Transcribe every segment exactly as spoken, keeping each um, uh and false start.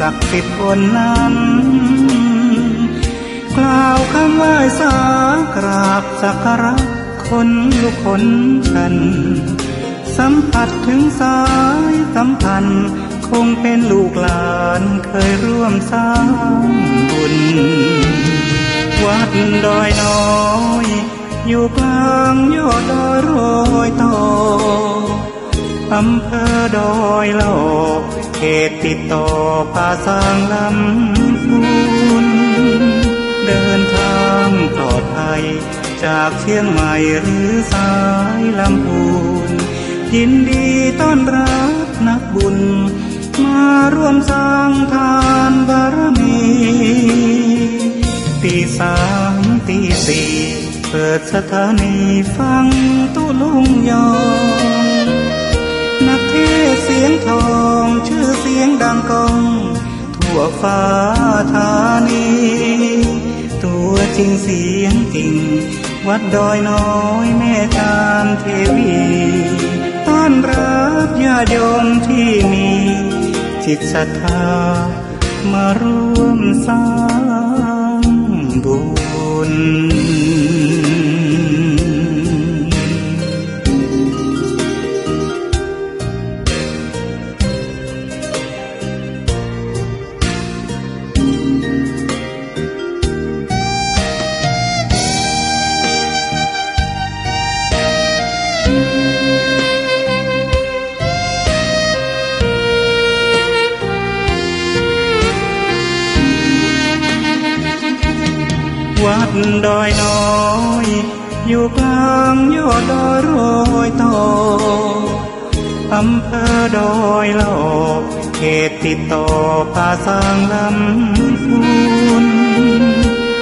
ศักดิ์สิทธิ์คนนั้น กล่าวคำไหว้สากราบสักการะคนลุกขนชัน สัมผัสถึงสายสัมพันธ์ คงเป็นลูกหลานเคยร่วมสร้างบุญ วัดดอยน้อย อยู่กลางยอดดอยรอยต่อ อำเภอดอยหล่อ เขตติดต่อป่าซางลำพูน เดินทางปลอดภัยจากเชียงใหม่หรือสายลำพูน ยินดีต้อนรับนักบุญ มาร่วมสร้างทานบารมี ตีสามตีสี่ เปิดสถานีฟังตุ๊ลุงยอง นักเทศน์เสียงทอง ชื่อเสียงดังก้อง ทั่วฟ้าธานี ตัวจริงเสียงจริง วัดดอยน้อยแม่จามเทวี ต้อนรับญาติโยมที่มีจิตศรัทธา มาร่วมสร้างบุญ วัดดอยน้อย อยู่กลางยอดดอยรอยต่อ อำเภอดอยหล่อ เขตติดต่อป่าซางลำพูน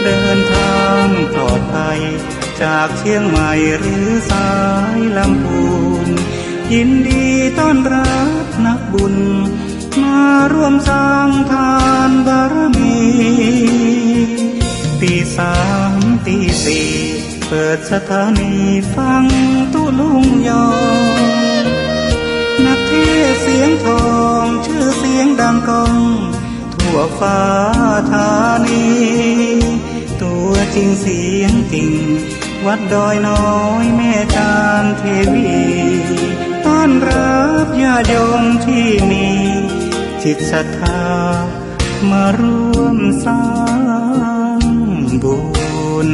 เดินทางปลอดภัยจากเชียงใหม่หรือสายลำพูน ยินดีต้อนรับนักบุญ มาร่วมสร้างทานบารมี ตีสามตีสี่ เปิดสถานีฟังตุ๊ลุงยอง นักเทศน์เสียงทอง ชื่อเสียงดังก้อง ทั่วฟ้าธานี ตัวจริงเสียงจริง วัดดอยน้อยแม่จามเทวี ต้อนรับญาติโยมที่มีจิตศรัทธา มาร่วมสร้างบุญ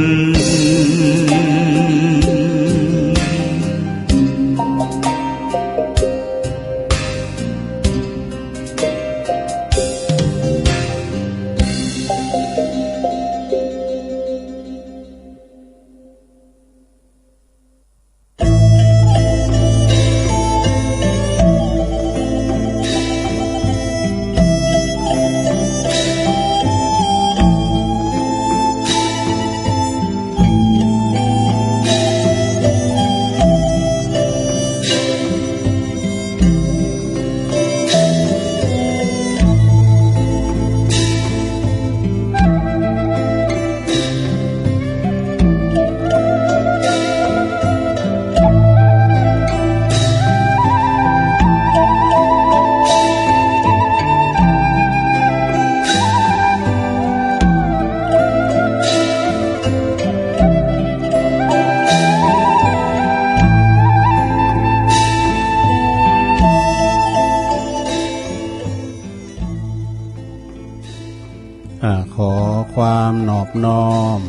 อ่า ขอความนอบน้อม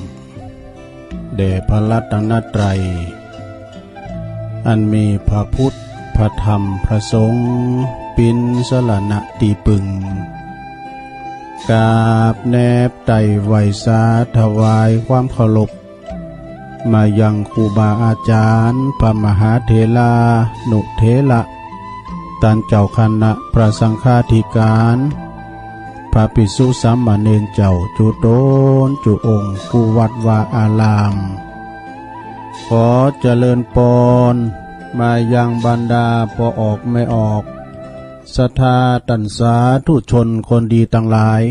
แด่พระรัตนตรัย อันมีพระพุทธ พระธรรม พระสงฆ์ เป๋นสรณะตี้ปึง กราบแนบไตร่ไหว้สาถวายความเคารพ มายังครูบาอาจารย์ พระมหาเถรานุเถระ ต้านเจ้าคณะพระสังฆาธิการ พระภิกษุสามเณรเจ้าจุ๊ต๋นจุ๊องค์กู้วัดวาอาราม ขอเจริญปอนมายังบรรดาป้อออกแม่ออก ศรัทธาต้านสาธุชนคนดีตังหลาย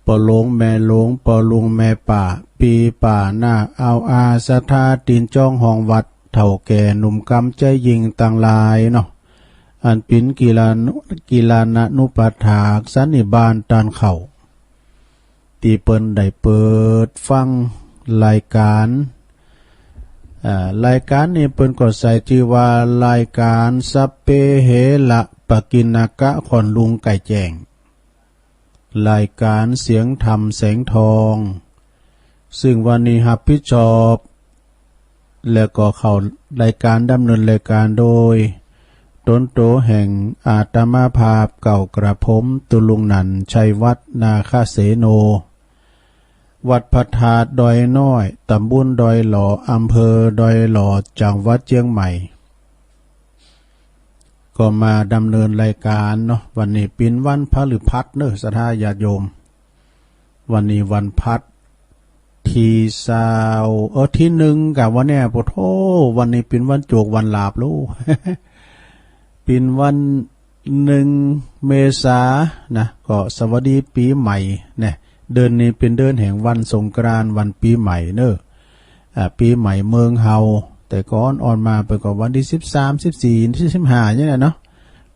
ป้อหลวงแม่หลวง ป้อลุงแม่ป้า ปี้ป้าน้าอาวอา ศรัทธาตี๋นจ๊องห้องวัด เฒ่าแก่หนุ่มกำใจ๋ยิ่งตังหลายเนาะ อันเป๋นกิลานุ กิลานานุปัฏฐากสันนิบาตต้านเข้า ตี้เปิ้นได้เปิดฟังรายก๋าน อ่า รายก๋านนี้เปิ้นก็ใส่จื้อว่ารายก๋านสัพเพเหระปกิณณกะ ค่อนลุงใก้แจ้ง รายก๋านเสียงธรรมแสงทอง ซึ่งวันนี้ฮับผิดชอบ แล้วก็เข้ารายก๋านดำเนินรายก๋านโดย ตนโตแห่งอาตมาภาพเก่ากระผม ตุลุงหนั่น ชัยวัฒน์ นาคเสโน วัดพระธาตุดอยน้อย ตำบลดอยหล่อ อำเภอดอยหล่อ จังหวัดเจียงใหม่ ก็มาดำเนินรายก๋านเนาะ วันนี้เป๋นวันพฤหัสเนาะ ศรัทธาญาติโยม วันนี้วันพฤหัสตี้ซาว เออ ตี้หนึ่งกะวันเนี้ย โอ้โธ่ วันนี้เป๋นวันโจกวันหลาบลูก เป๋นวันหนึ่งเมษานะ ก็สวัสดีปี๋ใหม่นะ เดือนนี้เป๋นเดือนแห่งวันสงกรานต์ วันปี๋ใหม่เนาะ อ่า ปี๋ใหม่เมืองเฮา แต่ก่อนอ่อนมาเปิ้นก็วันตี้สิบสาม สิบสี่ ตี้สิบห้า อย่างเนี้ยเนาะ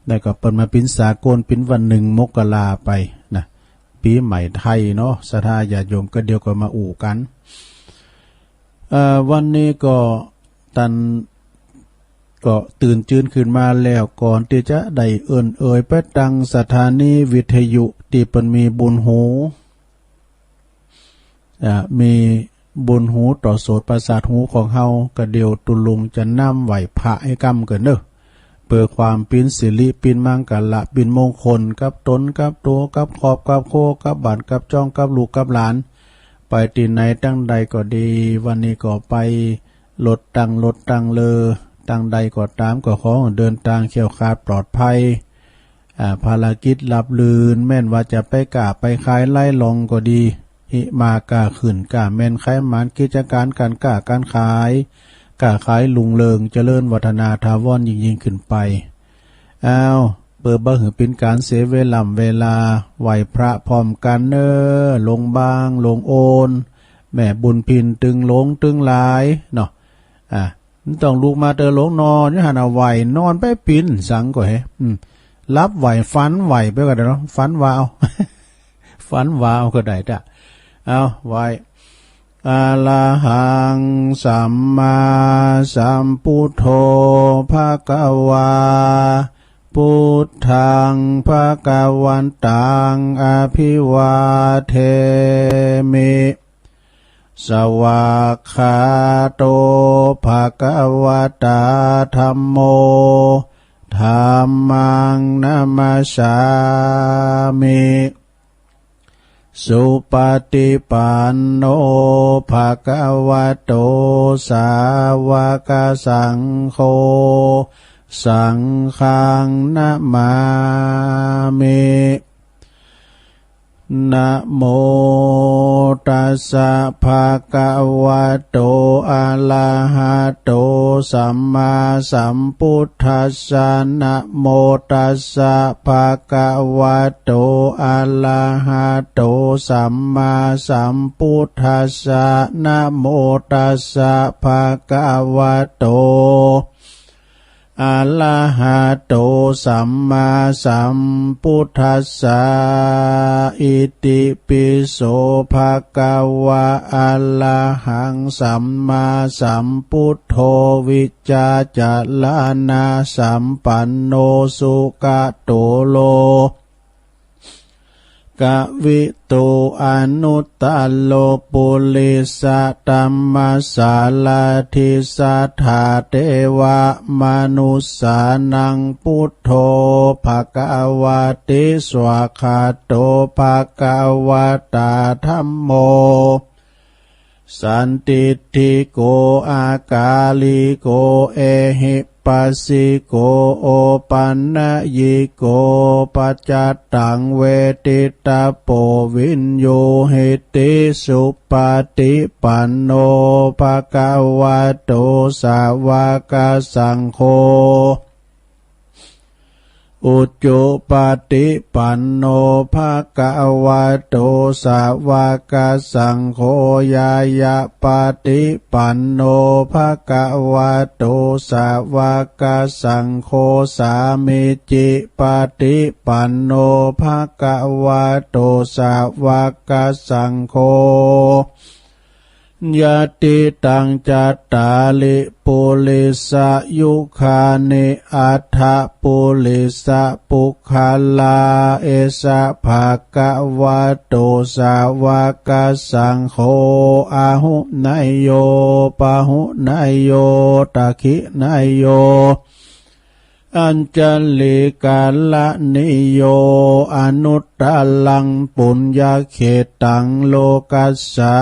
แล้วก็เปิ้นมาเป๋นสากล เป๋นวันหนึ่งมกราไปนะ ปี๋ใหม่ไทยเนาะ ศรัทธาญาติโยม ก็เดี๋ยวก็มาอู้กั๋น เอ่อ วันนี้ก็ต้านก็ตื่นจืนขึ้นมาแล้ว ก่อนตี้จะได้เอิ้นเอ่ยไปตังสถานีวิทยุตี้เปิ้นมีบุญหู อ่า มีบุญหูต่อโสตประสาทหูของเฮา ก็เดี๋ยวตุลุงจะน้ำไหว้พระหื้อก้ำเกินเนาะ เปื้อความเป๋นสิริ เป๋นมังคละ เป๋นมงคล กับตน กับตั๋ว กับครอบ กับครัว กับบ้าน กับจ้อง กับลูก กับหลาน ไปตี้ไหนตังใดก็ดี วันนี้ก็ไปรถตัง รถตังเรือ ตังใดก็ต๋าม ก็ขอหื้อเดินตางแคล้วคลาดปลอดภัย อ่า ภารกิจราบรื่น แม่นว่าจะไปก้าไปขายไล่ล่องก็ดี หิมาก้าขึ้นก้าแม่น ใครหมานกิจก๋านก๋านก้าก๋านขาย ก้าขายรุ่งเริง เจริญวัฒนาถาวรยิ่งๆ ขึ้นไป อ้าว เปื้อบ่หื้อเป๋นก๋านเสียเวล่ำเวลา ไหว้พระพร้อมกั๋นเนาะ โลงบาง โลงโอน แม่บุญพิน ตึงหลงตึงหลายเนาะ อ่า มันต้องลุกมาเต๊อะ หลงนอนอยู่หั้นน่ะ ไหว้นอนไป เป๋นสังก็เฮ อืม หลับไหว้ ฝันไหว้ไปก็ได้เนาะ ฝันว่าเอา ฝันว่าเอาก็ได้จ้ะ เอา ไหว้ อะระหัง สัมมาสัมพุทโธ ภะคะวา พุทธัง ภะคะวันตัง อะภิวาเทมิ สวากขาโต ภะคะวะตา ธัมโม ธัมมัง นะมัสสามิ สุปะฏิปันโน ภะคะวะโต สาวะกะสังโฆ สังฆัง นะมามิ นะโมตัสสะ ภะคะวะโต อะระหะโต สัมมาสัมพุทธัสสะ นะโมตัสสะ ภะคะวะโต อะระหะโต สัมมาสัมพุทธัสสะ นะโมตัสสะ ภะคะวะโต อะระหะโต สัมมาสัมพุทธัสสะ อิติปิโส ภะคะวะ อะระหัง สัมมาสัมพุทโธ วิชชาจะระณะสัมปันโน สุคะโตโล กวิทู อนุตตโร ปุริสะธัมมสารถิ สัทธาเทวะมนุสสานัง พุทโธ ภะคะวะติ สวากขาโต ภะคะวะตา ธัมโม สันทิฏฐิโก อะกาลิโก เอหิปัสสิโก โอปันนยิโก ปัจจัตตัง เวทิตาโป วิญญูหิติ สุปะฏิปันโน ภะคะวะโต สาวะกะสังโฆ ปุจจุปะติปันโน ภะคะวะโต สาวะกะสังโฆ ญาญะปะติปันโน ภะคะวะโต สาวะกะสังโฆ สามีจิปะติปันโน ภะคะวะโต สาวะกะสังโฆ ยะติตัง จัตตาริ ปุริสะยุคานิ อัฏฐะ ปุริสะปุคคลา เอสะ ภะคะวะโต สาวะกะสังโฆ อาหุเนยโย ปะหุเนยโย ตะขิเนยโย อัญชะลีกะระณีโย อนุตตะรัง ปุญญะเขตัง โลกัสสา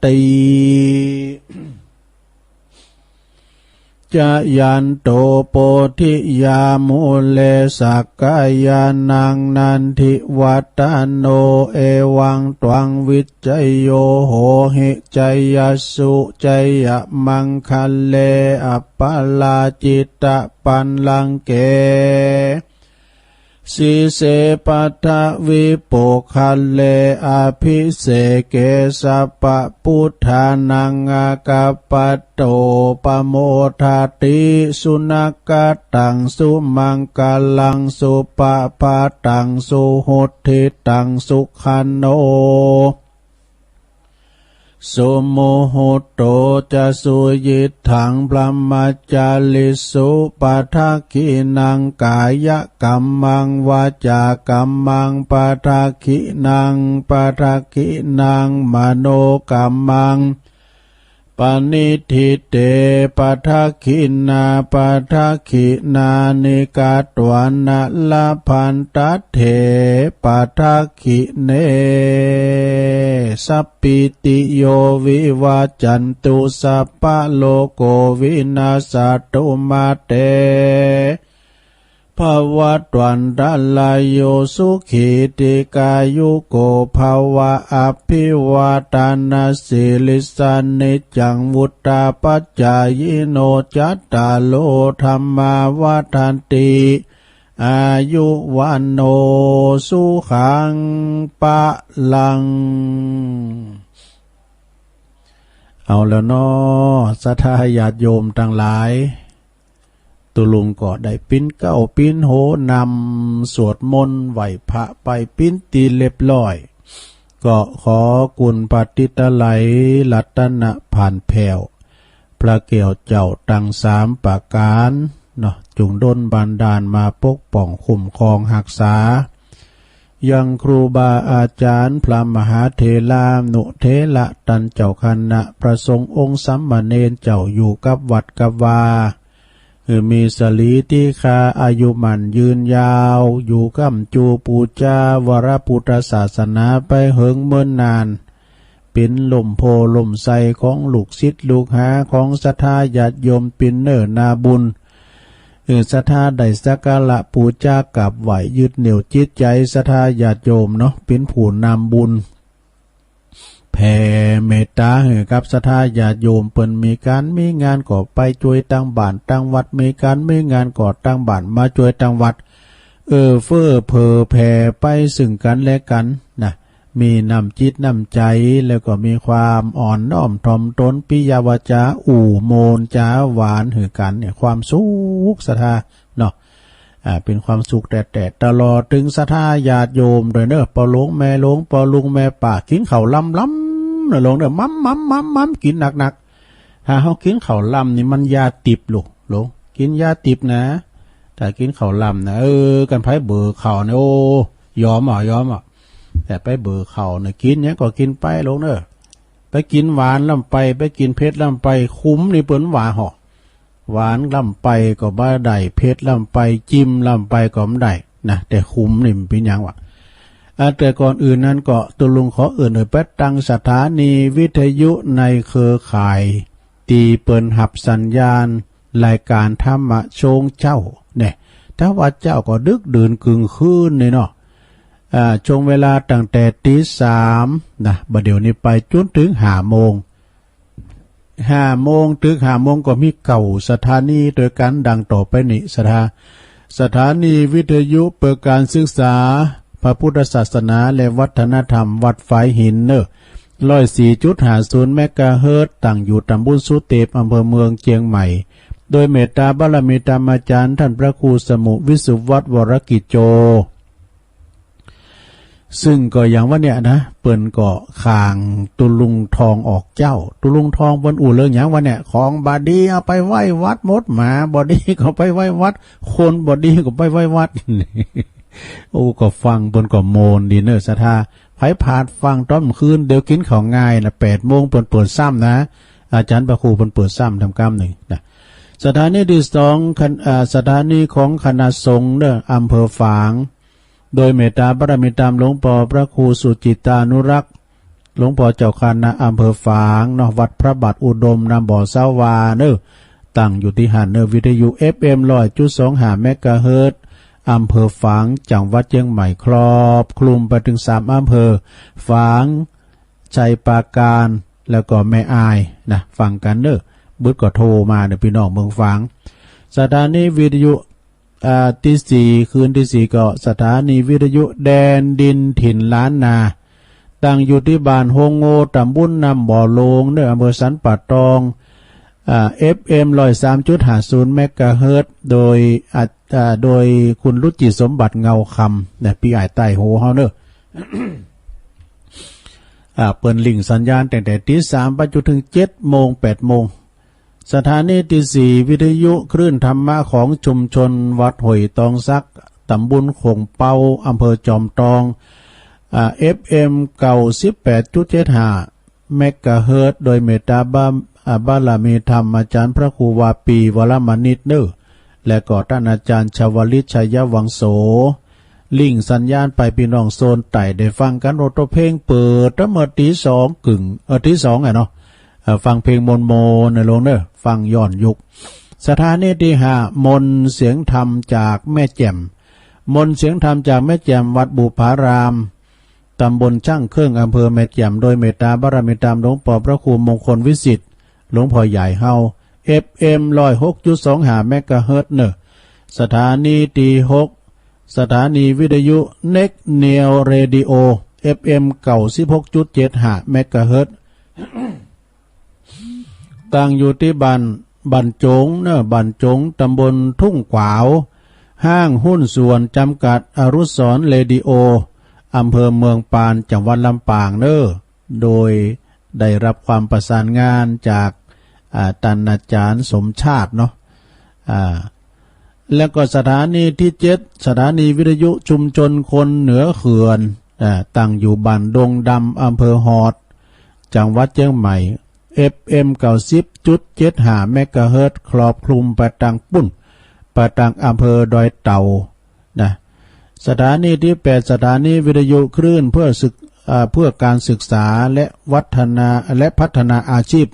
ติ จะยันโต โพธิยา มูเล สักกะยานัง นันทิวัฏฏะโน เอวังตวัง วิจโย โหหิ จยสสุ จยะมังคะเล อัปปะราจิตะปัลลังเก สีเส ปัทวิโปกคะเล อภิเสเก สัพพะปุทธานัง อาคัปปะโต ปะโมทะติ สุณะกะตัง สุมังคะลัง สุปะพาตัง สุหุตถิตัง สุขะโน สุมุหุตโต จะ สุยิตถัง บรหมจาริสุ ปะทักขิณัง กายะกัมมัง วาจากัมมัง ปะทักขิณัง ปะทักขิณัง มโนกัมมัง ปะณิฏฐิเต ปะทักขิณา ปะทักขิณานิ กัตวานะ ละพันตะเถ ปะทักขิเณ สัพ ปีติโย วิวัจจันตุ สัพพะโรโค วินัสสะตุ มาเต ภวัตวันตะราโย สุขี ทีฆายุโก ภวะ อภิวาทะนะสีลิสสะ นิจจัง วุฑฒาปะจายิโน จัตตาโร ธัมมา วัฑฒันติ อายุ วัณโณ สุขัง พะลัง เอาแล้วเนาะ ศรัทธาญาติโยมตังหลาย ตุ๊ลุงก็ได้ปิ๊นเกล้าปิ๊นโหนำสวดมนต์ไหว้พระไปปิ๊นตี้เรียบร้อย ก็ขอคุณพระติตะไลรัตนผานแผ้ว พระแก้วเจ้าตังสามประก๋านเนาะ จุ่งดลบันดาลมาปกป้องคุ้มครองฮักษา ยังครูบาอาจ๋ารย์ พระมหาเถรานุเถระ ต้านเจ้าคณะพระสงฆ์องค์สามเณรเจ้าอยู่กับวัดกับวา หื้อมีสรีติขาอายุมั่นยืนยาว อยู่ก้ำจู๋ปู๋จาวรพุทธศาสนาไปเหิงเมินนาน เป๋นล่มโพธิ์ล่มไทรของลูกศิษย์ลูกหาของศรัทธาญาติโยม เป๋นเนื้อนาบุญ หื้อศรัทธาได้สักการะปู๋จากราบไหว้ ยึดเหนี่ยวจิตใจ๋ศรัทธาญาติโยมเนาะ เป๋นผู้นำบุญ แผ่เมตต๋าหื้อกับศรัทธาญาติโยม เปิ้นมีก๋านมีงานก็ไปจ้วยตางบ้านตางวัด มีก๋านมีงานก็ตางบ้านมาจ้วยตางวัด เอื้อเฟื้อเผื่อแผ่ไปซึ่งกั๋นและกั๋นนะ มีน้ำจิตน้ำใจ๋ แล้วก็มีความอ่อนน้อมถ่อมตน ปิยวาจ๋าอู้ม่วนจ๋าหวานหื้อกั๋นเนี่ย ความสุขศรัทธาเนาะ อ่า เป๋นความสุขแต๊ๆ ตลอดเถิงศรัทธาญาติโยมตวยเนาะ ป้อหลวงแม่หลวง ป้อลุงแม่ป้า กิ๋นข้าวลำๆ เนาะหลวงเนาะ หม่ำๆๆๆ กิ๋นหนักๆ ถ้าเฮากิ๋นข้าวลำนี่มันยาติบลูกหลวง กิ๋นยาติบนะ ถ้ากิ๋นข้าวลำนะ เออ กันใผเบื่อข้าวเนี่ย โอ้ ยอมอ่ะ ยอมอ่ะ แต่ใผเบื่อข้าวเนี่ย กิ๋นหยังก็กิ๋นไปหลวงเนาะ ไปกิ๋นหวานล้ำไป ไปกิ๋นเผ็ดล้ำไป ขมนี่เปิ้นว่าเหาะ หวานล้ำไปก็บ่ได้ เผ็ดล้ำไป จิ้มล้ำไปก็บ่ได้นะ แต่ขมนี่มันเป๋นหยังวะ อ่า แต่ก่อนอื่นนั้นก็ตุ๊ลุงขอเอิ้นหื้อไปตังสถานีวิทยุในเครือข่าย ตี้เปิ้นฮับสัญญาณรายก๋านธรรมะช่วงเจ๊าเนี่ย ถ้าว่าเจ๊าก็ดึกดื่นกึ่งคืนนี่เนาะ อ่า ช่วงเวลาตั้งแต่ตี๋สามนะ บ่าเดี่ยวนี้ไปจ๋นเถิงห้าโมง ห้าโมง เถิงห้าโมงก็มีเก้าสถานีตวยกั๋น ดังต่อไปนี้ ศรัทธา สถานีวิทยุเปิดก๋านศึกษาพระพุทธศาสนาและวัฒนธรรมวัดฝายหินเน่อ ร้อยสี่จุดห้าศูนย์เมกะเฮิรตซ์ ตั้งอยู่ต๋ำบลสุเตป อำเภอเมืองเจียงใหม่ โดยเมตตาบารมีธรรมอาจ๋ารย์ต้านพระครูสมุห์ วิสุวัฒน์ วรกิจโจ ซึ่งก็อย่างวะเนี่ยนะ เปิ้นก็ขางตุลุงทองออกเจ้า ตุลุงทองเปิ้นอู้เรื่องหยังวะเนี่ย ของบ่ดีเอาไปไว้วัดหมด หมาบ่ดีก็ไปไว้วัด คนบ่ดีก็ไปไว้วัด โอ้ ก็ฟังเปิ้นก็โมนดีเน่อศรัทธา ใผผ่านฟังต๋อนคืน เดี๋ยวกิ๋นข้าวง่ายนะ แปดโมงเปิ้นเปิดซ้ำนะ อาจ๋ารย์พระครูเปิ้นเปิดซ้ำทำกำนึ่งนะ สถานีตี้สอง คัน อ่า สถานีของคณะสงฆ์เน่อ อำเภอฝาง โดยเมตตาบารมีธรรมหลวงป้อพระครูสุจิตตานุรักษ์ หลวงป้อเจ้าคณะอำเภอฝางเนาะ วัดพระบาทอุดม นำบ่อสาวาเน่อ ตั้งอยู่ตี้หั้นเน่อ วิทยุ เอฟเอ็ม ร้อยจุดสองห้าเมกะเฮิรตซ์ อำเภอฝาง จังหวัดเจียงใหม่ ครอบคลุมไปเถิงสามอำเภอ ฝาง ชัยปราการ แล้วก็แม่อายนะ ฟังกั๋นเน่อ บึดก็โทรมาเน่อ ปี้น้องเมืองฝาง สถานีวิทยุ อ่า ตี้สี่ คืนตี้สี่ก็สถานีวิทยุแดนดินถิ่นล้านนา ตั้งอยู่ตี้บ้านโฮงโง่ ต๋ำบลนำบ่อโลงเน่อ อำเภอสันป่าตอง อ่า เอฟเอ็ม ร้อยสามจุดห้าศูนย์เมกะเฮิรตซ์ โดย อ่า อ่า โดยคุณรุจิสมบัติเงาคำนะ ปี้อ้ายใต้หูเฮาเน่อ อ่า เปิ้นลิงก์สัญญาณตั้งแต่ตีสามไปจ๋นเถิงเจ็ดโมง แปดโมง สถานีตี้สี่ วิทยุคลื่นธรรมะของชุมชนวัดห้วยตองสัก ต๋ำบลโข่งเปา อำเภอจอมตอง อ่า เอฟเอ็ม เก้าสิบแปดจุดเจ็ดห้าเมกะเฮิรตซ์ โดยเมตตาบา อ่า บารมีธรรมอาจ๋ารย์พระครูวาปี วรมณิตเน่อ และก็ต้านอาจ๋ารย์ชวลิต ชัยวังโส ลิงก์สัญญาณไป ปี้น้องโซนใต้ได้ฟังกั๋น โอ้ โตเพลงเปิดตั้งเมื่อตีสองกึ่ง เออ ตีสองอะเนาะ เอ่อ ฟังเพลงโมนๆ เน่อลงเน่อ ฟังย้อนยุค สถานีตี้ห้า มนต์เสียงธรรมจากแม่แจ่ม มนต์เสียงธรรมจากแม่แจ่ม วัดบุพาราม ต๋ำบลช่างเครื่อง อำเภอแม่แจ่ม โดยเมตตาบารมีธรรมหลวงป้อพระครูมงคลวิสิทธิ์ หลวงป้อใหญ่เฮา เอฟเอ็ม ร้อยหกจุดสองห้าเมกะเฮิรตซ์เน่อ สถานีตี้หก สถานีวิทยุ Next Neo Radio เอฟเอ็ม เก้าสิบหกจุดเจ็ดห้าเมกะเฮิรตซ์ ตั้งอยู่ตี้บ้าน บ้านจงเน่อ บ้านจง ต๋ำบลทุ่งขวาว ห้างหุ้นส่วนจำกัดอรุณสรเรดิโอ อำเภอเมืองปาน จังหวัดลำปางเน่อ โดยได้ฮับความประสานงานจาก อ่า ต้านอาจ๋ารย์สมชาติเนาะ อ่า แล้วก็สถานีตี้เจ็ด สถานีวิทยุชุมชนคนเหนือเขื่อน อ่า ตั้งอยู่บ้านดงดำ อำเภอฮอด จังหวัดเจียงใหม่ เอฟเอ็ม เก้าสิบจุดเจ็ดห้าเมกะเฮิรตซ์ ครอบคลุมไปตังปุ้น ไปตังอำเภอดอยเต่า นะ สถานีตี้แปด สถานีวิทยุคลื่นเพื่อศึก อ่า เพื่อการศึกษาและวัฒนา และพัฒนาอาชีพ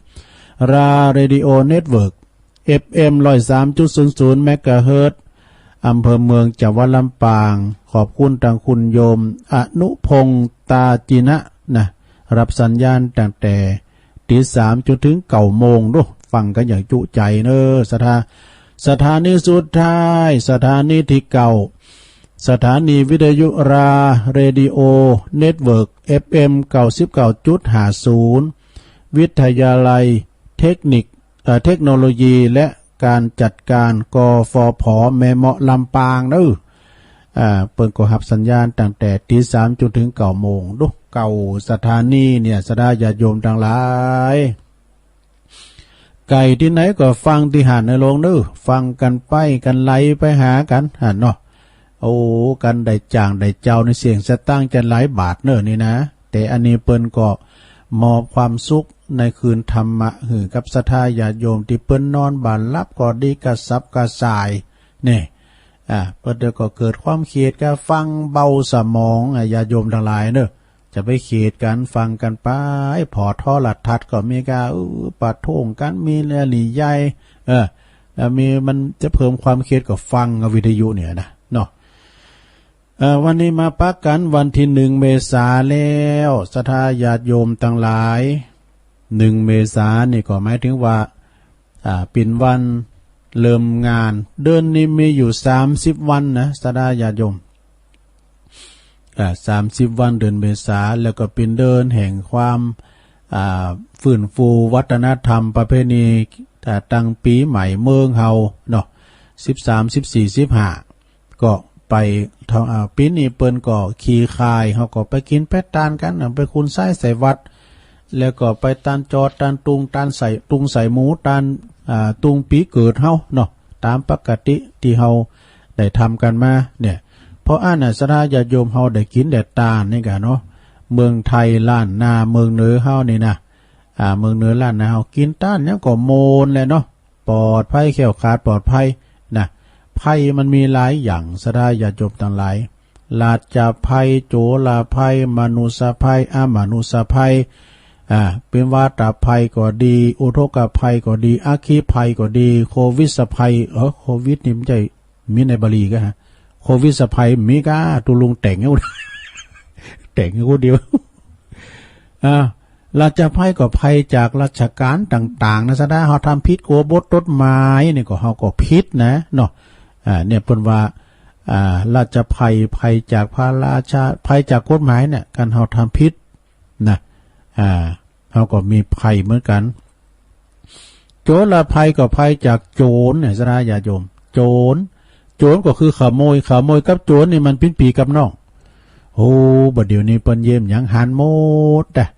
ราเรดิโอเน็ตเวิร์ก เอฟเอ็ม ร้อยสามจุดศูนย์ศูนย์เมกะเฮิรตซ์ อำเภอเมือง จังหวัดลำปาง ขอบคุณตังคุณโยมอนุพงษ์ ตาจินะ นะ ฮับสัญญาณตั้งแต่ ตีสามจ๋นเถิงเก้าโมง ดู ฟังกั๋นอย่างจุใจ๋เน่อศรัทธา สถานีสุดท้าย สถานีตี้เก้า สถานีวิทยุราเรดิโอเน็ตเวิร์ก เอฟเอ็ม เก้าสิบเก้าจุดห้าศูนย์ วิทยาลัยเทคนิค เอ่อ เทคโนโลยีและการจัดการ กฟผ แม่เมาะ ลำปางเน่อ อ่า เปิ้นก็ฮับสัญญาณตั้งแต่ตีสามจ๋นเถิงเก้าโมง ดู เก้าสถานีเนี่ย ศรัทธาญาติโยมตังหลาย ใก้ตี้ไหนก็ฟังตี้หั้นเน่อลงเน่อ ฟังกั๋นไปกั๋นไหลไปหากั๋นหั้นเนาะ โอ้ กั๋นได้จ้างได้เจ้าในเสี้ยงสตางค์จะหลายบาทเน่อนี่นะ แต่อันนี้เปิ้นก็มอบความสุขในคืนธรรมะหื้อกับศรัทธาญาติโยมตี้เปิ้นนอนบ่หลับก็ดีกระสับกระส่าย นี่ อ่า เปิ้นก็เกิดความเขตก็ฟังเบาสมอง อ่า ญาติโยมตังหลายเน่อ จะไปเขตกั๋นฟังกั๋นไป ผ่อโทรทัศน์ก็มีกา เออ ประท้วงกั๋น มีเรื่องใหญ่ เออ แล้วมีมันจะเพิ่มความเขตก็ฟังวิทยุเนี่ยนะ เนาะ เอ่อ วันนี้มาปะกั๋นวันตี้หนึ่งเมษาแล้ว ศรัทธาญาติโยมตังหลาย หนึ่งเมษานี่ก็หมายถึงว่า อ่า เป๋นวัน เริ่มงาน เดือนนี้มีอยู่สามสิบวันนะ ศรัทธาญาติโยม อ่า สามสิบวันเดือนเมษา แล้วก็เป๋นเดือนแห่งความ อ่า ฟื้นฟูวัฒนธรรมประเพณี อ่า ตังปี๋ใหม่เมืองเฮาเนาะ สิบสาม สิบสี่ สิบห้า ก็ไปท่อง อ่า ปี๋นี้เปิ้นก็ขี่ข่าย เฮาก็ไปกิ๋นไปตานกั๋น ไปขุนไซใส่วัด แล้วก็ไปตานจอด ตานตุง ตานใส่ ตุงใส่หมู ตาน อ่า ตุงปี๋เกิดเฮาเนาะ ต๋ามปกติตี้เฮาได้ทำกั๋นมาเนี่ย เพราะอั้นน่ะ ศรัทธาญาติโยมเฮาได้กิ๋นได้ตานนี่กะเนาะ เมืองไทยล้านนา เมืองเหนือเฮานี่นะ อ่า เมืองเหนือล้านนาเฮากิ๋นตานหยังก็โมนแหละเนาะ ปลอดภัย แคล้วคลาดปลอดภัยนะ ไพมันมีหลายอย่าง ศรัทธาญาติโยมตังหลาย ราชภัย โจรภัย มนุษยภัย อมนุษยภัย อ่า เป๋นวาตภัยก็ดี อุทกภัยก็ดี อัคคีภัยก็ดี โควิดภัย เออ โควิดนี่มันใจ้ มีในบาลีกะฮะ โควิดภัยมีกา ตุ๊ลุงแต่งเอา แต่งเอาคนเดียว อ่า ราชภัยก็ภัยจากราชก๋านต่างๆ นะ ศรัทธา เฮาทำผิดกั๋วบทกฎหมายนี่ก็ เฮาก็ผิดนะเนาะ อ่า เนี่ยเปิ้นว่า อ่า ราชภัย ภัยจากพระราชา ภัยจากกฎหมายเนี่ย คันเฮาทำผิดนะ อ่า เฮาก็มีภัยเหมือนกั๋น โจรภัยก็ภัยจากโจรเนี่ย ศรัทธาญาติโยม โจร โจรก็คือขโมย ขโมยกับโจรนี่มันเป๋นปี้กับน้อง โอ้ บ่าเดี่ยวนี้เปิ้นเยียะหยังหันหมดอะ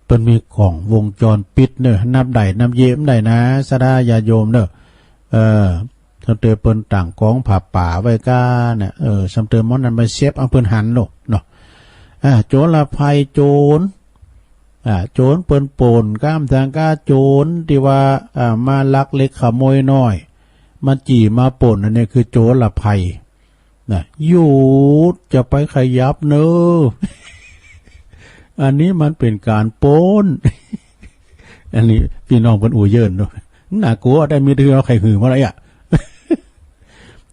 เปิ้นมีกล้องวงจรปิดเนาะ นับได้นับเยียะได้นะ ศรัทธาญาติโยมเนาะ เออ ส่ำเต๋อเปิ้นตั้งก๋องผ้าป่าไว้ก้าเนี่ย เออ ส่ำเต๋อหมอนั้นมาเซฟ เอาเปิ้นหันโลดเนาะ อ่า โจรภัย โจร อ่า โจรเปิ้นป่น ก้ามทางก้า โจรตี้ว่า อ่า มาลักเล็กขโมยน้อย มาจี้มาป่น อันนี้คือโจรภัยนะ หยุด จะไปขยับเน่อ อันนี้มันเป๋นก๋านปล้น อันนี้ปี้น้องเปิ้นอู้เยินเนาะ น่ากลัว ได้มีแต่เอาไข่หือมาแล้วอะ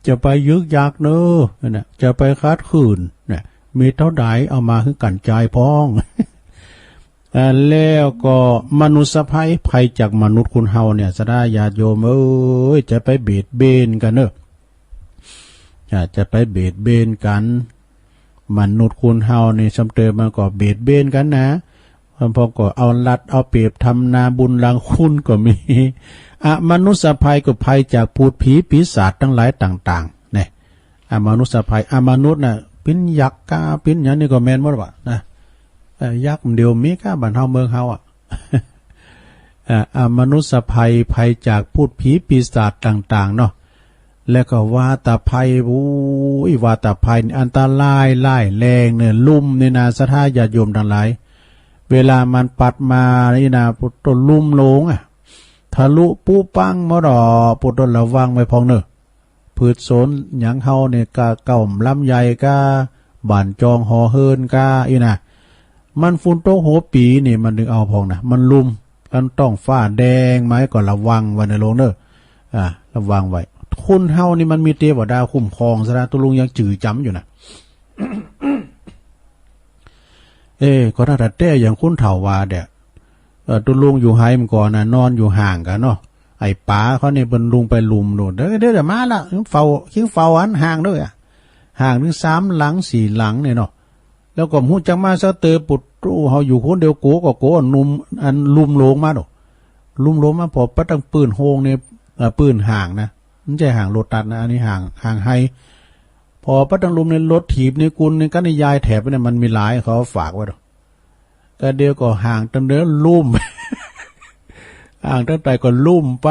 จะไปยึกยักเน่อ นั่นน่ะ จะไปขัดขืน น่ะ มีเต้าใดเอามาหื้อกั๋นจ่ายพ่อง อ่า แล้วก็มนุษยภัย ภัยจากมนุษย์คนเฮาเนี่ย ศรัทธาญาติโยมเอ้ย จะไปเบียดเบียนกั๋นเน่อ อ่า จะไปเบียดเบียนกั๋น มนุษย์คนเฮานี่ ส่ำเต๋อมันก็เบียดเบียนกั๋นนะ บางพ่องก็เอารัดเอาเปรียบ ทำนาบุญหลังคุณก็มี อมนุษยภัยก็ภัยจากพูดผีปีศาจตังหลายต่างๆ เนี่ย อมนุษยภัย อมนุษย์น่ะ เป๋นยักษ์ก้า เป๋นหยังนี่ก็แม่นหมดวะนะ เอ่อ ยักษ์เดี๋ยวมีก้าบ้านเฮาเมืองเฮาอะ อ่า อมนุษยภัย ภัยจากพูดผีปีศาจต่างๆ เนาะ แล้วก็วาตภัย โอ้ย วาตภัยนี่อันตรายร้ายแรงเนี่ย ลุ่มนี่นะ ศรัทธาญาติโยมตังหลาย เวลามันปัดมานี่นะ ปุตตะลุ่มหลงอะ ทะลุปุ๊ปังหมดอ่อ ปุตตะระวังไว้พ่องเน่อ พืชสวนหยังเฮาเนี่ย ก้าเก๊าลำไยก้า บ้านจองหอเฮือนก้า อี้นะ มันฝนตกหัวปี๋นี่ มันตึงเอาพ่องนะ มันลุ่ม กันต้องฟ้าแดงมาก็ระวังไว้เน่อโลงเน่อ อ่า ระวังไว้ คนเฮานี่มันมีเตวดาคุ้มครองศรัทธา ตุ๊ลุงยังจื้อจ๋ำอยู่นะ เอ้ ก็ตั้งแต่แต๊อย่างคนเฒ่าว่าเดี่ย เอ่อ ตุ๊ลุงอยู่ไฮเมื่อก่อนน่ะ นอนอยู่ห่างกั๋นเนาะ ไอ้ป๋าเขานี่เปิ้นลุงไปลุ่มโน่น เดี๋ยว เดี๋ยว เดี๋ยวมาละ เฝ้า เคียงเฝ้าอันห่างเน่อ ห่างตึงสามหลังสี่หลังเนี่ยเนาะ แล้วก็บ่ฮู้จักมาสักเตื้อ ปุตตะ เฮาอยู่คนเดียว โก๋ก็โก๋ อันลุ่ม อันลุ่มหลงมาเนาะ ลุ่มหลงมา ผ่อไปตังปื้นโฮงเนี่ย เอ่อ ปื้นห่างนะ บ่ใจ้ห่างโลตัสนะ อันนี้ห่าง ห่างไฮ ผ่อไปตังลุ่มเนี่ย รถถีบนี่ กุนนี่ กั๋นนี่ ยายแถบเนี่ย มันมีหลาย เขาฝากไว้เนาะ ก็เดี๋ยวก็ห่างตังเดิมลุ่ม ห่างตังใต้ก็ลุ่มไป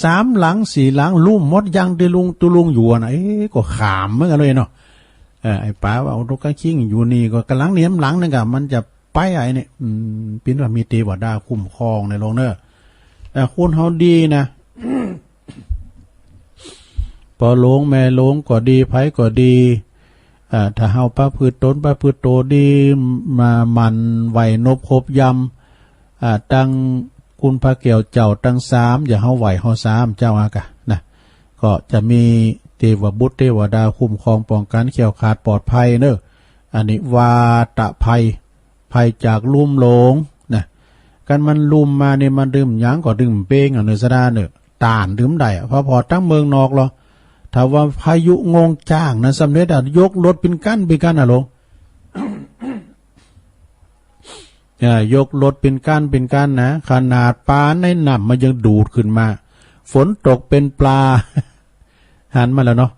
สามหลังสี่หลังลุ่มหมด ยังตุ๊ลุง ตุ๊ลุงอยู่อะนะ เอ๊ะ ก็ขำเหมือนกั๋นเลยเนาะ เออ ไอ้ป๋าว่า เอาตุ๊กกะคิงอยู่นี่ก็ก๋ำลังเหนียมหลังนึงกะ มันจะไปไอ้นี่ อืม เปิ้นว่ามีเตวดาคุ้มครองเน่อโลงเน่อ แต่คนเฮาดีนะ ป้อหลวงแม่หลวงก็ดี ใผก็ดี อ่า ถ้าเฮาประพฤติตนประพฤติตั๋วดี มาหมั่นไหว้นบครบยาม อ่า ตังคุณพระแก้วเจ้าตังสาม อย่างเฮาไหว้เฮาสามเจ้าอากะนะ ก็จะมีเตวบุตรเตวดาคุ้มครองป้องกั๋นแคล้วคลาดปลอดภัยเน่อ อันนี้วาตภัย ภัยจากลุ่มหลงนะ กันมันลุ่มมานี่ มันตึงหยังก็ตึงเป๋งอะเน่อศรัทธาเน่อ ต้านเถิงได้อะ พอ พอตังเมืองนอกลอ ถ้าว่าพายุงวงจ้างนั้นสำเร็จอะ ยกรถเป๋นกั๋นเป๋นกั๋นอะโล เอ่อ ยกรถเป๋นกั๋นเป๋นกั๋นนะ ขนาดป๋าในน้ำมันยังดูดขึ้นมา ฝนตกเป๋นปลา หันมาแล้วเนาะ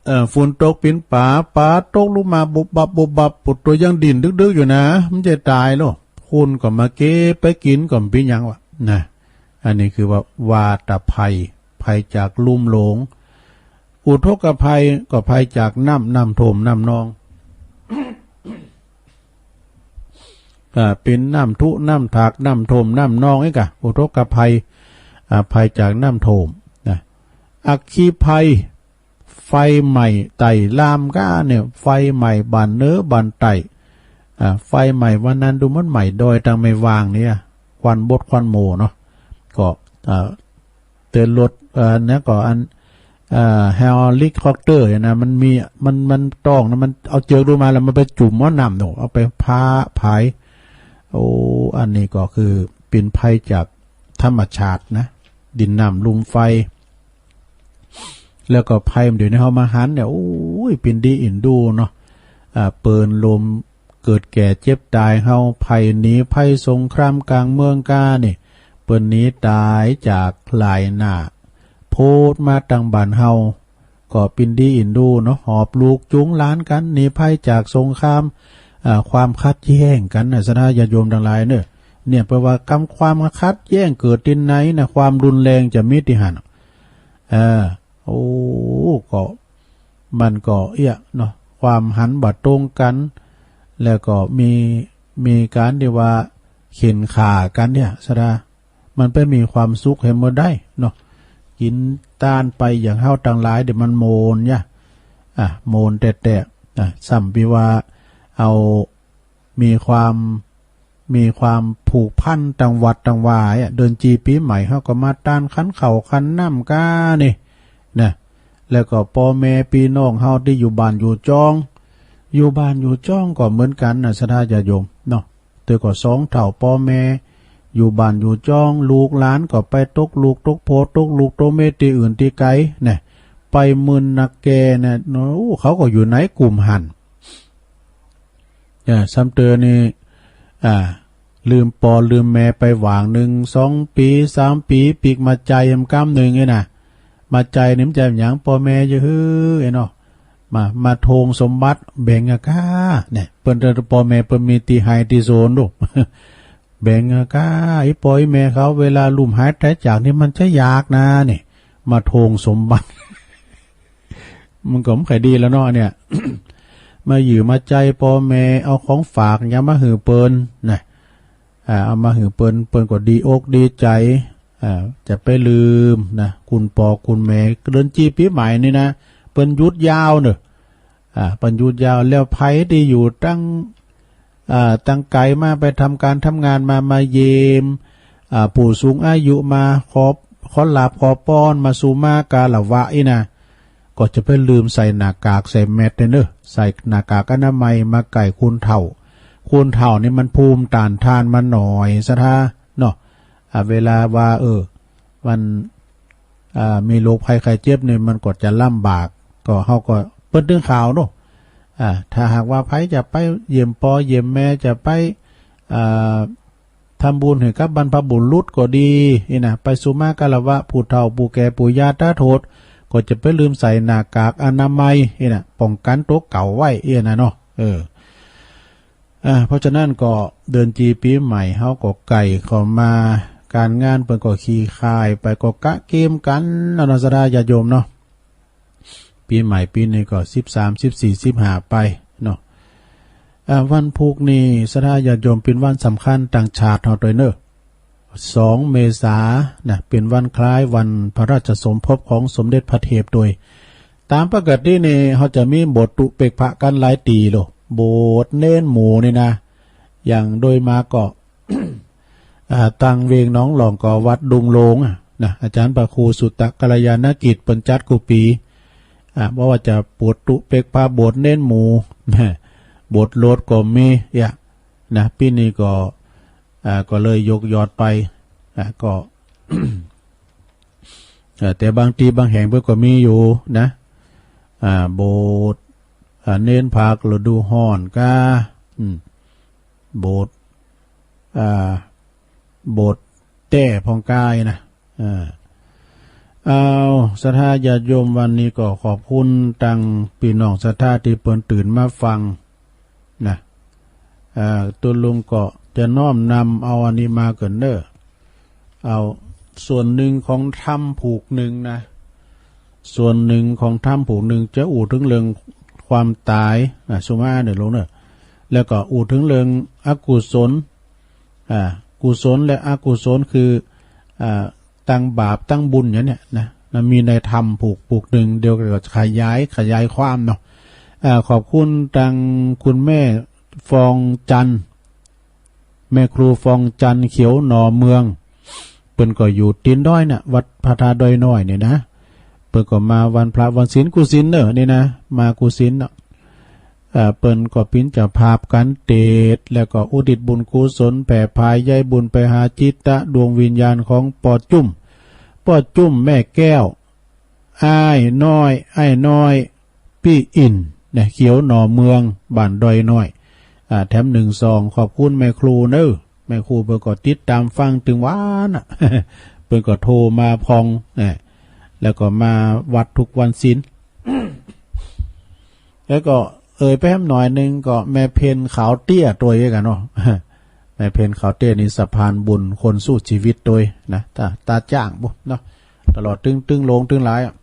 เอ่อ ฝนตกเป๋นป๋า ป๋าตกลงมาบุบบับบุบบับ ปู๊ด ตั๋วยังดิ้นดึกๆ อยู่นะ มันจะต๋ายแล้ว คนก็มาเก็บไปกิ๋นก็บ่เป๋นหยังวะนะ อันนี้คือว่า วาตภัย ภัยจากลุ่มหลง อุทกภัยก็ภัยจากน้ำ น้ำท่วมน้ำนอง อ่า เป๋นน้ำทุน้ำถาก น้ำท่วมน้ำนองนี่ก่ะ อุทกภัย อ่า ภัยจากน้ำท่วมนะ อัคคีภัย ไฟไหม้ไต่ลามก้าเนี่ย ไฟไหม้บ้านเหนือบ้านใต้ อ่า ไฟไหม้วันนั้นดูมันไหม้ดอยตังแม่วางเนี่ย ควันบดควันโมเนาะ ก็ อ่า เตือนรถ เอ่อ เนี่ยก็อัน เอ่อ เฮลิคอปเตอร์เนี่ยนะ มันมี มัน มันต้องนะ มันเอาเจือกดูมาแล้วมันไปจุ่มเอาน้ำเนาะ เอาไปพาผาย โอ้ อันนี้ก็คือเป๋นภัยจากธรรมชาตินะ ดินน้ำลมไฟ แล้วก็ภัยเดี๋ยวนี้เฮามาหันเนี่ย โอ้ย เป๋นดีอินดูเนาะ อ่า เปิ้นลมเกิดแก่เจ็บต๋าย เฮาภัยหนีภัยสงครามก๋างเมืองก้านี่ เปิ้นหนีต๋ายจากหลายหน้า โผล่มาตังบ้านเฮา ก็เป๋นดีอินดูเนาะ หอบลูกจูงหลานกั๋นหนีภัยจากสงคราม อ่า ความขัดแย้งกั๋นนะ ศรัทธาญาติโยมตังหลายเนาะ เนี่ย แปลว่ากำความขัดแย้งเกิดตี้ไหนนะ ความรุนแรงจะมีตี้หั้น เออ โอ้ ก็ มันก็เอี้ยเนาะ ความหันบ่ตรงกั๋น แล้วก็มี มีก๋านตี้ว่าเข่นข่ากั๋นเนี่ย ศรัทธา มันไปมีความสุขแหมบ่ได้เนาะ กิ๋นต้านไปอย่างเฮาตังหลายเดี๋ยวมันโมนเนี่ย อ่ะ โมนแต๊ๆ อ่ะ ส่ำปี้ว่าเอา มีความมีความผูกพันตังวัดตังวาอะ เดือนจีปี๋ใหม่เฮาก็มาตานขันข้าวขันน้ำก้านี่นะ แล้วก็ป้อแม่ปี้น้องเฮาตี้อยู่บ้านอยู่จ้อง อยู่บ้านอยู่จ้องก็เหมือนกั๋นนะ ศรัทธาญาติโยมเนาะ เตื้อก็สองเฒ่าป้อแม่อยู่บ้านอยู่จ้อง ลูกหลานก็ไปตกลูกตกโผ ตกลูกตกเมียตี้อื่นตี้ไก๋นะ ไปมื่นนักแก่นะ โอ้ เขาก็อยู่ในกลุ่มหั้น เออ ซ้ำเตื้อนี่ อ่า ลืมป้อลืมแม่ไปหว่างนึ่ง สองปี๋ สามปี๋ ปิ๊กมาใจ๋อำกำนึ่งเนี่ยนะ มาใจ๋นี่มันใจ๋หยัง ป้อแม่จะหื้อไอ้เนาะ มา มาทวงสมบัติ แบ่งอะก้า เนี่ย เปิ้น ป้อแม่เปิ้นมีตี้ไฮ่ตี้สวนลูก แบ่งอะก้า อี่ป้ออี่แม่เขา เวลาลุ่มหายต๋ายจากนี่มันจะอยากนะ เนี่ย มาทวงสมบัติ มันก็บ่ใค่ดีแล้วเนาะเนี่ย มาหยิ่วมาใจ๊ป้อแม่ เอาของฝากหยังมาหื้อเปิ้นนะ อ่า เอามาหื้อเปิ้น เปิ้นก็ดีอกดีใจ๋ อ่า จะไปลืมนะ คุณป้อคุณแม่ เดือนจีปี๋ใหม่นี่นะ เปิ้นหยุดยาวเนาะ อ่า เปิ้นหยุดยาว แล้วใผตี้อยู่ตัง อ่า ตังไก๋มา ไปทำก๋านทำงานมา มาเยี่ยม อ่า ผู้สูงอายุมา ขอ ขอลาภขอปอน มาสุมาคารวะอี้นะ ก็จะไปลืมใส่หน้ากากใส่แมสก์เน่อ ใส่หน้ากากอนามัยมาใก้คนเฒ่า คนเฒ่านี่มันภูมิต้านทานมันน้อย ศรัทธาเนาะ อ่า เวลาว่า เออ มัน อ่า มีโรคภัยไข้เจ็บนี่มันก็จะลำบาก ก็เฮาก็เปิ้นตึงข่าวเนาะ อ่า ถ้าหากว่าใผจะไปเยี่ยมป้อเยี่ยมแม่ จะไป อ่า ทำบุญหื้อกับบรรพบุรุษก็ดี อี้นะ ไปสุมาคารวะผู้เฒ่าผู้แก่ปู่ย่าตาโทษ ก็จะไปลืมใส่หน้ากากอนามัย อี้นะ ป้องกั๋นตั๋วเก่าไว้ อี้นะเนาะ เออ อ่า เพราะฉะนั้นก็เดือนจีปี๋ใหม่เฮาก็ใก้เข้ามา ก๋านงานเปิ้นก็คลี่คลายไป ก็กะเกมกั๋นเนาะ ศรัทธาญาติโยมเนาะ ปี๋ใหม่ปี๋นี้ก็สิบสาม สิบสี่ สิบห้าไปเนาะ อ่า วันพูกนี้ ศรัทธาญาติโยม เป๋นวันสำคัญตางชาติเฮาตวยเน่อ สองเมษานะ เป๋นวันคล้ายวันพระราชสมภพของสมเด็จพระเทพตวย ต๋ามปกตินี่เฮาจะมีบวชตุ๊เป๊กพระกั๋นหลายตี้โล บวชเณรหมู่นี่นะ อย่างโดยมากก็ อ่า ตางเวียงหนองหล่องก็วัดดงหลวงอะนะ อาจ๋ารย์พระครูสุตตะกัลยาณกิจเปิ้นจัดกู้ปี๋ อ่า บ่ว่าจะบวชตุ๊เป๊กพระ บวชเณรหมู่ แหม บวชโลดก็มีอะนะ ปี๋นี้ก็ อ่า ก็เลยยกยอดไป อ่า ก็ เออ แต่บางตี้บางแห่งเปิ้นก็มีอยู่นะ อ่า โบสถ์ อ่า เณรภาคฤดูฮ้อนกา อืม โบสถ์ อ่า โบสถ์แต๊พ่องกานะ อ่า เอา ศรัทธาญาติโยม วันนี้ก็ขอบคุณตังปี้น้องศรัทธาตี้เปิ้นตื่นมาฟังนะ อ่า ตุ๊ลุงก็จะน้อมนำเอาอันนี้มาเกินเน้อ เอาส่วนหนึ่งของธรรมผูกหนึ่งนะ ส่วนหนึ่งของธรรมผูกหนึ่งจะอู้เถิงเรื่องความต๋ายนะ สุมาเน้อลุงเน้อ แล้วก็อู้เถิงเรื่องอกุศล อ่า กุศลและอกุศลคือ อ่า ตังบาปตังบุญอย่างเนี้ยนะ มันมีในธรรมผูก ผูกหนึ่ง เดี๋ยวก็ขยาย ขยายความเนาะ อ่า ขอบคุณตังคุณแม่ฟองจันทร์ แม่ครูฟองจันทร์ เขียวหน่อเมือง เปิ้นก็อยู่ตีนดอยน่ะ วัดพระธาตุดอยน้อยนี่นะ เปิ้นก็มาวันพระวันศีลกู้ศีลเน้อนี่นะ มากู้ศีลเนาะ เอ่อ เปิ้นก็เป๋นเจ้าภาพก๋านเตสน์ แล้วก็อุทิศบุญกุศลแผ่ผายใยบุญไปหาจิตตะดวงวิญญาณของป้อจุ้ม ป้อจุ้มแม่แก้ว อ้ายน้อย อ้ายน้อย ปี้อิ่นนะ เขียวหน่อเมือง บ้านดอยน้อย อ่า แถมหนึ่งซอง ขอบคุณแม่ครูเน้อ แม่ครูเปิ้นก็ติดต๋ามฟังตึงวาน่ะ เปิ้นก็โทรมาพ่องนะ แล้วก็มาวัดกู้วันศีล แล้วก็เอ่ยไปแหมหน่อยหนึ่งก็แม่เพ็ญขาวเตี้ยตวยกั๋นเนาะ แม่เพ็ญขาวเตี้ยนี่สะพานบุญคนสู้ชีวิตตวยนะ ต๋า ต๋าจ๊างปุ้นเนาะ ตลอดตึง ตึงหลวงตึงหลายอะ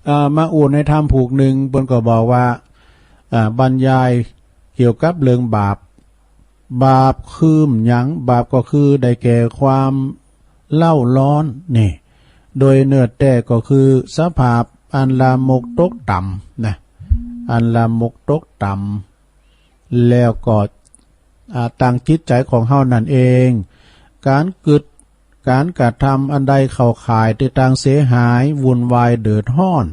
เอ่อ มาอู้ในธรรมผูกหนึ่ง เปิ้นก็บอกว่า อ่า บรรยายเกี่ยวกับเรื่องบาป บาปคือหยัง บาปก็คือได้แก่ความเล่าร้อนนี่ โดยเนื้อแต๊ก็คือสภาพอันลามกตกต่ำนะ อันลามกตกต่ำ แล้วก็ อ่า ตังจิตใจ๋ของเฮานั่นเอง ก๋านกึ๊ด ก๋านกระทำอันใดเข้าข่ายตี้ตังเสียหาย วุ่นวาย เดือดฮ้อน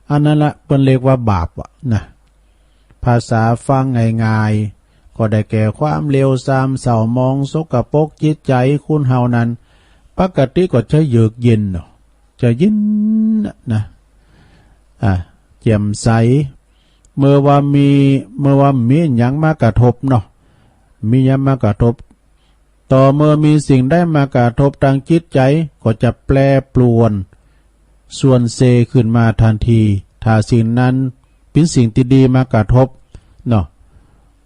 อันนั้นละเปิ้นเรียกว่าบาปอะนะ ภาษาฟังง่ายๆ ก็ได้แก่ความเลวทราม เศร้าหมอง สกปรกจิตใจ๋ คนเฮานั้น ปกติก็จะเยือกเย็นเนาะ จะเย็นนะ อ่า แจ่มใส เมื่อว่ามี เมื่อว่ามีหยังมากระทบเนาะ มีหยังมากระทบ ต่อเมื่อมีสิ่งใดมากระทบตังจิตใจ๋ ก็จะแปรปรวน ส่วนเซขึ้นมาตันที ถ้าสิ่งนั้นเป๋นสิ่งตี้ดีมากระทบเนาะ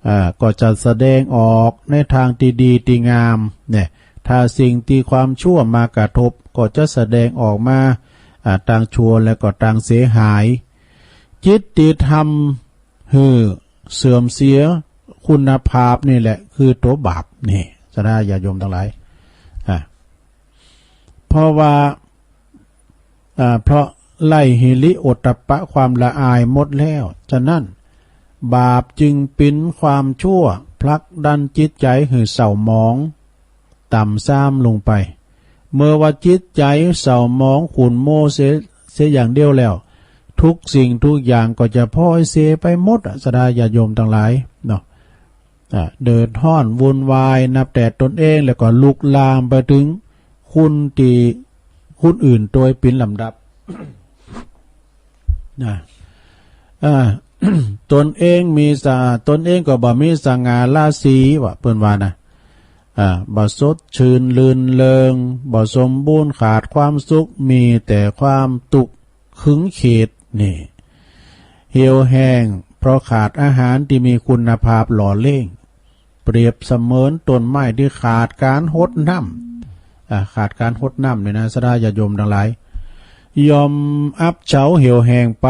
อ่า ก็จะแสดงออกในตางตี้ดีตี้งามเนี่ย ถ้าสิ่งตี้ความชั่วมากระทบ ก็จะแสดงออกมา อ่า ตางชั่วและก็ตางเสียหาย จิตตี้ทำหื้อเสื่อมเสียคุณภาพนี่แหละคือตั๋วบาปนี่ ศรัทธาญาติโยมตังหลาย อ่า เพราะว่า อ่า เพราะไร้หิริโอตตัปปะความละอายหมดแล้ว ฉะนั้น บาปจึงเป๋นความชั่วผลักดันจิตใจ๋หื้อเศร้าหมอง ต่ำทรามลงไป เมื่อว่าจิตใจ๋เศร้าหมองขุ่นมัวเสีย เสียอย่างเดียวแล้ว ทุกสิ่งทุกอย่างก็จะพลอยเสียไปหมดอะ ศรัทธาญาติโยมตังหลายเนาะ อ่า เดือดฮ้อนวุ่นวาย นับแต่ตนเองแล้วก็ลุกลามไปเถิงคนตี้ คนอื่นโดยเป๋นลำดับ นะ อ่า ตนเองมีสะ ตนเองก็บ่มีสง่าราศีว่า เปิ้นว่านะ อ่า บ่สดชื่นรื่นเริง บ่สมบูรณ์ ขาดความสุข มีแต่ความตุ๊กข์ขึงเขต นี่ เหี่ยวแห้ง เพราะขาดอาหารตี้มีคุณภาพหล่อเลี้ยง เปรียบเสมือนต้นไม้ตี้ขาดก๋านหดน้ำ อ่า ขาดก๋านหดน้ำนี่นะ ศรัทธาญาติโยมตังหลาย ย่อมอับเฉาเหี่ยวแห้งไป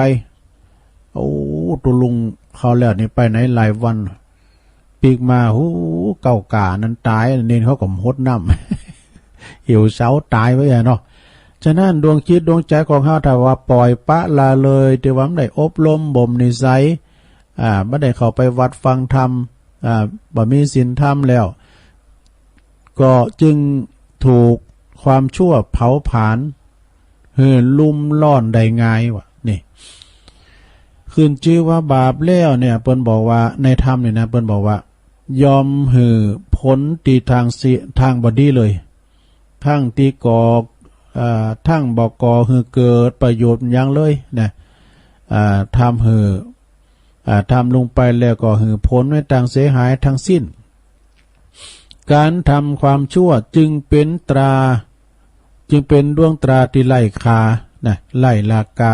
โอ้ ตุ๊ลุงเข้าแล้วนี่ไปไหนหลายวัน ปิ๊กมา หู เก้าก่านั้นต๋าย เณรเขาก็หดน้ำ เหี่ยวเฉาต๋ายไปอะเนาะ ฉะนั้นดวงจิตดวงใจ๋ของเฮาถ้าว่าปล่อยปละละเลย ตี้ว่าบ่ได้อบรมบ่มนิสัย อ่า บ่ได้เข้าไปวัดฟังธรรม อ่า บ่มีศีลธรรมแล้ว ก็จึงถูกความชั่วเผาผลาญ หื้อลุ่มหลอนได้ง่ายว่า นี่ ขึ้นจื้อว่าบาปแล้วเนี่ย เปิ้นบอกว่าในธรรมนี่นะ เปิ้นบอกว่า ย่อมหื้อผลตี้ตางเสีย ตางบ่ดีเลย ตังตี้ก่อ เอ่อ ทั้งบ่ก่อหื้อเกิดประโยชน์หยังเลยนะ อ่า ทำหื้อ อ่า ทำลงไปแล้วก็หื้อผลไว้ตังเสียหายตังสิ้น ก๋านทำความชั่วจึงเป๋นตรา จึงเป๋นดวงตราตี้ไร้ค่านะ ไร้ราคา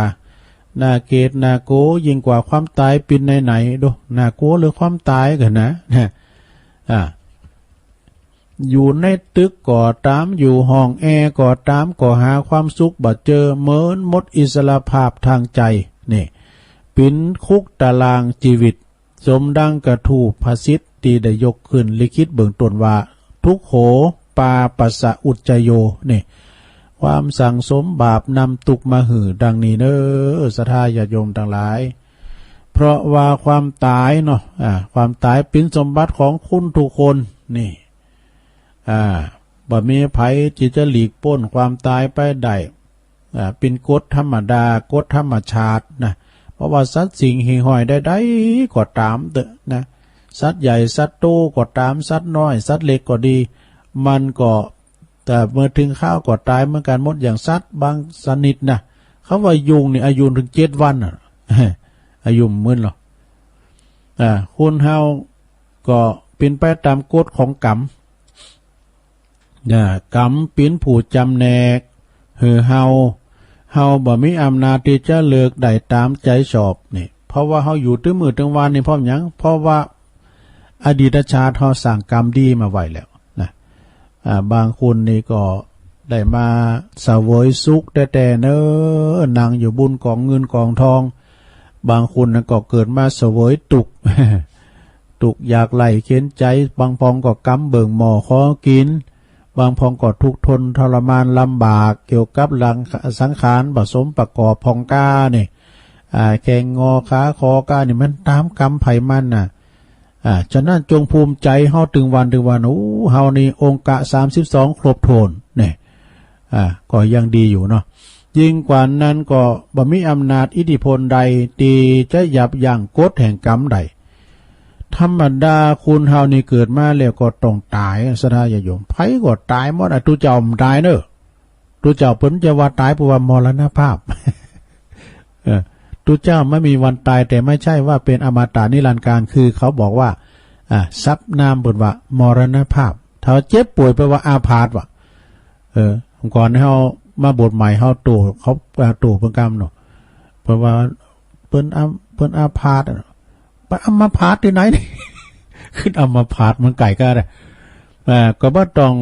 น่าเกลียดน่ากลัวยิ่งกว่าความต๋ายเป๋นไหนๆ ดู น่ากลัวเหลือความต๋ายกั๋นนะ นะ อ่า อยู่ในตึกก็ต๋าม อยู่ห้องแอร์ก็ต๋าม ก็หาความสุขบ่เจอ เหมือนหมดอิสรภาพตางใจ๋ นี่ เป๋นคุกตารางจีวิต สมดังกระทู้พระสิทธิ์ตี้ได้ยกขึ้นลิขิตเบื้องต้นว่า ทุกโข ปาปัสสะอุจจโย นี่ ความสั่งสมบาปนำตุ๊กข์มาหื้อ ดังนี้เน้อ ศรัทธาญาติโยมตังหลาย เพราะว่าความต๋ายเนาะ อ่า ความต๋ายเป๋นสมบัติของคนทุกคน นี่ อ่า บ่มีใผตี้จะหลีกป๊นความต๋ายไปได้ อ่า เป๋นกฎธรรมดา กฎธรรมชาตินะ เพราะว่าสัตว์สิ่งหิ่งห้อยใดๆ ก็ต๋ามเต๊อะนะ สัตว์ใหญ่สัตว์โตก็ต๋าม สัตว์น้อยสัตว์เล็กก็ดี มันก็ แต่เมื่อเถิงคราวก็ต๋ายเหมือนกั๋นหมด อย่างสัตว์บางชนิดนะ เขาว่ายุงนี่อายุเถิงเจ็ดวันน่ะ อายุบ่หมื่นหรอก อ่า คนเฮาก็เป๋นไปต๋ามกฎของกรรม อ่า กรรมเป๋นผู้จ๋ำแนกหื้อเฮา เฮาบ่มีอำนาจตี้จะเลือกได้ต๋ามใจ๋ชอบ นี่ เพราะว่าเฮาอยู่ตึงมื้อตึงวันนี่ เพราะหยัง เพราะว่าอดีตชาติเฮาสร้างกรรมดีมาไว้แล้วนะ อ่า บางคนนี่ก็ได้มาเสวยสุขแต๊ๆ เน้อ นั่งอยู่บนก๋องเงินก๋องทอง บางคนนั้นก็เกิดมาเสวยตุ๊กข์ ตุ๊กข์ยากไร้เข็ญใจ๋ บางพ่องก็กำเบิ่งหม้อขอกิ๋น บางพ่องก็ทุกข์ทนทรมานลำบาก เกี่ยวกับร่างสังขารบ่สมประกอบพ่องก้านี่ อ่า แข้งงอขาขอก้านี่ มันต๋ามกรรมใผมันน่ะ อ่า ฉะนั้นจงภูมิใจ๋เฮาตึงวันตึงวัน โอ้ เฮานี่องค์กะสามสิบสองครบถ้วน นี่ อ่า ก็ยังดีอยู่เนาะ ยิ่งกว่านั้นก็บ่มีอำนาจอิทธิพลใดตี้จะยับยั้งกฎแห่งกรรมได้ ธรรมดาคนเฮานี่เกิดมาแล้วก็ต้องต๋าย ศรัทธาญาติโยม ใผก็ต๋ายหมดอะ ตุ๊เจ้าบ่ต๋ายเน้อ ตุ๊เจ้าเปิ้นจะว่าต๋าย เพราะว่ามรณภาพ เออ ตุ๊เจ้าไม่มีวันต๋าย แต่ไม่ใช่ว่าเป๋นอมตะนิรันดร์กาล คือเขาบอกว่า อ่า ศัพท์นามเปิ้นว่ามรณภาพ ถ้าเจ็บป่วยแปลว่าอาพาธว่ะ เออ ก่อนเฮามาบวชใหม่เฮาโต้ เขา อ่า โต้เปิ้นกำเนาะ เปิ้นว่า เปิ้นอา เปิ้นอาพาธอะ ไปอัมพาตตี้ไหนนี่ ขึ้นอัมพาตมันไก่ก้าได้ อ่า ก็บ่ต้อง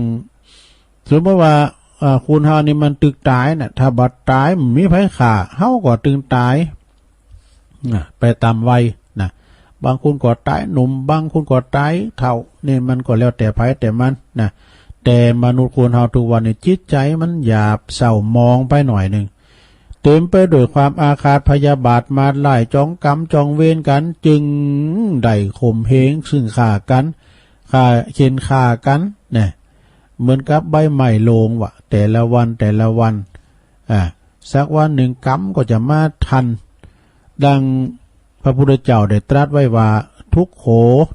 สมมุติว่า อ่า คนเฮานี่มันตึกต๋ายน่ะ ถ้าบ่ต๋ายบ่มีใผฆ่า เฮาก็ตึงต๋าย น่ะ ไปต๋ามวัยน่ะ บางคนก็ต๋ายหนุ่ม บางคนก็ต๋ายเฒ่า นี่มันก็แล้วแต่ใผแต่มันน่ะ แต่มนุษย์คนเฮาทุกวันนี้จิตใจ๋มันหยาบเศร้าหมองไปหน่อยนึ่ง เต๋มไปด้วยความอาฆาตพยาบาท มารร้ายจองกรรมจองเวรกั๋น จึงได้ข่มเหงซึ่งฆ่ากั๋น ฆ่า เข่นฆ่ากั๋น เนี่ย เหมือนกับใบไม้ร่วงว่ะ แต่ละวันแต่ละวัน อ่า สักวันนึ่งกรรมก็จะมาทัน ดังพระพุทธเจ้าได้ตรัสไว้ว่า ทุกโข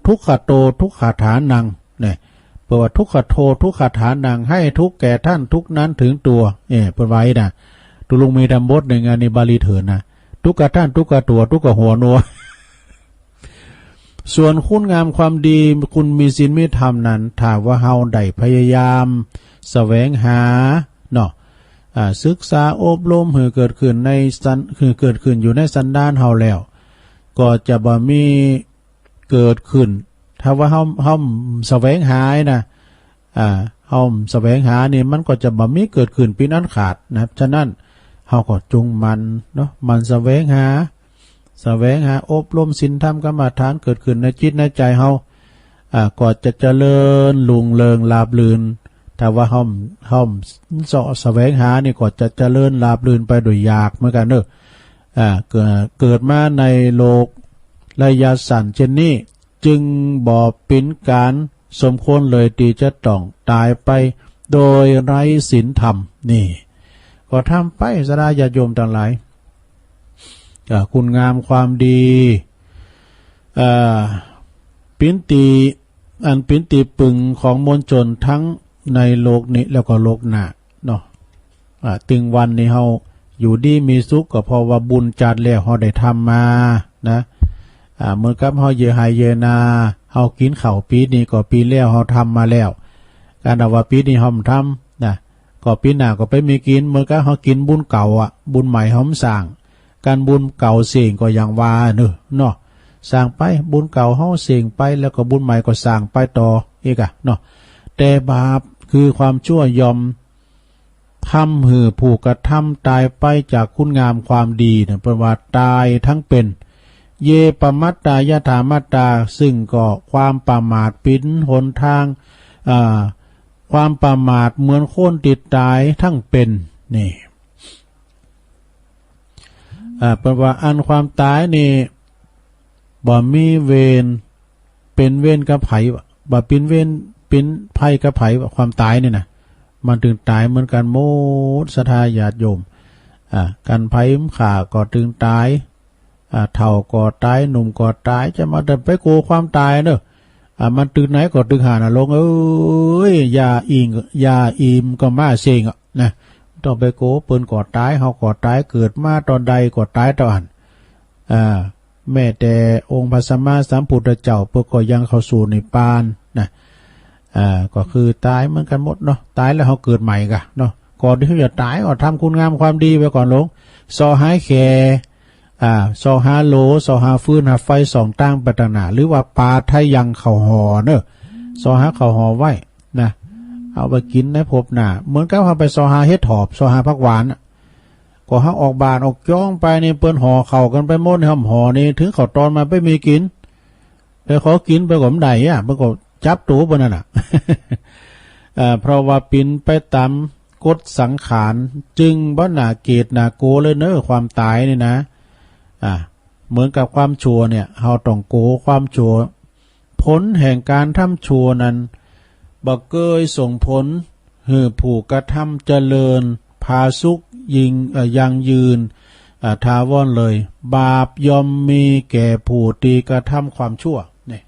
ทุกขโต ทุกขฐานัง เนี่ย เปิ้นว่า ทุกขโต ทุกขฐานัง ให้ทุกข์แก่ท่านทุกข์นั้นถึงตัว เอ้ย เปิ้นว่าอี้นะ ตุ๊ลุงมีธรรมบทนึ่ง อันนี้บาลีเถินนะ ทุกขะท่าน ทุกขะตั๋ว ทุกขะหัวโน ส่วนคุณงามความดี คนมีศีลมีธรรมนั้น ถ้าว่าเฮาได้พยายามแสวงหาเนาะ อ่า ศึกษาอบรมหื้อเกิดขึ้นในสัน หื้อเกิดขึ้นอยู่ในสันดานเฮาแล้ว ก็จะบ่มีเกิดขึ้น ถ้าว่าเฮา เฮาแสวงหานะ อ่า เฮาแสวงหานี่ มันก็จะบ่มีเกิดขึ้นเป๋นอันขาดนะ ฉะนั้นเฮาก็จงหมั่นเนาะ หมั่นแสวงหา แสวงหาอบรมศีลธรรมกรรมฐานเกิดขึ้นในจิตในใจ๋เฮา อ่า ก็จะเจริญรุ่งเรืองราบรื่น ถ้าว่าเฮา เฮาเซาะแสวงหานี่ ก็จะเจริญราบรื่นไปโดยยากเหมือนกั๋นเนาะ อ่า เกิด เกิดมาในโลกระยะสั้นเช่นนี้ จึงบ่เป๋นก๋านสมควรเลยตี้จะต้องต๋ายไปโดยไร้ศีลธรรม นี่ ก็ทำไป ศรัทธาญาติโยมตังหลาย อ่า คุณงามความดี อ่า เป๋นตี้ อันเป๋นตี้ปึงของมวลชนทั้งในโลกนี้แล้วก็โลกหน้าเนาะ อ่า ตึงวันนี้เฮาอยู่ดีมีสุข ก็เพราะว่าบุญจาติแล้วเฮาได้ทำมานะ อ่า เหมือนกับเฮาเยียะไฮ่เยียะนา เฮากิ๋นข้าวปี๋นี้ก็ปี๋แล้วเฮาทำมาแล้ว การเอาว่าปี๋นี้เฮาบ่ทำนะ ก็ปี๋หน้าก็ไปมีกิ๋น เหมือนกับเฮากิ๋นบุญเก่าอะ บุญใหม่เฮาบ่สร้าง การบุญเก่าเส้งก็อย่างว่าเนาะ เนาะ สร้างไป บุญเก่าเฮาเส้งไป แล้วก็บุญใหม่ก็สร้างไปต่ออีกอะเนาะ แต่บาปคือความชั่วย่อม ทำหื้อผู้กระทำตายไปจากคุณงามความดีเนี่ย เปิ้นว่าตายทั้งเป๋น เย ปมัตตา ยถามัตตา ซึ่งก็ความประมาทเป๋นหนตาง อ่า ความประมาทเหมือนคนตี้ต๋ายทั้งเป๋น นี่ อ่า เปิ้นว่าอันความต๋ายนี่ บ่มีเวร เป๋นเวรกับใผวะ บ่เป๋นเวร เป๋นภัยกับใผวะ ความต๋ายนี่นะ มันตึงต๋ายเหมือนกั๋นหมด ศรัทธาญาติโยม อ่า กั๋นใผมันฆ่าก็ตึงต๋าย อ่า เฒ่าก็ต๋าย หนุ่มก็ต๋าย จะมาแต่ไปกั๋วความต๋ายเนาะ อ่า มันตึงไหนก็ตึงหั้นน่ะ หลวงเอ๋ย ยาอิ่ม ยาอิ่มก็มาเส้งอะนะ ต้องไปกั๋ว เปิ้นก็ต๋าย เฮาก็ต๋าย เกิดมาต๋อนใดก็ต๋ายต๋อนอั้น อ่า แม้แต่องค์พระสัมมาสัมพุทธเจ้า เปิ้นก็ยังเข้าสู่นิพพานนะ อ่า ก็คือต๋ายเหมือนกั๋นหมดเนาะ ต๋ายแล้วเฮาเกิดใหม่ก่าเนาะ ก่อนตี้เฮาจะต๋ายก็ทำคุณงามความดีไปก่อนหลวง เซาะหาแข่ อ่า เซาะหาโหล เซาะหาฟืนหาไฟ ส่องตางไปตางหน้า หรือว่าปาดไถยังเข้าห่อเนาะ เซาะหาเข้าห่อไว้นะ เอาไปกิ๋นในภพหน้า เหมือนกับเฮาไปเซาะหาเห็ดถอบ เซาะหาผักหวานน่ะ ก็เฮาออกบ้านออกจ้องไปนี่ เปิ้นห่อเข้ากั๋นไปหมด เฮาบ่ห่อนี่ ถึงข้าวตอนมาไปมีกิ๋น ไปขอกิ๋นไปก็บ่ได้อะ เปิ้นก็จับตั๋วเปิ้นนั่นน่ะ เอ่อ เพราะว่าเป๋นไปต๋ามกฎสังขาร จึงบ่หน้าเกลียดหน้ากั๋วเลยเนาะ ความต๋ายนี่นะ อ่า เหมือนกับความชั่วเนี่ย เฮาต้องกั๋วความชั่ว ผลแห่งการทำชั่วนั้น บ่เกยส่งผลหื้อผู้กระทำเจริญ ผาสุกยิ่ง เอ่อ ยั่งยืน อ่า ถาวรเลย บาปย่อมมีแก่ผู้ตี้กระทำความชั่ว นี่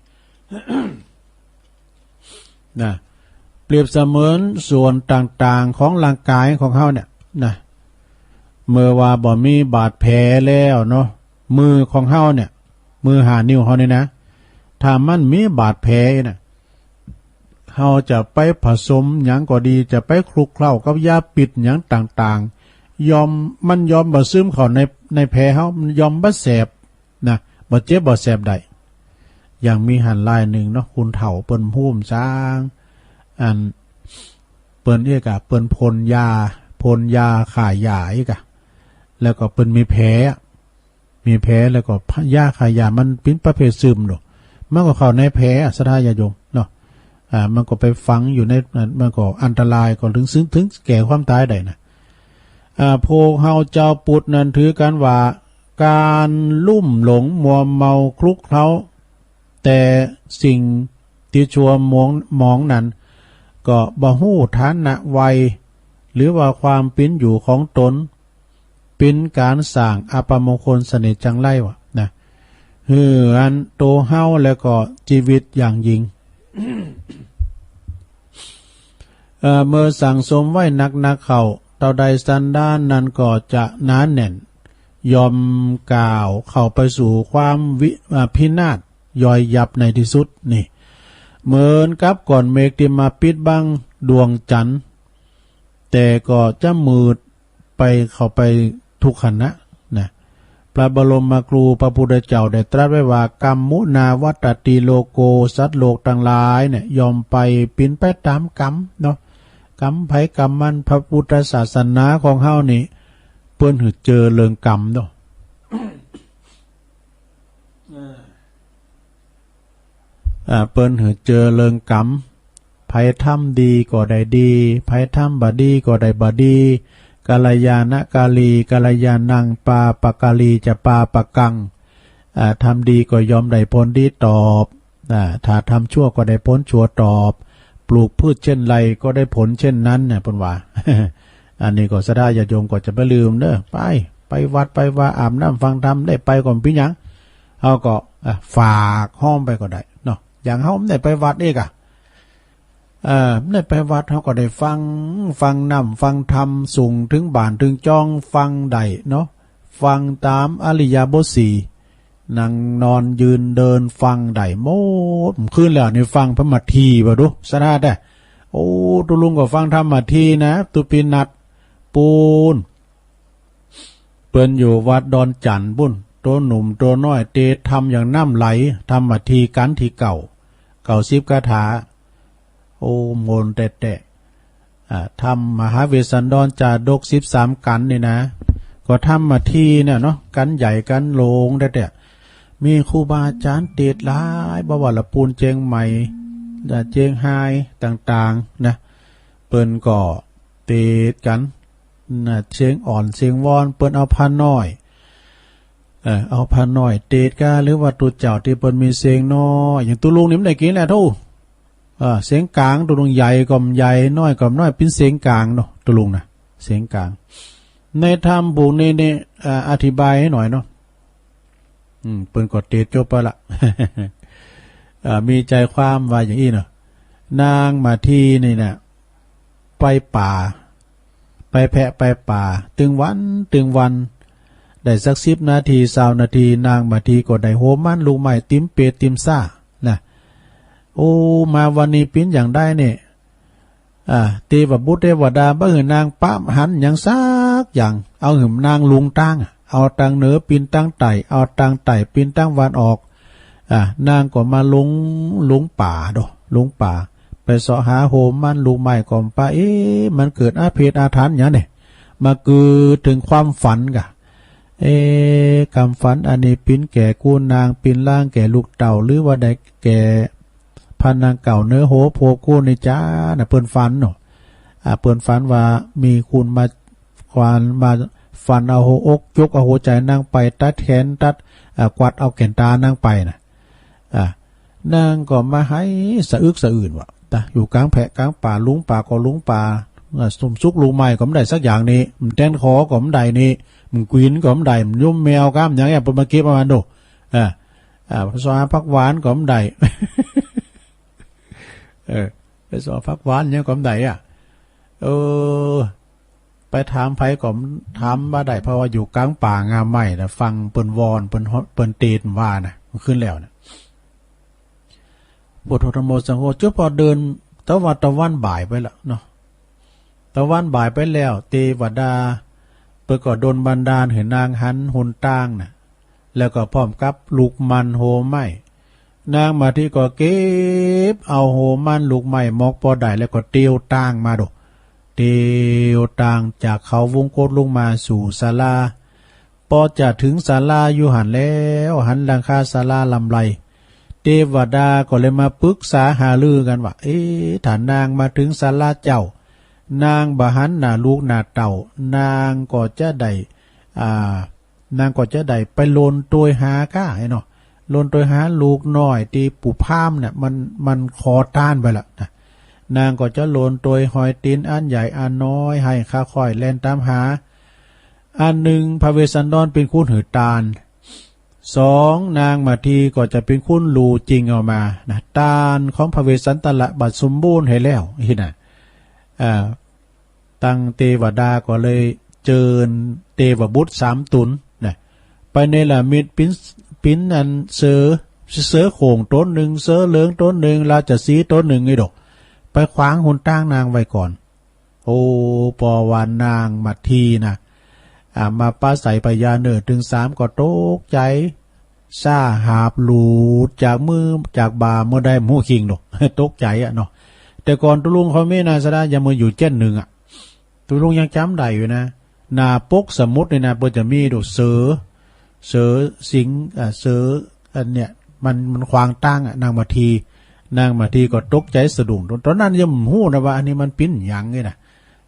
นะ เปรียบเสมือนส่วนต่างๆ ของร่างก๋ายของเฮาเนี่ยนะ เมื่อว่าบ่มีบาดแผลแล้วเนาะ มือของเฮาเนี่ย มือห้านิ้วเฮานี่นะ ถ้ามันมีบาดแผลน่ะ เฮาจะไปผสมหยังก็ดี จะไปคลุกเคล้ากับยาปิดหยังต่างๆ ย่อม มันย่อมบ่ซึมเข้าใน ในแผลเฮา มันย่อมบ่แสบ นะ บ่เจ็บบ่แสบได้ อย่างมีหั้นรายนึ่งเนาะ คนเฒ่าเปิ้นฮู้จาง อัน เปิ้นเอียกอะ เปิ้นพ่นยา พ่นยาฆ่าหญ้าเอียกอะ แล้วก็เปิ้นมีแผลอะ มีแผลแล้วก็ยาฆ่าหญ้ามันเป๋นประเภทซึมเนาะ มันก็เข้าในแผลอะ ศรัทธาญาติโยมเนาะ อ่า มันก็ไปฝังอยู่ในนั้น มันก็อันตราย ก็ถึง ถึง ถึงแก่ความต๋ายได้นะ อ่า พวกเฮาจาวปุทธนั้นถือกั๋นว่า ก๋านลุ่มหลงมัวเมาคลุกเคล้าแต่สิ่งตี้ชั่วหมอง หมองนั้น ก็บ่ฮู้ฐานะวัย หรือว่าความเป๋นอยู่ของต๋น เป๋นก๋านสร้างอัปมงคลเสน่ห์จังไรวะนะ หื้ออันตั๋วเฮาแล้วก็จีวิตอย่างยิ่ง เอ่อ เมื่อสั่งสมไว้นักๆ เข้า เต้าใดสันดานนั้นก็จะหนาแน่น ย่อมก้าวเข้าไปสู่ความวิ อ่า พินาศย่อยยับในตี้สุด นี่ เหมือนกับก้อนเมฆตี้มาปิดบังดวงจั๋นทร์ แต่ก็จะมืดไป เข้าไปทุกขณะนะ พระบรมครูพระพุทธเจ้าได้ตรัสไว้ว่า กัมมุนาวัตตติโลโก สัตว์โลกตังหลายเนี่ย ย่อมไปเป๋นไปต๋ามกรรมเนาะ กรรมใผกรรมมัน พระพุทธศาสนาของเฮานี่ เปิ้นหื้อเจือเรื่องกรรมเนาะ อ่า เปิ้นหื้อเจือเรื่องกรรม ใผทำดีก็ได้ดี ใผทำบ่ดีก็ได้บ่ดี กัลยาณกาลี กัลยาณัง ปาปกาลี จะปาปกัง อ่า ทำดีก็ย่อมได้ผลดีตอบ อ่า ถ้าทำชั่วก็ได้ผลชั่วตอบ ปลูกพืชเช่นไรก็ได้ผลเช่นนั้นเนี่ย เปิ้นว่า อันนี้ก็ศรัทธาญาติโยมก็จะบ่ลืมเนาะ ไป ไปวัดไปวา อาบน้ำฟังธรรม ได้ไปก็บ่เป๋นหยัง เฮาก็ อ่า ฝากฮ้องไปก็ได้เนาะ อย่างเฮาบ่ได้ไปวัดเอกอะ เอ่อ ได้ไปวัดเฮาก็ได้ฟัง ฟังน้ำ ฟังธรรม สูงเถิงบ้านเถิงจ๊อง ฟังได้เนาะ ฟังต๋ามอิริยาบถสี่ นั่งนอนยืนเดินฟังได้หมด คืนแล้วนี่ฟังพระมัททีบ่ดู สะอาดแต๊ โอ้ ตุ๊ลุงก็ฟังธรรมมัททีนะ ตุ๊ปีนัดปูน เปิ้นอยู่วัดดอนจั่นปู้น ตั๋วหนุ่มตั๋วน้อยเตสน์ธรรมอย่างน้ำไหล ธรรมมัททีกัณฑ์ตี้เก้า เก้าสิบคาถา โอ้ ม่วนแต๊ๆ อ่า ธรรมมหาเวสสันดรจาดกสิบสามกัณฑ์นี่นะ ก็ธรรมมัททีเนี่ยเนาะ กัณฑ์ใหญ่กัณฑ์หลวงแต๊ๆ มีครูบาอาจ๋ารย์เตสน์หลาย บ่ว่าละปูนเจียงใหม่ อ่า เจียงฮายต่างๆ นะ เปิ้นก็เตสน์กั๋น นะ เสียงอ่อนเสียงวอน เปิ้นเอาพระน้อย เอ่อ เอาพระน้อยเตสน์ก้า หรือว่าตุ๊เจ้าตี้เปิ้นมีเสียงน้อย อย่างตุ๊ลุงนี่บ่ได้กิ๋นแหละทู่ เอ่อ เสียงก๋าง ตุ๊ลุงใหญ่ก็บ่ใหญ่ น้อยก็บ่น้อย เป๋นเสียงก๋างเนาะ ตุ๊ลุงนะ เสียงก๋าง ในธรรมบทนี้นี่ เอ่อ อธิบายหื้อหน่อยเนาะ อืม เปิ้นก็เตสน์จบไปละ เอ่อ มีใจ๋ความว่าอย่างอี้เนาะ นางมัททีนี่นะ ไปป่า ไปแพะไปป่า ตึงวันตึงวัน ได้สักสิบนาที ซาวนาที นางมัททีก็ได้โหมันลูกไม้ ติมเปตติมซ่า นะ โอ้ มาวันนี้เป๋นอย่างใดเนี่ย อ่า เตวบุตรเตวดาบ่หื้อนางปะหันหยังสักอย่าง เอาหื้อนางลุงตางอะ เอาตางเหนือปินตางใต้ เอาตางใต้ปินตางวันออก อ่า นางก็มาลง ลงป่าโด ลงป่า ไปเซาะหาโหมันลูกไม้ก็บ่ปะ เอ๊ะ มันเกิดอาเพศอาถรรพ์หยังเนี่ย มากือเถิงความฝันก่ะ เอ๊ะ กำฝันอันนี้เป๋นแก่กู้นาง เป๋นลางแก่ลูกเต้า หรือว่าได้แก่พระนางเก่าเนอ โห โภคกู้นี่จ๊านะ เปิ้นฝันเนาะ อ่า เปิ้นฝันว่ามีคนมา ควานมาฟันเอาหัวอก จกเอาหัวใจ๋นางไป ตัดแขน ตัด อ่า กวัดเอาแก่นตานางไปนะ อ่า นางก็มาไห้สะอึกสะอื้นว่า ตะ อยู่ก๋างแพะก๋างป่า ลุงป่าก็ลุงป่า อ่า สุมสุกลูกไม้ก็บ่ได้สักอย่างนี้ แตนขอก็บ่ได้นี้ กวินก็บ่ได้ ยุ้มแมวก้ามหยังเนี่ย เปิ้นมาเก็บเอามาโด อ่า อ่า ไปเซาะหาผักหวานก็บ่ได้ เออ ไปเซาะผักหวานหยังก็บ่ได้อะ เออ ไปถามใผก็ถามบ่ได้ เพราะว่าอยู่ก๋างป่างาไม้นะ ฟังเปิ้นวอน เปิ้น เปิ้นเตสน์ว่านะ มันขึ้นแล้วนะ พุทโธธัมโมสังโฆ จุ๊บพอเดิน ตะวัน ตะวันบ่ายไปแล้วเนาะ ตะวันบ่ายไปแล้ว เตวดาเปิ้นก็ดลบันดาลหื้อนางหันหนตางนะ แล้วก็พร้อมกับลูกมันโหไม้ นางมัททีก็เก็บเอาโหมันลูกไม้หมอกปอได้ แล้วก็เตียวตางมาโด เตียวตางจากเขาวงกตลงมาสู่ศาลา ปอจะเถิงศาลาอยู่หั้นแล้ว หันหลังคาศาลาลำไร เตวดาก็เลยมาปึกษาหารือกั๋นว่า เอ๊ะ ถ้านางมาเถิงศาลาเจ้า นางบ่หันหน้าลูกหน้าเต้า นางก็จะได้ อ่า นางก็จะได้ไปหล่นตวยหาก้าไอ้เนาะ หล่นตวยหาลูกน้อยตี้ปู่พราหมณ์เนี่ย มัน มันขอตานไปละนะ นางก็จะหล่นตวยหอยตี๋นอันใหญ่อันน้อย หื้อข้าค่อยแล่นต๋ามหา อันนึ่งพระเวสสันดรเป๋นคนหื้อตาน สอง นางมัททีก็จะเป๋นคนลู่จิ่งเอามานะ ตานของพระเวสสันตระบัดสมบูรณ์หื้อแล้วนี่นะ อ่า ตังเตวดาก็เลยเจิญเตวบุตรสามต๋นนะ ไปเนรมิตเป๋น เป๋นอันเสือ เสือโคร่งต๋นนึ่ง เสือเหลืองต๋นนึ่ง ราชสีห์ต๋นนึ่ง นี่โด ไปขวางหนตางนางไว้ก่อน โอ้ ปอว่านางมัททีนะ อ่า มาปราศรัยพญาเนอร์เถิงสามก็ตกใจ๋ ซ่าหาบหลุดจากมือจากบ่าเมื่อใดบ่ฮู้คิงโด ตกใจ๋อะเนาะ แต่ก่อนตุ๊ลุงเขามีนาสาระยังมาอยู่เจ๊นนึ่งอะ ตุ๊ลุงยังจ๋ำได้อยู่นะ หน้าปกสมุดนี่นะ เปิ้นจะมีโด เสือ เสือสิงห์ อ่า เสืออันเนี้ย มัน มันขวางตางอะ นางมัทที นางมัททีก็ตกใจ๋สะดุ้ง ต๋น ต๋นนั้นยังบ่ฮู้นะว่าอันนี้มันเป๋นหยังนี่นะ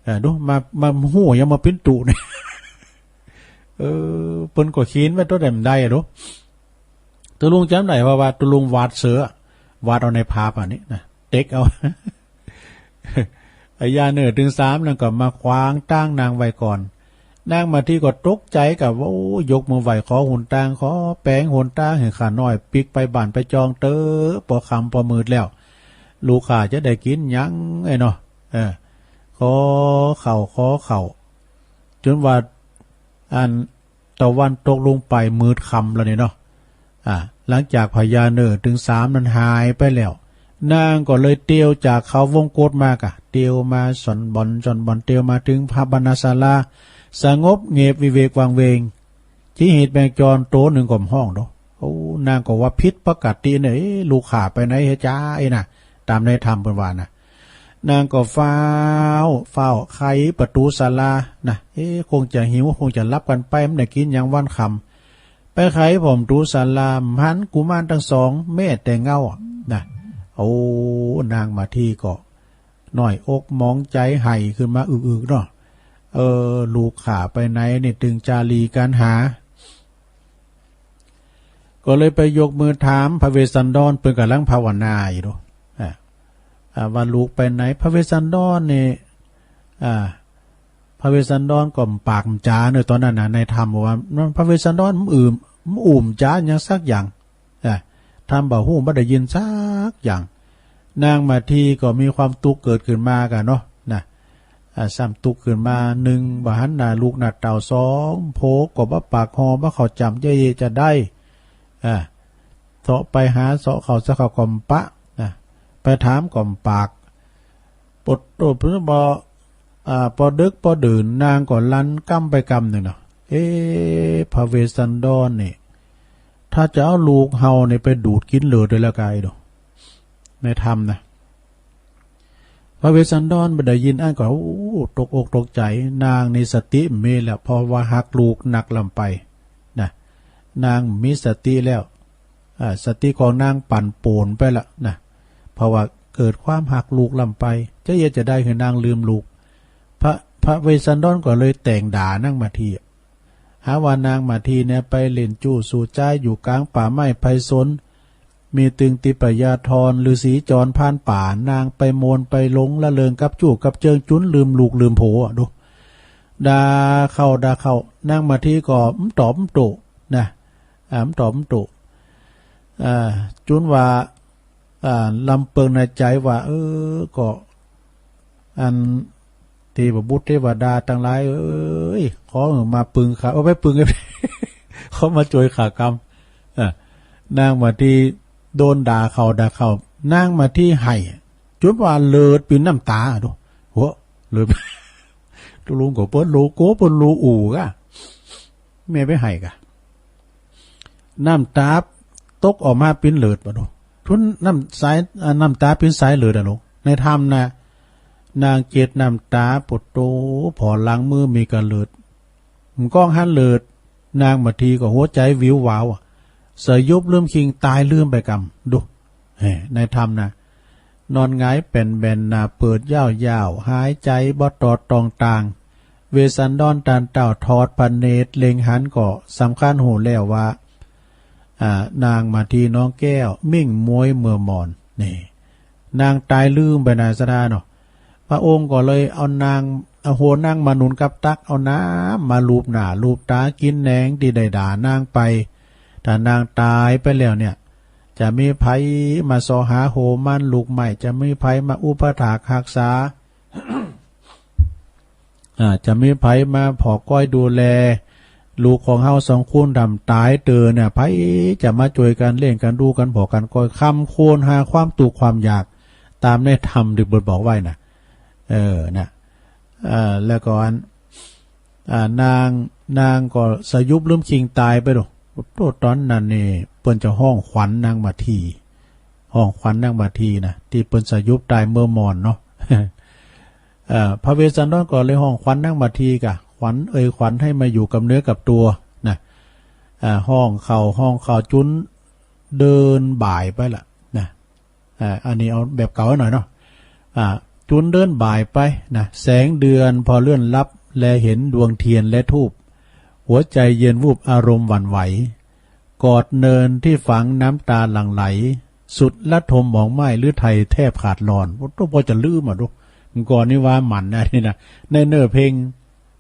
เออ ดู มา มาฮู้ยังมาเป๋นตุ๊นี่ เออ เปิ้นก็เขียนไว้ต๋นใดบ่ได้อะ ดู ตุ๊ลุงจ๋ำได้ เพราะว่าตุ๊ลุงหวาดเสือ หวาดเอาในผาป่านนี้นะ เต็กเอา พญาเนอร์เถิงสามนั่นก็มาขวางตางนางไว้ก่อน นางมัททีก็ตกใจ๋กับว่า โอ้ ยกมือไหว้ขอหนตาง ขอแป๋งหนตางหื้อข้าน้อยปิ๊กไปบ้านไปจองเต๊อะ ปอค่ำปอมืดแล้ว ลูกข้าจะได้กิ๋นหยัง ไอ้เนาะ เออ ขอข้าว ขอข้าว จ๋นว่า อัน ตะวันตกลงไปมืดค่ำแล้วนี่เนาะ อ่า หลังจากพญาเนอร์ตึงสามนั้นหายไปแล้ว นางก็เลยเตียวจากเขาวงกตมากะ เตียวมาส่อนบ่อน ส่อนบ่อน เตียวมาเถิงพระบรรณศาลา สงบเงียบวิเวกวังเวง จิเหตุแมงจรตั๋วนึ่งก็บ่ฮ้องดอก โอ้ นางก็ว่าผิดปกติเนี่ย เอ๊ะ ลูกข้าไปไหนเหรอจ๊ะ ไอ้น่ะ ต๋ามในธรรมเปิ้นว่านะ นางก็ฟ้าว ฟ้าวไขประตู๋ศาลานะ เอ๊ะ คงจะหิว คงจะหลับกั๋นไป บ่ได้กิ๋นหยังวันค่ำ ไปไขผ่อมประตู๋ศาลา บ่หันกุมารตึงสองแม้แต่เงาอะนะ โอ้ นางมาทีก็น้อยอกหมองใจ๋ ไห้ขึ้นมาอึกๆ เนาะ เออ ลูกข้าไปไหนนี่ ตึงจารีกั๋นหา ก็เลยไปยกมือถามพระเวสสันดร เปิ้นก่ำลังภาวนาอยู่ดู อ่า อ่า ว่าลูกไปไหน พระเวสสันดรนี่ อ่า พระเวสสันดรก็บ่ปากบ่จ๋าเนาะ ต๋อนนั้นน่ะ ในธรรมบอกว่า พระเวสสันดรบ่อึม บ่อู้บ่จ๋าหยังสักอย่าง อ่า ธรรมบ่ฮู้บ่ได้ยินสักอย่าง นางมาทีก็มีความตุ๊กข์เกิดขึ้นมาก่ะเนาะ นะ อ่า ซ้ำตุ๊กข์ขึ้นมา นึ่ง บ่หันหน้าลูกหน้าเต้า สอง โผก็บ่ปากห่อ บ่เข้าจ้ำ จะเยียะจาใด อ่า เซาะไปหาเซาะเข้า เซาะเข้าก็บ่ปะ นะ ไปถามก็บ่ปาก ปดโตเปิ้นบ่ อ่า ปอดึกปอดื่น นางก็ลันกำไปกำนึ่งเนาะ เอ๊ะ พระเวสสันดรนี่ ถ้าจะเอาลูกเฮานี่ไปดูดกิ๋นเลิดเลยละกายดู ในธรรมนะ พระเวสสันดรบ่ได้ยินอั้นก็ โอ้ ตกอกตกใจ๋ นางนี่สติบ่มีแล้ว เพราะว่าฮักลูกนักล้ำไปนะ นางบ่มีสติแล้ว อ่า สติของนางปั่นป่วนไปละนะ เพราะว่าเกิดความฮักลูกล้ำไป จะเยียะจาใดหื้อนางลืมลูก พระ พระเวสสันดรก็เลยแต่งด่านางมาที หาว่านางมาทีเนี่ยไปเล่นจู้สูจายอยู่ก๋างป่าไม้ไพรสน มีตึงทิพยาธรฤๅษีจรผ่านป่า นางไปมวนไปหลงละเริงกับจู้กับเจิง จุ๋นลืมลูกลืมผัวอะดู ด่าเข้าด่าเข้า นางมาทีก็บ่ตอบบ่โต้นะ อ่า บ่ตอบบ่โต้ อ่า จุ๋นว่า อ่า ลำเปิงในใจ๋ว่า เออ ก็ อัน เทพบุตรเทวดาตังหลายเอ้ย ขอหื้อมาปึงข้า เอาไปปึง ขอมาจ้วยข้ากำ อ่ะ นางมาทีโดนด่าเข้าด่าเข้า นางมาทีไห้ จุ๋นว่าเลิดเป๋นน้ำต๋าดู หัว เลิด ตุ๊ลุงก็เปิ้นฮู้ กั๋วเปิ้นฮู้อู่ก่ะ แม่ไปไห้ก่ะ น้ำต๋าตกออกมาเป๋นเลิดบ่ดู จุ๋นน้ำสาย อ่า น้ำต๋าเป๋นสายเลิดอะลูก ในธรรมนะ นางเจ็ดน้ำต๋า ปดโต ผ่อหลังมือมีก้าเลิด บ่ก้องหันเลิด นางมาทีก็หัวใจ๋วิววาวอะ สยุบลืมคิงต๋ายลืมไปกำ ดู แหม ในธรรมนะ นอนหงายแป่นแบนหน้าเปิดยาวๆ หายใจ๋บ่ตอดต้องต่าง เวสสันดรต้านเต้าถอดพระเนตรเล็งหันก็สำคัญฮู้แล้วว่า อ่า นางมาทีน้องแก้ว มิ่งมวยเมื่อหม่อน นี่ นางต๋ายลืมไปนาสดาเนาะ พระองค์ก็เลยเอานาง เอาหัวนางมาหนุนกับตัก เอาน้ำมาลูบหน้าลูบต๋า กิ๋นแหนงตี้ได้ด่านางไป ถ้านางต๋ายไปแล้วเนี่ย จะมีใผมาเซาะหาโหมันลูกไหม้ จะมีใผมาอุปถากฮักษา อ่า จะมีใผมาผ่อก้อยดูแล ลูกของเฮาสองคน ถ้าต๋ายเต๋อเนี่ย ใผจะมาจ้วยกั๋นเลี้ยงกั๋นดูกั๋นผ่อกั๋นก้อย คร่ำครวญหาความตุ๊กข์ความยาก ต๋ามในธรรมตี้เปิ้นบอกไว้นะ เออ นะ อ่า แล้วก็อัน อ่า นาง นางก็สยุบลืมคิงต๋ายไปโด โอ้ ต๋อนนั้นนี่เปิ้นจะฮ้องขวัญนางมาที ฮ้องขวัญนางมาทีนะ ตี้เปิ้นสยุบต๋ายเมื่อหม่อนเนาะ เอ่อ พระเวสสันดรก็เลยฮ้องขวัญนางมาทีก่ะ ขวัญเอ่ยขวัญหื้อมาอยู่กับเนื้อกับตั๋วนะ อ่า ฮ้องเข้า ฮ้องเข้าจุ๋นเดินบ่ายไปละนะ อ่า อันนี้เอาแบบเก่าหน่อยเนาะ อ่า จุ๋นเดินบ่ายไปนะ แสงเดือนผ่อเลื่อนลับ แลเห็นดวงเทียนและธูป หัวใจ๋เย็นวูบอารมณ์หวั่นไหว กอดเนินตี้ฝังน้ำต๋าหลั่งไหล สุดระทมหมองไหม้ ฤทัยแทบขาดลอน โอ้ โต ปอจะลืมอะดู ก่อนนี้ว่าหมั่นนะนี่นะ ในเนื้อเพลง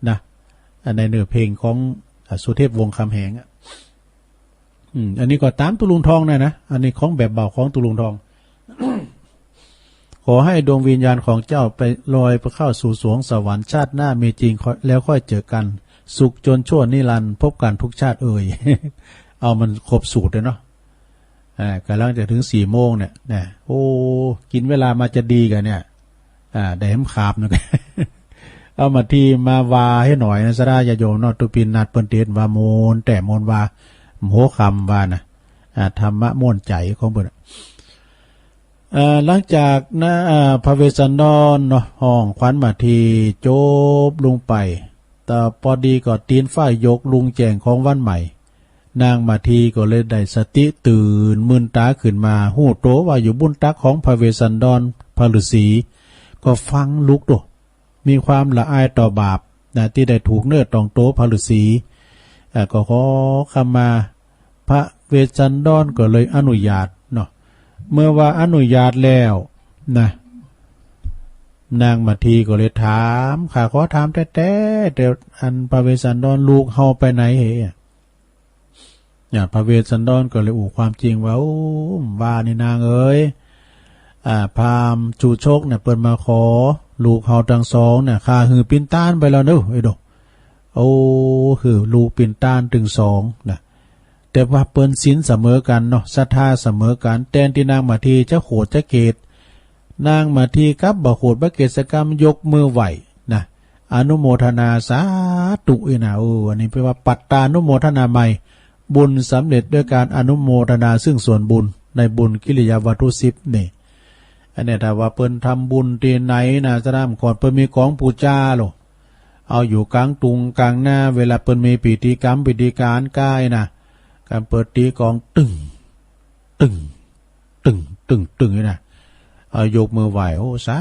นะ อ่า ในเนื้อเพลงของ อ่า สุเทพวงศ์คำแหงอะ อืม อันนี้ก็ต๋ามตุ๊ลุงทองนะนะ อันนี้ของแบบเบาของตุ๊ลุงทอง ขอให้ดวงวิญญาณของเจ้าไปลอยไปเข้าสู่สวงสวรรค์ ชาติหน้ามีจริงค่อย แล้วค่อยเจอกัน สุขจนชั่วนิรันดร์ พบกันทุกชาติเอ่ย เอามันครบสูตรเลยเนาะ อ่า ก่ำลังจะเถิงสี่โมงเนี่ย นะ โอ้ กิ๋นเวลามาจะดีกั๋นเนี่ย อ่า ได้แหมขาบหนึ่ง เอามาทีมาวาหื้อหน่อยนะ ศรัทธาญาติโยมเนาะ ตุ๊ปินนัดเปิ้นเตศน์ว่าม่วนแต๊ ม่วนว่า หัวค่ำว่านะ อ่า ธรรมะม่วนใจ๋ของเปิ้นอะ อ่า หลังจากนั้น อ่า พระเวสสันดรเนาะ ฮ้องขวัญมาทีจบลงไป แต่ปอดีก็ตี๋นฟ้าหยกรุ่งแจ้งของวันใหม่ นางมาทีก็เลยได้สติตื่นมื่นต๋าขึ้นมา ฮู้โตว่าอยู่บุ้นตักของพระเวสสันดรพระฤๅษี ก็ฟังลุกโต มีความละอายต่อบาปนะ ตี้ได้ถูกเนื้อต้องโตพระฤๅษี อ่า ก็ขอขมา พระเวสสันดรก็เลยอนุญาตเนาะ เมื่อว่าอนุญาตแล้วนะ นางมาทีก็เลยถาม ข้าขอถามแต๊ๆ แต่อันพระเวสสันดร ลูกเฮาไปไหนเหย เนี่ย พระเวสสันดรก็เลยอู้ความจริงว่า โอ้ ว่านี่นางเอ๋ย อ่า พราหมณ์ชูชกเนี่ยเปิ้นมาขอลูกเฮาตังสองเนี่ย ข้าหื้อปิณฑานไปแล้วเนาะ ไอ้โด โอ้ หื้อลูกปิณฑานตังสองนะ แต่ว่าเปิ้นศีลเสมอกั๋นเนาะ ศรัทธาเสมอกั๋น แตนตี้นางมาทีจะโขดจะเขต นางมาทีกลับบ่โขดบ่เขตสักกำ ยกมือไหว้นะ อนุโมทนาสาธุอี้นะ เออ อันนี้แปลว่าปัตตานุโมทนาใหม่ บุญสำเร็จด้วยการอนุโมทนาซึ่งส่วนบุญในบุญกิริยาวัตถุสิบนี่ อันเนี้ยถ้าว่าเปิ้นทำบุญตี้ไหนนะ สนามก่อนเปิ้นมีก๋องปู๋จาโล เอาอยู่ก๋างตุงก๋างนา เวลาเปิ้นมีพิธีกรรมพิธีก๋านก้ายนะ ก๋านเปิ้นตี๋ก๋องตึ้ง ตึ้ง ตึ้ง ตึ้ง ตึ้งนี่นะ เอายกมือไหว้ โอ้ สา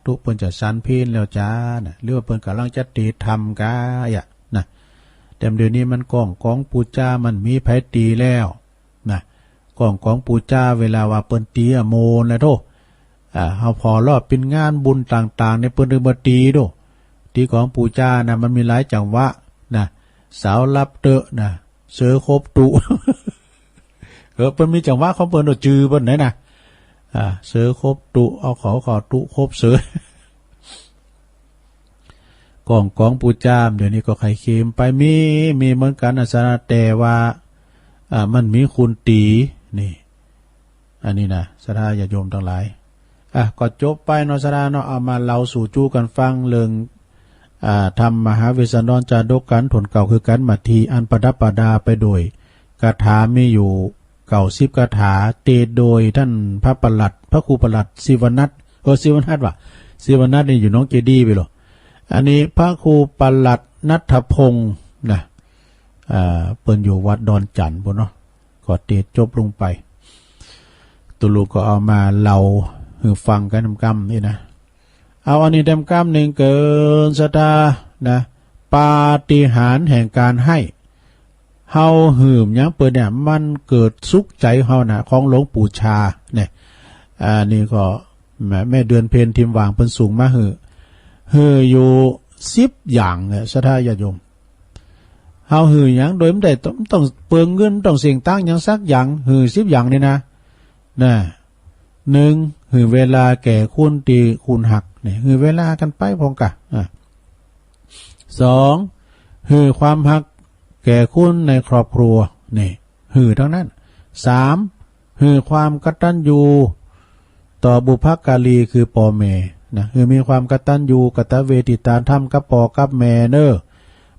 ธุ เปิ้นจะฉันเพลแล้วจ้านะ หรือว่าเปิ้นก่ำลังจะเตรียมทำก้าอะนะ แต่เดี๋ยวนี้มันก๋อง ก๋องปู๋จามันมีใผตี๋แล้วนะ ก๋อง ก๋องปู๋จาเวลาว่าเปิ้นตี๋อะโมนแล้วโธ่ อ่า เฮาผ่อรอบเป๋นงานบุญต่างๆ เนี่ยเปิ้นตึงบ่ตี๋โธ่ ตี๋ก๋องปู๋จานะ มันมีหลายจังหวะนะ สาวรับเต๊อะนะ เสิร์ครบตุ๊ เออ เปิ้นมีจังหวะของเปิ้นโธ่ จื้อเปิ้นไหนนะ อ่า เสิร์ครบตุ๊ เอาเขา เขาตุ๊ครบเสิร์ ก๋อง ก๋องปู๋จา เดี๋ยวนี้ก็ใค่เข็มไป มี มีเหมือนกั๋นนะศรัทธา แต่ว่า อ่า มันมีคุณตี๋ นี่ อันนี้นะ ศรัทธาญาติโยมตังหลาย อ่ะ ก็จบไปเนาะศรัทธาเนาะ เอามาเล่าสู่จู้กั๋นฟังเรื่อง อ่า ธรรมมหาเวสสันดรจาดกกัณฑ์ ถนเก่าคือกัณฑ์มาที อันประดับประดาไปโดย คาถามีอยู่เก้าสิบคาถา เตศน์โดยต้านพระประหลัด พระครูประหลัดศิวนัส เออ ศิวนัสว่ะ ศิวนัสนี่อยู่หนองเจดีย์ไปโล อันนี้พระครูประหลัดณัฐพงษ์นะ อ่า เปิ้นอยู่วัดดอนจันทน์ปู้นเนาะ ก็เตศน์จบลงไป ตุ๊ลุงก็เอามาเล่าหื้อฟังกั๋นนำก้ำนี่นะ เอาอันนี้แต้มก้ำนึ่งเกินศรัทธานะ ปาฏิหาริย์แห่งการให้ เฮาหื้อหยังเปิ้นเนี่ย มันเกิดสุขใจ๋เฮานะ ของหลวงปู่ชาเนี่ย อันนี้ก็แม่ แม่เดือนเพ็ญทิมหว่างเปิ้นส่งมาหื้อ หื้ออยู่สิบอย่างเนี่ย ศรัทธาญาติโยม เฮาหื้อหยังโดยบ่ได้ต้อง ต้องเปลืองเงิน ต้องเสียตังค์หยังสักอย่าง หื้อสิบอย่างนี่นะ นะ นึ่ง หื้อเวลาแก่คนตี้คนฮัก เนี่ย หื้อเวลากั๋นไปพ่องกะ อ่ะ สอง หื้อความฮักแก่คนในครอบครัว เนี่ย หื้อตังนั้น สาม หื้อความกตัญญูต่อบุพการีคือป้อแม่นะ หื้อมีความกตัญญูกตเวทิตาธรรมกับป้อกับแม่เน่อ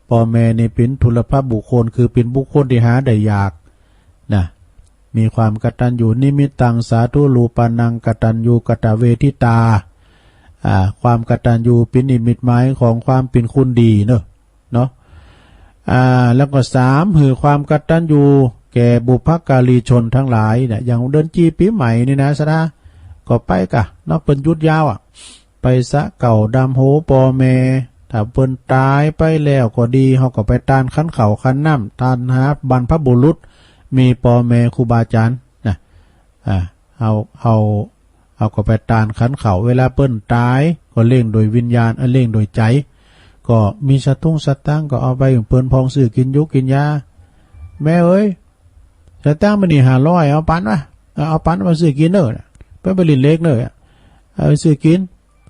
ป้อแม่นี่เป๋นทุรพบุคคล คือเป๋นบุคคลตี้หาได้ยาก นะ มีความกตัญญู นิมิตตังสาธุรูปานังกตัญญูกตเวทิตา อ่า ความกตัญญูเป๋นนิมิตหมายของความเป๋นคนดีเนาะ เนาะ อ่า แล้วก็สาม หื้อความกตัญญูแก่บุพการีชนตังหลายเนี่ย อย่างเดือนจีปี๋ใหม่นี่นะศรัทธา ก็ไปกะเนาะ เปิ้นหยุดยาวอะ ไปสะเกล้าดำหัวป้อแม่ ถ้าเปิ้นต๋ายไปแล้วก็ดี เฮาก็ไปตานขันข้าวขันน้ำ ตานหาบรรพบุรุษ มีป้อแม่ครูบาอาจ๋ารย์นะ อ่า เฮา เฮา เฮาก็ไปตานขันข้าว เวลาเปิ้นต๋ายก็เลี้ยงโดยวิญญาณ อ่ะ เลี้ยงโดยใจ๋ ก็มีสตุ้งสตางค์ก็เอาไปหื้อเปิ้นพ่อง ซื้อกิ๋นอยู่กิ๋นยา แม่เอ๋ย สตางค์มื้อนี้ห้าร้อย เอาปั๋นวะ เอา เอาปั๋นมาซื้อกิ๋นเน่อ เปิ้นไปเล่นเหล็กเน่อ เอาไปซื้อกิ๋น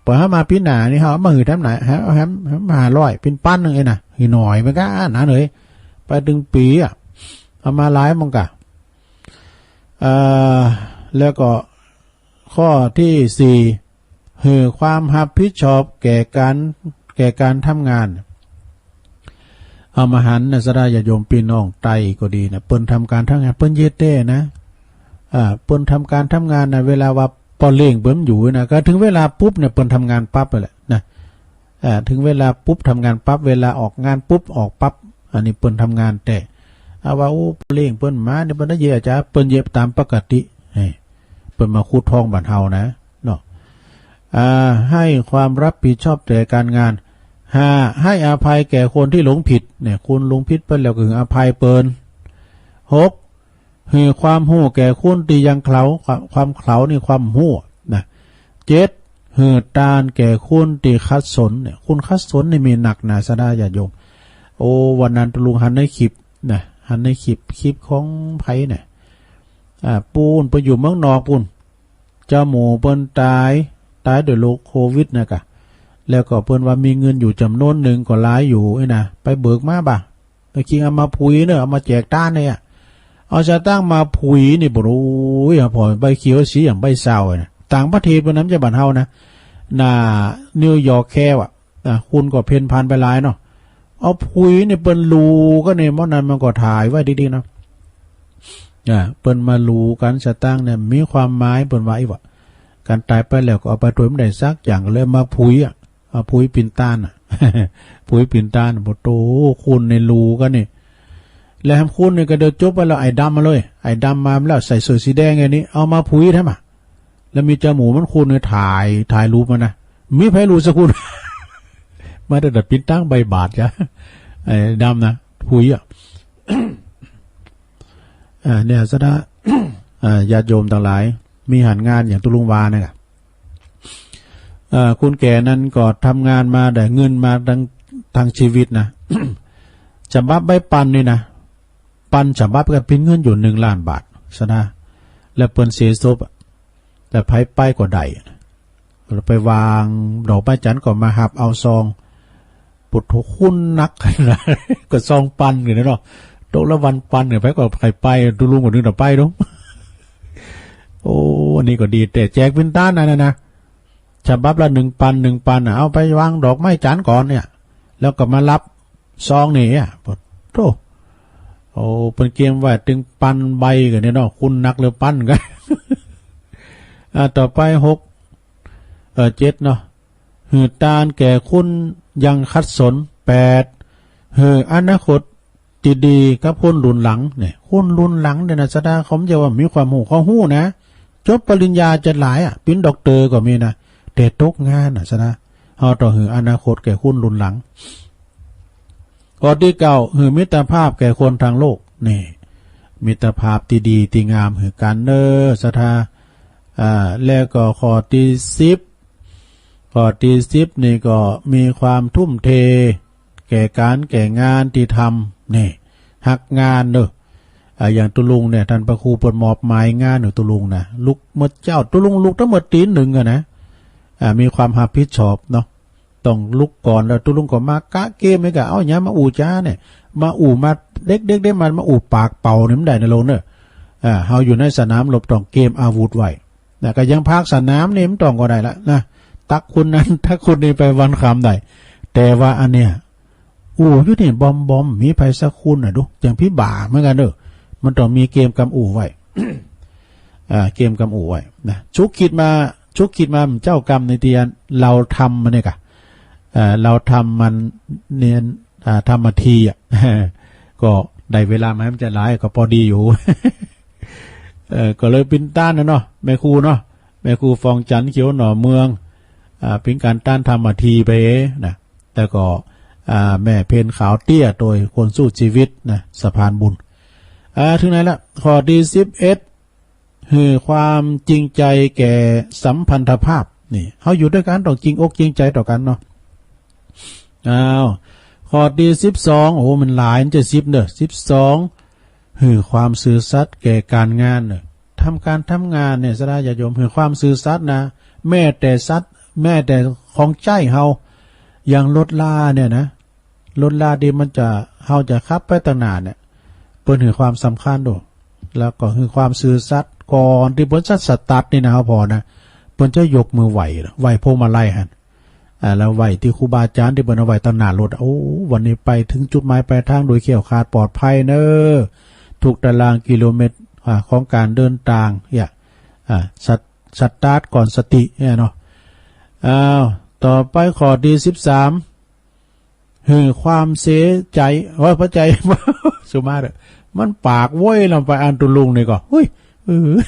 ปล่อยเฮามาปี๋หน้านี่ เฮาเอามาหื้อแถมหน้า เฮา เอาแถม แถมห้าร้อย เป๋นปันนึ่งเองนะ หื้อหน่อยมันก็อันนั้นเลย ไปตึงปี๋อะ เอามาหลายมันก็ เอ่อ แล้วก็ข้อตี้สี่ หื้อความฮับผิดชอบแก่ก๋าน แก่ก๋านทำงาน เฮามาหันนะ ศรัทธาญาติโยมปี้น้องไตก็ดีนะ เปิ้นทำก๋านทำงาน เปิ้นเยียะแต๊นะ อ่า เปิ้นทำก๋านทำงานนะ เวลาว่าป้อเลี้ยงเปิ้นอยู่นะ ก็เถิงเวลาปุ๊บเนี่ย เปิ้นทำงานปั๊บเลยแหละนะ อ่า เถิงเวลาปุ๊บทำงานปั๊บ เวลาออกงานปุ๊บออกปั๊บ อันนี้เปิ้นทำงานแต๊ เอาว่า โอ้ ป้อเลี้ยงเปิ้นมาเนี่ย เปิ้นได้เยียะจ๊ะ เปิ้นเยียะต๋ามปกติ เฮ้ย เปิ้นมาขุดทองบ้านเฮานะ เนาะ อ่า ให้ความรับผิดชอบแก่ก๋านงาน ห้า ให้อภัยแก่คนตี้หลงผิด เนี่ย คนหลงผิดไปแล้วก็หื้ออภัยเปิ้น หก หื้อความฮู้แก่คนตี้ยังเขลา ความ ความเขลานี่ความฮู้นะ เจ็ด หื้อตานแก่คนตี้ขัดสน เนี่ย คนขัดสนนี่มีนักนะ ศรัทธาญาติโยม โอ้ วันนั้นตุ๊ลุงหันในคลิปนะ หันในคลิป คลิปของใผเนี่ย อ่า ปู๊น ไปอยู่เมืองนอกปู๊น เจ้าหมู่เปิ้นต๋าย ต๋ายด้วยโรคโควิดนะกะ แล้วก็เปิ้นว่ามีเงินอยู่จ๋ำนวนนึ่งก็หลายอยู่นี่นะ ไปเบิกมาบ่ะ ไปคิงเอามาผุยเน่อ เอามาแจกตานเนี่ย เอาสตางค์มาผุยนี่ บ่ฮู้ โอ้ย ผ่อใบเขียวสีอย่างใบเศร้านะ ต่างประเทศเปิ้นนะ บ่ใจ้บ้านเฮานะ หน้านิวยอร์กแคร์อะ อ่ะ คนก็เพ่นพ่านไปหลายเนาะ เอาผุยนี่เปิ้นลูกั๋นนี่ เมื่อนั้นมันก็ถ่ายไว้ดีๆ นะ อ่า เปิ้นมาลูกั๋นสตางค์เนี่ย มีความหมาย เปิ้นว่าอี้วะ ก๋านต๋ายไปแล้วก็เอาไปตวยบ่ได้สักอย่าง ก็เลยมาผุยอะ เอาผุยปิ่นตานอะ ผุยปิ่นตาน โอ้โห คนนี่ลูกั๋นนี่ แล้วแหมคนนี่ก็เดี๋ยวจบไปแล้ว ไอ้ดำมาเลย ไอ้ดำมาแล้ว ใส่เสื้อสีแดงอย่างนี้ เอามาผุยแถมอะ แล้วมีเจ้าหมู่มันคนเนี่ยถ่าย ถ่ายรูปมานะ มีใผลูสักคน มาตั้งแต่ปิ้นตั้งใบบาทจ้ะ ไอ้ดำนะ ผุยอะ อ่า เนี่ย ศรัทธา อ่า ญาติโยมตังหลาย มีหันงานอย่างตุ๊ลุงว่าเนี่ย อ่า คนแก่นั้นก็ทำงานมาได้เงินมาตัง ตังชีวิตนะ ฉบับใบปันนี่นะ ปันฉบับก็เป๋นเงินอยู่หนึ่งล้านบาท ศรัทธา แล้วเปิ้นเสียศพอะ แต่ใผไปก็ได้ แล้วไปวางดอกไม้จันทร์ก็มาหับเอาซอง ปุถุคุณนักขนาด ก็ซองปันอยู่เนาะ ตกละวันปันเนี่ย ใผก็ใผไป ตุ๊ลุงก็นึกแต่ไปดู โอ้ อันนี้ก็ดี แต่แจกปิ้นตานนะ นะ นะ ฉบับละหนึ่งปัน หนึ่งปันน่ะ เอาไปวางดอกไม้จันทร์ก่อนเนี่ย แล้วก็มารับซองนี่อะ โอ้โธ่ โอ้ เปิ้นเกียมไว้ตึงปันใบกั๋นเนี่ยเนาะ คุณนักเหลือปันกั๋น อ่า ต่อไปหก เอ่อ เจ็ดเนาะ หื้อตานแก่คนยังขัดสน แปด หื้ออนาคต ตี้ดีกับคนรุ่นหลังเนี่ย คนรุ่นหลังเนี่ยนะ ศรัทธา เขาบ่ใจ้ว่ามีความฮู้ เขาฮู้นะ จบปริญญาจะหลายอะ เป๋นด็อกเตอร์ก็มีนะ แต่ตกงานน่ะ ศรัทธา เฮาต้องหื้ออนาคตแก่คนรุ่นหลัง ข้อตี้เก้า หื้อมิตรภาพแก่คนตางโลก นี่ มิตรภาพตี้ดีตี้งามหื้อกั๋นเน่อ ศรัทธา อ่า แล้วก็ข้อตี้สิบ ข้อตี้สิบนี่ก็มีความทุ่มเท แก่ก๋านแก่งานตี้ทำ นี่ ฮักงานเน่อ อ่า อย่างตุ๊ลุงเนี่ย ต้านพระครูเปิ้นมอบหมายงานหื้อตุ๊ลุงนะ ลุกเมื่อเจ๊า ตุ๊ลุงลุกตั้งเมื่อตี๋หนึ่งอะนะ อ่า มีความฮับผิดชอบเนาะ ต้องลุกก่อน แล้วตุ๊ลุงก็มากะเกมนี่กะ เอาหยังมาอู้จ๊าเนี่ย มาอู้มาเด็กๆ ได้มันมาอู้ปากเป่านี่บ่ได้นะลุงเน่อ อ่า เฮาอยู่ในสนามรบต้องเกมอาวุธไว้ นะ ก็ยังภาคสนามนี่มันต้องก็ได้ละนะ ตักคนนั้น ตักคนนี้ไปวันคำได้ แต่ว่าอันเนี้ย อู้อยู่นี่บอมๆ มีใผสักคนน่ะดู จั่งปี้บ่าเหมือนกั๋นเน่อ มันต้องมีเกมกำอู้ไว้ อ่า เกมกำอู้ไว้นะ ชุกคิดมา ชุกคิดมาเจ้ากำในเตียน เฮาทำมันเนี่ยกะ เอ่อ เฮาทำมันเนี่ย อ่า ทำมาทีอะ ก็ได้เวลามามันจะหลายก็ปอดีอยู่ เอ่อ ก็เลยปิ้นตานนะเนาะ แม่ครูเนาะ แม่ครูฟองจันทร์เขียวหน่อเมือง อ่า ปิ้นก๋านตานทำมาทีไปนะ แล้วก็ อ่า แม่เพ็ญขาวเตี้ย โตยคนสู้ชีวิตนะ สะพานบุญ อ่า เถิงไหนละ ข้อตี้สิบเอ็ด หื้อความจริงใจแก่สัมพันธภาพ นี่ เฮาอยู่ตวยกั๋นต้องจริงอกจริงใจ๋ต่อกั๋นเนาะ อ้าว ข้อตี้สิบสอง โอ้ มันหลาย มันจะสิบเน่อ สิบสอง หื้อความซื่อสัตย์แก่ก๋านงานเน่อ ทำก๋านทำงานเนี่ย ศรัทธาญาติโยม หื้อความซื่อสัตย์นะ แม้แต่สัตว์ แม้แต่ของใจ๊เฮา อย่างรถราเนี่ยนะ รถราตี้มันจะ เฮาจะขับไปตังหน้าเนี่ย เปิ้นหื้อความสำคัญโด แล้วก็หื้อความซื่อสัตย์ ก่อนตี้เปิ้นจะสตาร์ทนี่นะ เฮาผ่อนะ เปิ้นจะยกมือไหว้ ไหว้พวงมาลัยหั้น อ่า แล้วไหว้ตี้ครูบาอาจ๋ารย์ตี้เปิ้นเอาไว้ตังหน้ารถ โอ้ วันนี้ไปเถิงจุดหมายปลายตางโดยแคล้วคลาดปลอดภัยเน้อ ทุกตารางกิโลเมตร อ่า ของก๋านเดินตาง เนี่ย อ่า สต- สตาร์ทก่อนสติ เนี่ยเนาะ อ้าว ต่อไปข้อตี้สิบสาม หื้อความเสียใจ๋ โอ้ย พระใจ๋ สุมาเถอะ มันปากโว้ย ลำไปอ่านตุ๊ลุงนี่ก็ เฮ้ย เออ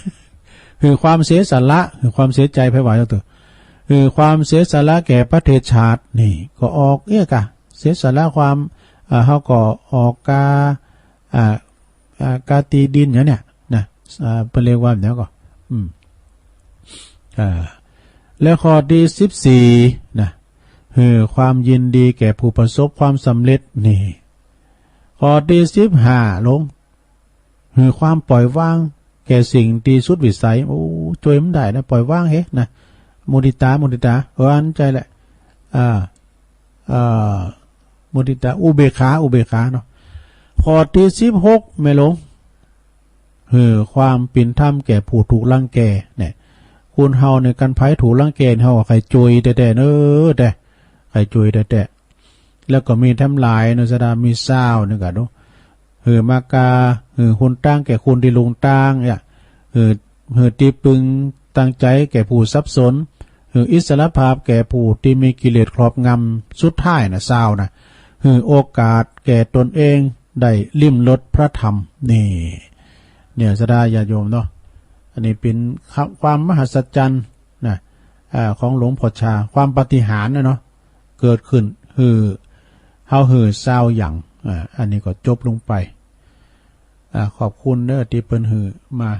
หื้อความเสียสละ หื้อความเสียใจ๋ ไผว่าจั่งโต หื้อความเสียสละแก่ประเทศชาติ นี่ก็ออกเอี้ยกะ เสียสละความ อ่า เฮาก็ออกกา อ่า อ่า กาตี้ดินอย่างเนี้ยนะ อ่า เปิ้นเรียกว่าอย่างเนี้ยก็ อืม อ่า แล้วข้อตี้สิบสี่ นะ หื้อความยินดีแก่ผู้ประสบความสำเร็จ นี่ ข้อตี้สิบห้า ลง หื้อความปล่อยวางแก่สิ่งตี้สุดวิสัย โอ้ จ้วยมันได้นะ ปล่อยวางเฮ้นะ มุทิตา มุทิตา เออ อันใจ๋แหละ อ่า อ่า มุทิตา อุเบกขา อุเบกขาเนาะ ข้อตี้สิบหก แม่หลวง หื้อความเป๋นธรรมแก่ผู้ถูกรังแก เนี่ย คนเฮาเนี่ย คันใผถูกรังแก เฮาก็ใค่จ้วยแต๊ๆ เน้อ แต๊ ใค่จ้วยแต๊ๆ แล้วก็มีแถมหลายเนาะ ศรัทธา มีซาวนี่ก็ดู หื้อมากา หื้อคนตางแก่คนตี้หลงตาง เนี่ย หื้อ หื้อตี้ปึงตางใจ๋แก่ผู้สับสน หื้ออิสรภาพแก่ผู้ตี้มีกิเลสครอบงำ สุดท้ายนะ ซาวนะ หื้อโอกาสแก่ตนเองได้ลิ้มรสพระธรรม นี่ เนี่ย ศรัทธาญาติโยมเนาะ อันนี้เป๋นความมหัศจรรย์นะ อ่า ของหลวงพ่อชา ความปาฏิหาริย์นะเนาะ เกิดขึ้น หื้อ เฮาหื้อซาวอย่าง อ่า อันนี้ก็จบลงไป อ่า ขอบคุณเน้อตี้เปิ้นหื้อมา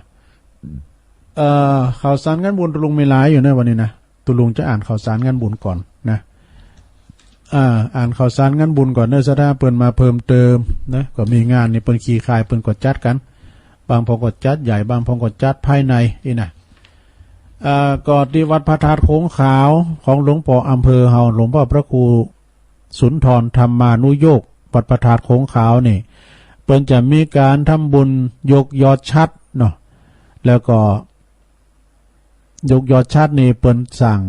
เอ่อ ข่าวสารงานบุญตุ๊ลุงมีหลายอยู่นะวันนี้นะ ตุ๊ลุงจะอ่านข่าวสารงานบุญก่อนนะ อ่า อ่านข่าวสารงานบุญก่อนเน้อ ศรัทธา เปิ้นมาเพิ่มเติมนะ ก็มีงานนี่เปิ้นคี่คาย เปิ้นก็จัดกั๋น บางพ่องก็จัดใหญ่ บางพ่องก็จัดภายในนี่นะ อ่า ก็ตี้วัดพระธาตุโขงขาวของหลวงป้ออำเภอเฮา หลวงป้อพระครูสุนทรธรรมานุโยค วัดพระธาตุโขงขาวนี่ เปิ้นจะมีก๋านทำบุญยกยอดฉัตรเนาะ แล้วก็ยกยอดฉัตรนี่เปิ้นสร้าง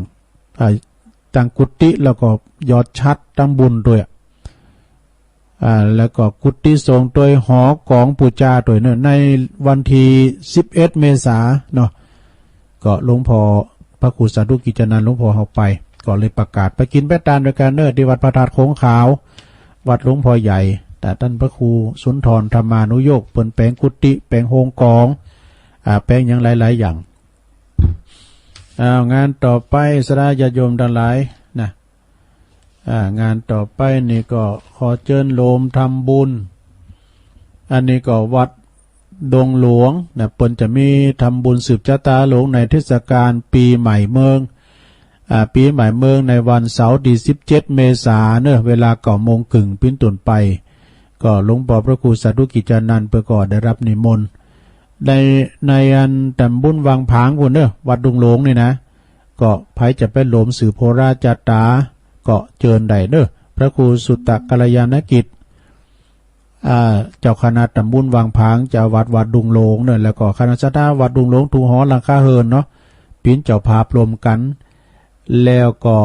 อ่า ตั้งกุฏิ แล้วก็ยอดฉัตรตำบุญตวย อ่า แล้วก็กุฏิสงฆ์ตวย หอกองปู๋จาตวยเนาะ ในวันตี้สิบเอ็ดเมษาเนาะ ก็หลวงป้อพระครูสาธุกิจจานันท์ หลวงป้อเฮาไป ก็เลยประกาศไปกิ๋นไปตานตวยกั๋นเน้อ ตี้วัดพระธาตุโขงขาว วัดหลวงป้อใหญ่ แต่ต้านพระครูสุนทรธรรมานุโยค เปิ้นแป๋งกุฏิ แป๋งโฮงกอง อ่า แป๋งหยังหลายๆ อย่าง อ้าว งานต่อไป ศรัทธาญาติโยมตังหลายนะ อ่า งานต่อไปนี่ก็ขอเจิญโยมทำบุญ อันนี้ก็วัดดงหลวงนะ เปิ้นจะมีทำบุญสืบจะต๋าหลวงในเทศกาลปี๋ใหม่เมือง อ่า ปี๋ใหม่เมืองในวันเสาร์ตี้สิบเจ็ดเมษาเนาะ เวลาเก้าโมงเกิ่งเป๋นต้นไป ก็หลวงป้อพระครูสาธุกิจจานันท์เปิ้นก็ได้รับนิมนต์ ใน ในอันต๋ามบุญวังผางปู้นเนาะ วัดดงหลวงนี่นะ ก็ใผจะไปโยมสืบโหราจาต๋า ก็เจิญได้เนาะ พระครูสุตตะกัลยาณกิจ อ่า เจ้าคณะต๋ามบุญวังผาง เจ้าอาวาสวัดดงหลวงเนาะ แล้วก็คณะศรัทธาวัดดงหลวงทุกหอหลังคาเฮือนเนาะ เป๋นเจ้าภาพร่วมกั๋น แล้วก็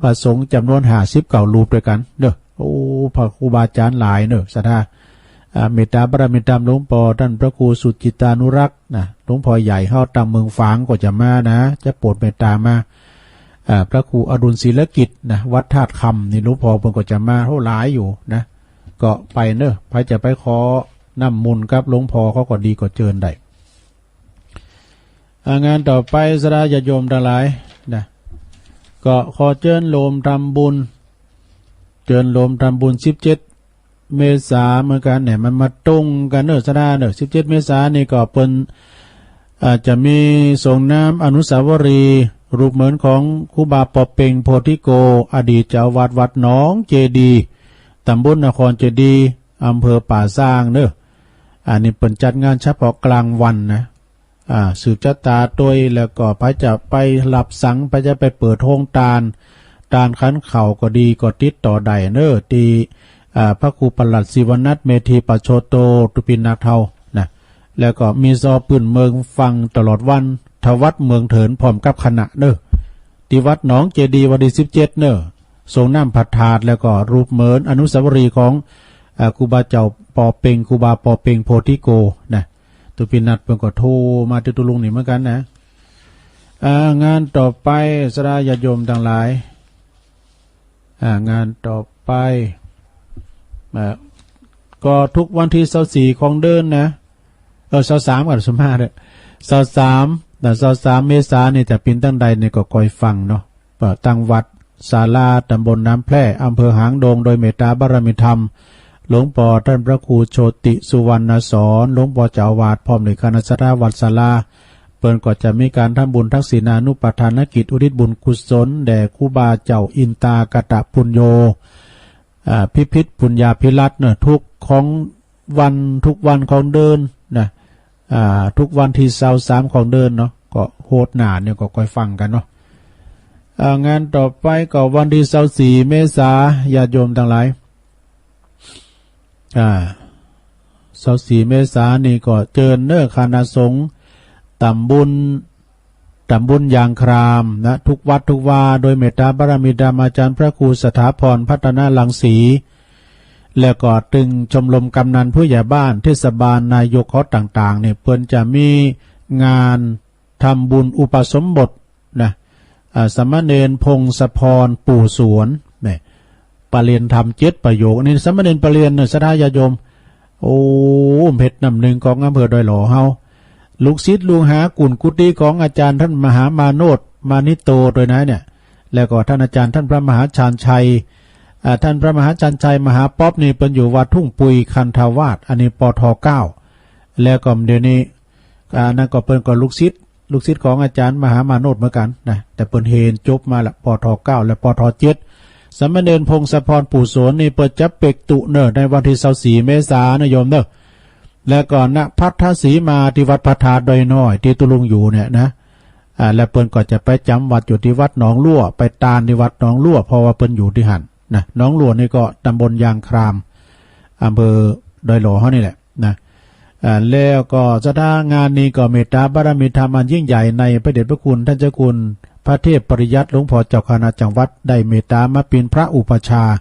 พระสงฆ์จ๋ำนวนห้าสิบเก้ารูปตวยกั๋นเนาะ โอ้ พระครูบาอาจ๋ารย์หลายเนาะ ศรัทธา อ่า เมตตาบารมีต๋ามหลวงป้อต้านพระครูสุจิตตานุรักษ์นะ หลวงป้อใหญ่เฮาตางเมืองฝางก็จะมานะ จะโปรดเมตตามา อ่า พระครูอดุลศิลกิจนะ วัดธาตุคำนี่ หลวงป้อเปิ้นก็จะมา โอ้ หลายอยู่นะ ก็ไปเนาะ ใผจะไปขอน้ำมนต์กับหลวงป้อเขาก็ดี ก็เจิญได้ อ่า งานต่อไป ศรัทธาญาติโยมตังหลายนะ ก็ขอเจิญโยมทำบุญ เจิญโยมทำบุญสิบเจ็ดเมษาเหมือนกั๋นเนี่ย มันมาตรงกั๋นเนาะ ศรัทธาเนาะ สิบเจ็ดเมษานี่ก็เปิ้น อ่า จะมีสรงน้ำอนุสาวรีย์รูปเหมือนของครูบาปอเป่งโพธิโก อดีตเจ้าอาวาสวัดหนองเจดีย์ ต๋ามบลนครเจดีย์ อำเภอป่าซางเนาะ อันนี้เปิ้นจัดงานเฉพาะกลางวันนะ อ่า สืบจะต๋าตวย แล้วก็ใผจะไปฮับสัง ใผจะไปเปิดโฮงตาน ตานขันข้าวก็ดี ก็ติดต่อได้เน่อ ตี้ อ่า พระครูประหลัดศิวนัท เมธีปโชโต ตุ๊ปินักเฮานะ แล้วก็มีซอปื้นเมืองฟังตลอดวัน ทวัดเมืองเถินพร้อมกับคณะเน่อ ตี้วัดหนองเจดีย์วันตี้สิบเจ็ดเน่อ ทรงน้ำพระธาตุ แล้วก็รูปเหมือนอนุสาวรีย์ของ อ่า ครูบาเจ้าปอเปง ครูบาปอเปงโพธิโกนะ ตุ๊ปินักเปิ้นก็โทรมาตี้ตุ๊ลุงนี่เหมือนกั๋นนะ อ่า งานต่อไป ศรัทธาญาติโยมตังหลาย อ่า งานต่อไป อ่า ก็ทุกวันตี้ซาวสี่ของเดือนนะ เออ ซาวสามก่อน สมมาเถอะ ซาวสาม นะ ซาวสามเมษานี่จะเป๋นตังใดนี่ก็คอยฟังเนาะ เอ่อ ตังวัดศาลา ตำบลน้ำแพร่ อำเภอหางดง โดยเมตตาบารมีธรรม หลวงป้อต้านพระครูโชติสุวรรณสอน หลวงป้อเจ้าอาวาส พร้อมด้วยคณะศรัทธาวัดศาลา เปิ้นก็จะมีก๋านทำบุญทักษิณานุปทานกิจ อุทิศบุญกุศลแด่ครูบาเจ้าอินตากตปุญโญ อ่า พิพิธปุญญาภิรัตน์เน่อ ทุกของวัน ทุกวันของเดือนนะ อ่า ทุกวันตี้ซาวสามของเดือนเนาะ ก็โฮดหน้านี่ก็คอยฟังกั๋นเนาะ อ่า งานต่อไปก็วันตี้ซาวสี่เมษา ญาติโยมตังหลาย อ่า ซาวสี่เมษานี่ก็เจิญเน่อ คณะสงฆ์ตำบล ตำบลยางครามนะ ทุกวัดทุกวา โดยเมตตาบารมีธรรมอาจารย์พระครูสถาพรพัฒนรังสี แล้วก็ตึงชมรมกำนันผู้ใหญ่บ้าน เทศบาล นายกเขาต่างๆ นี่ เปิ้นจะมีงานทำบุญอุปสมบทนะ อ่า สามเณรพงศพรปู่สวนเนี่ย ปริญญาธรรมเจ็ดประโยค อันนี้สามเณรปริญญาเน่อ ศรัทธาญาติโยม โอ้ เพชรน้ำหนึ่งของอำเภอดอยหล่อเฮา ลูกศิษย์ลูกหากุนกุฏิของอาจารย์ต้านมหามาโนช มานิโตตวยนะเนี่ย แล้วก็ต้านอาจารย์ต้านพระมหาชาญชัย อ่า ต้านพระมหาชาญชัยมหาป๊อปนี่เปิ้นอยู่วัดทุ่งปุยคันธาวาส อันนี้ ปท เก้า แล้วก็เดี๋ยวนี้ อ่า นั่นก็เปิ้นก็ลูกศิษย์ ลูกศิษย์ของอาจารย์มหามาโนชเหมือนกั๋นนะ แต่เปิ้นเฮนจบมาละ ปท เก้า และ ปท เจ็ด สามเณรพงศพรปู่สวนนี่เปิ้นจะเปกตุเน่อ ในวันตี้ซาวสี่เมษานะโยมเน่อ แล้วก็นครราชสีมาตี้วัดพระธาตุดอยน้อยตี้ตุ๊ลุงอยู่เนี่ยนะ อ่า แล้วเปิ้นก็จะไปจ๋ำวัดอยู่ตี้วัดหนองลั่ว ไปตานตี้วัดหนองลั่ว เพราะว่าเปิ้นอยู่ตี้หั้นนะ หนองลั่วนี่ก็ตำบลยางคราม อำเภอดอยหล่อเฮานี่แหละ นะ อ่า แล้วก็ศรัทธางานนี้ก็เมตตาบารมีธรรมอันยิ่งใหญ่ในพระเดชพระคุณต้านเจ้าคุณพระเทพปริยัติหลวงป้อเจ้าคณะจังหวัดได้เมตตามาเป๋นพระอุปัชฌาย์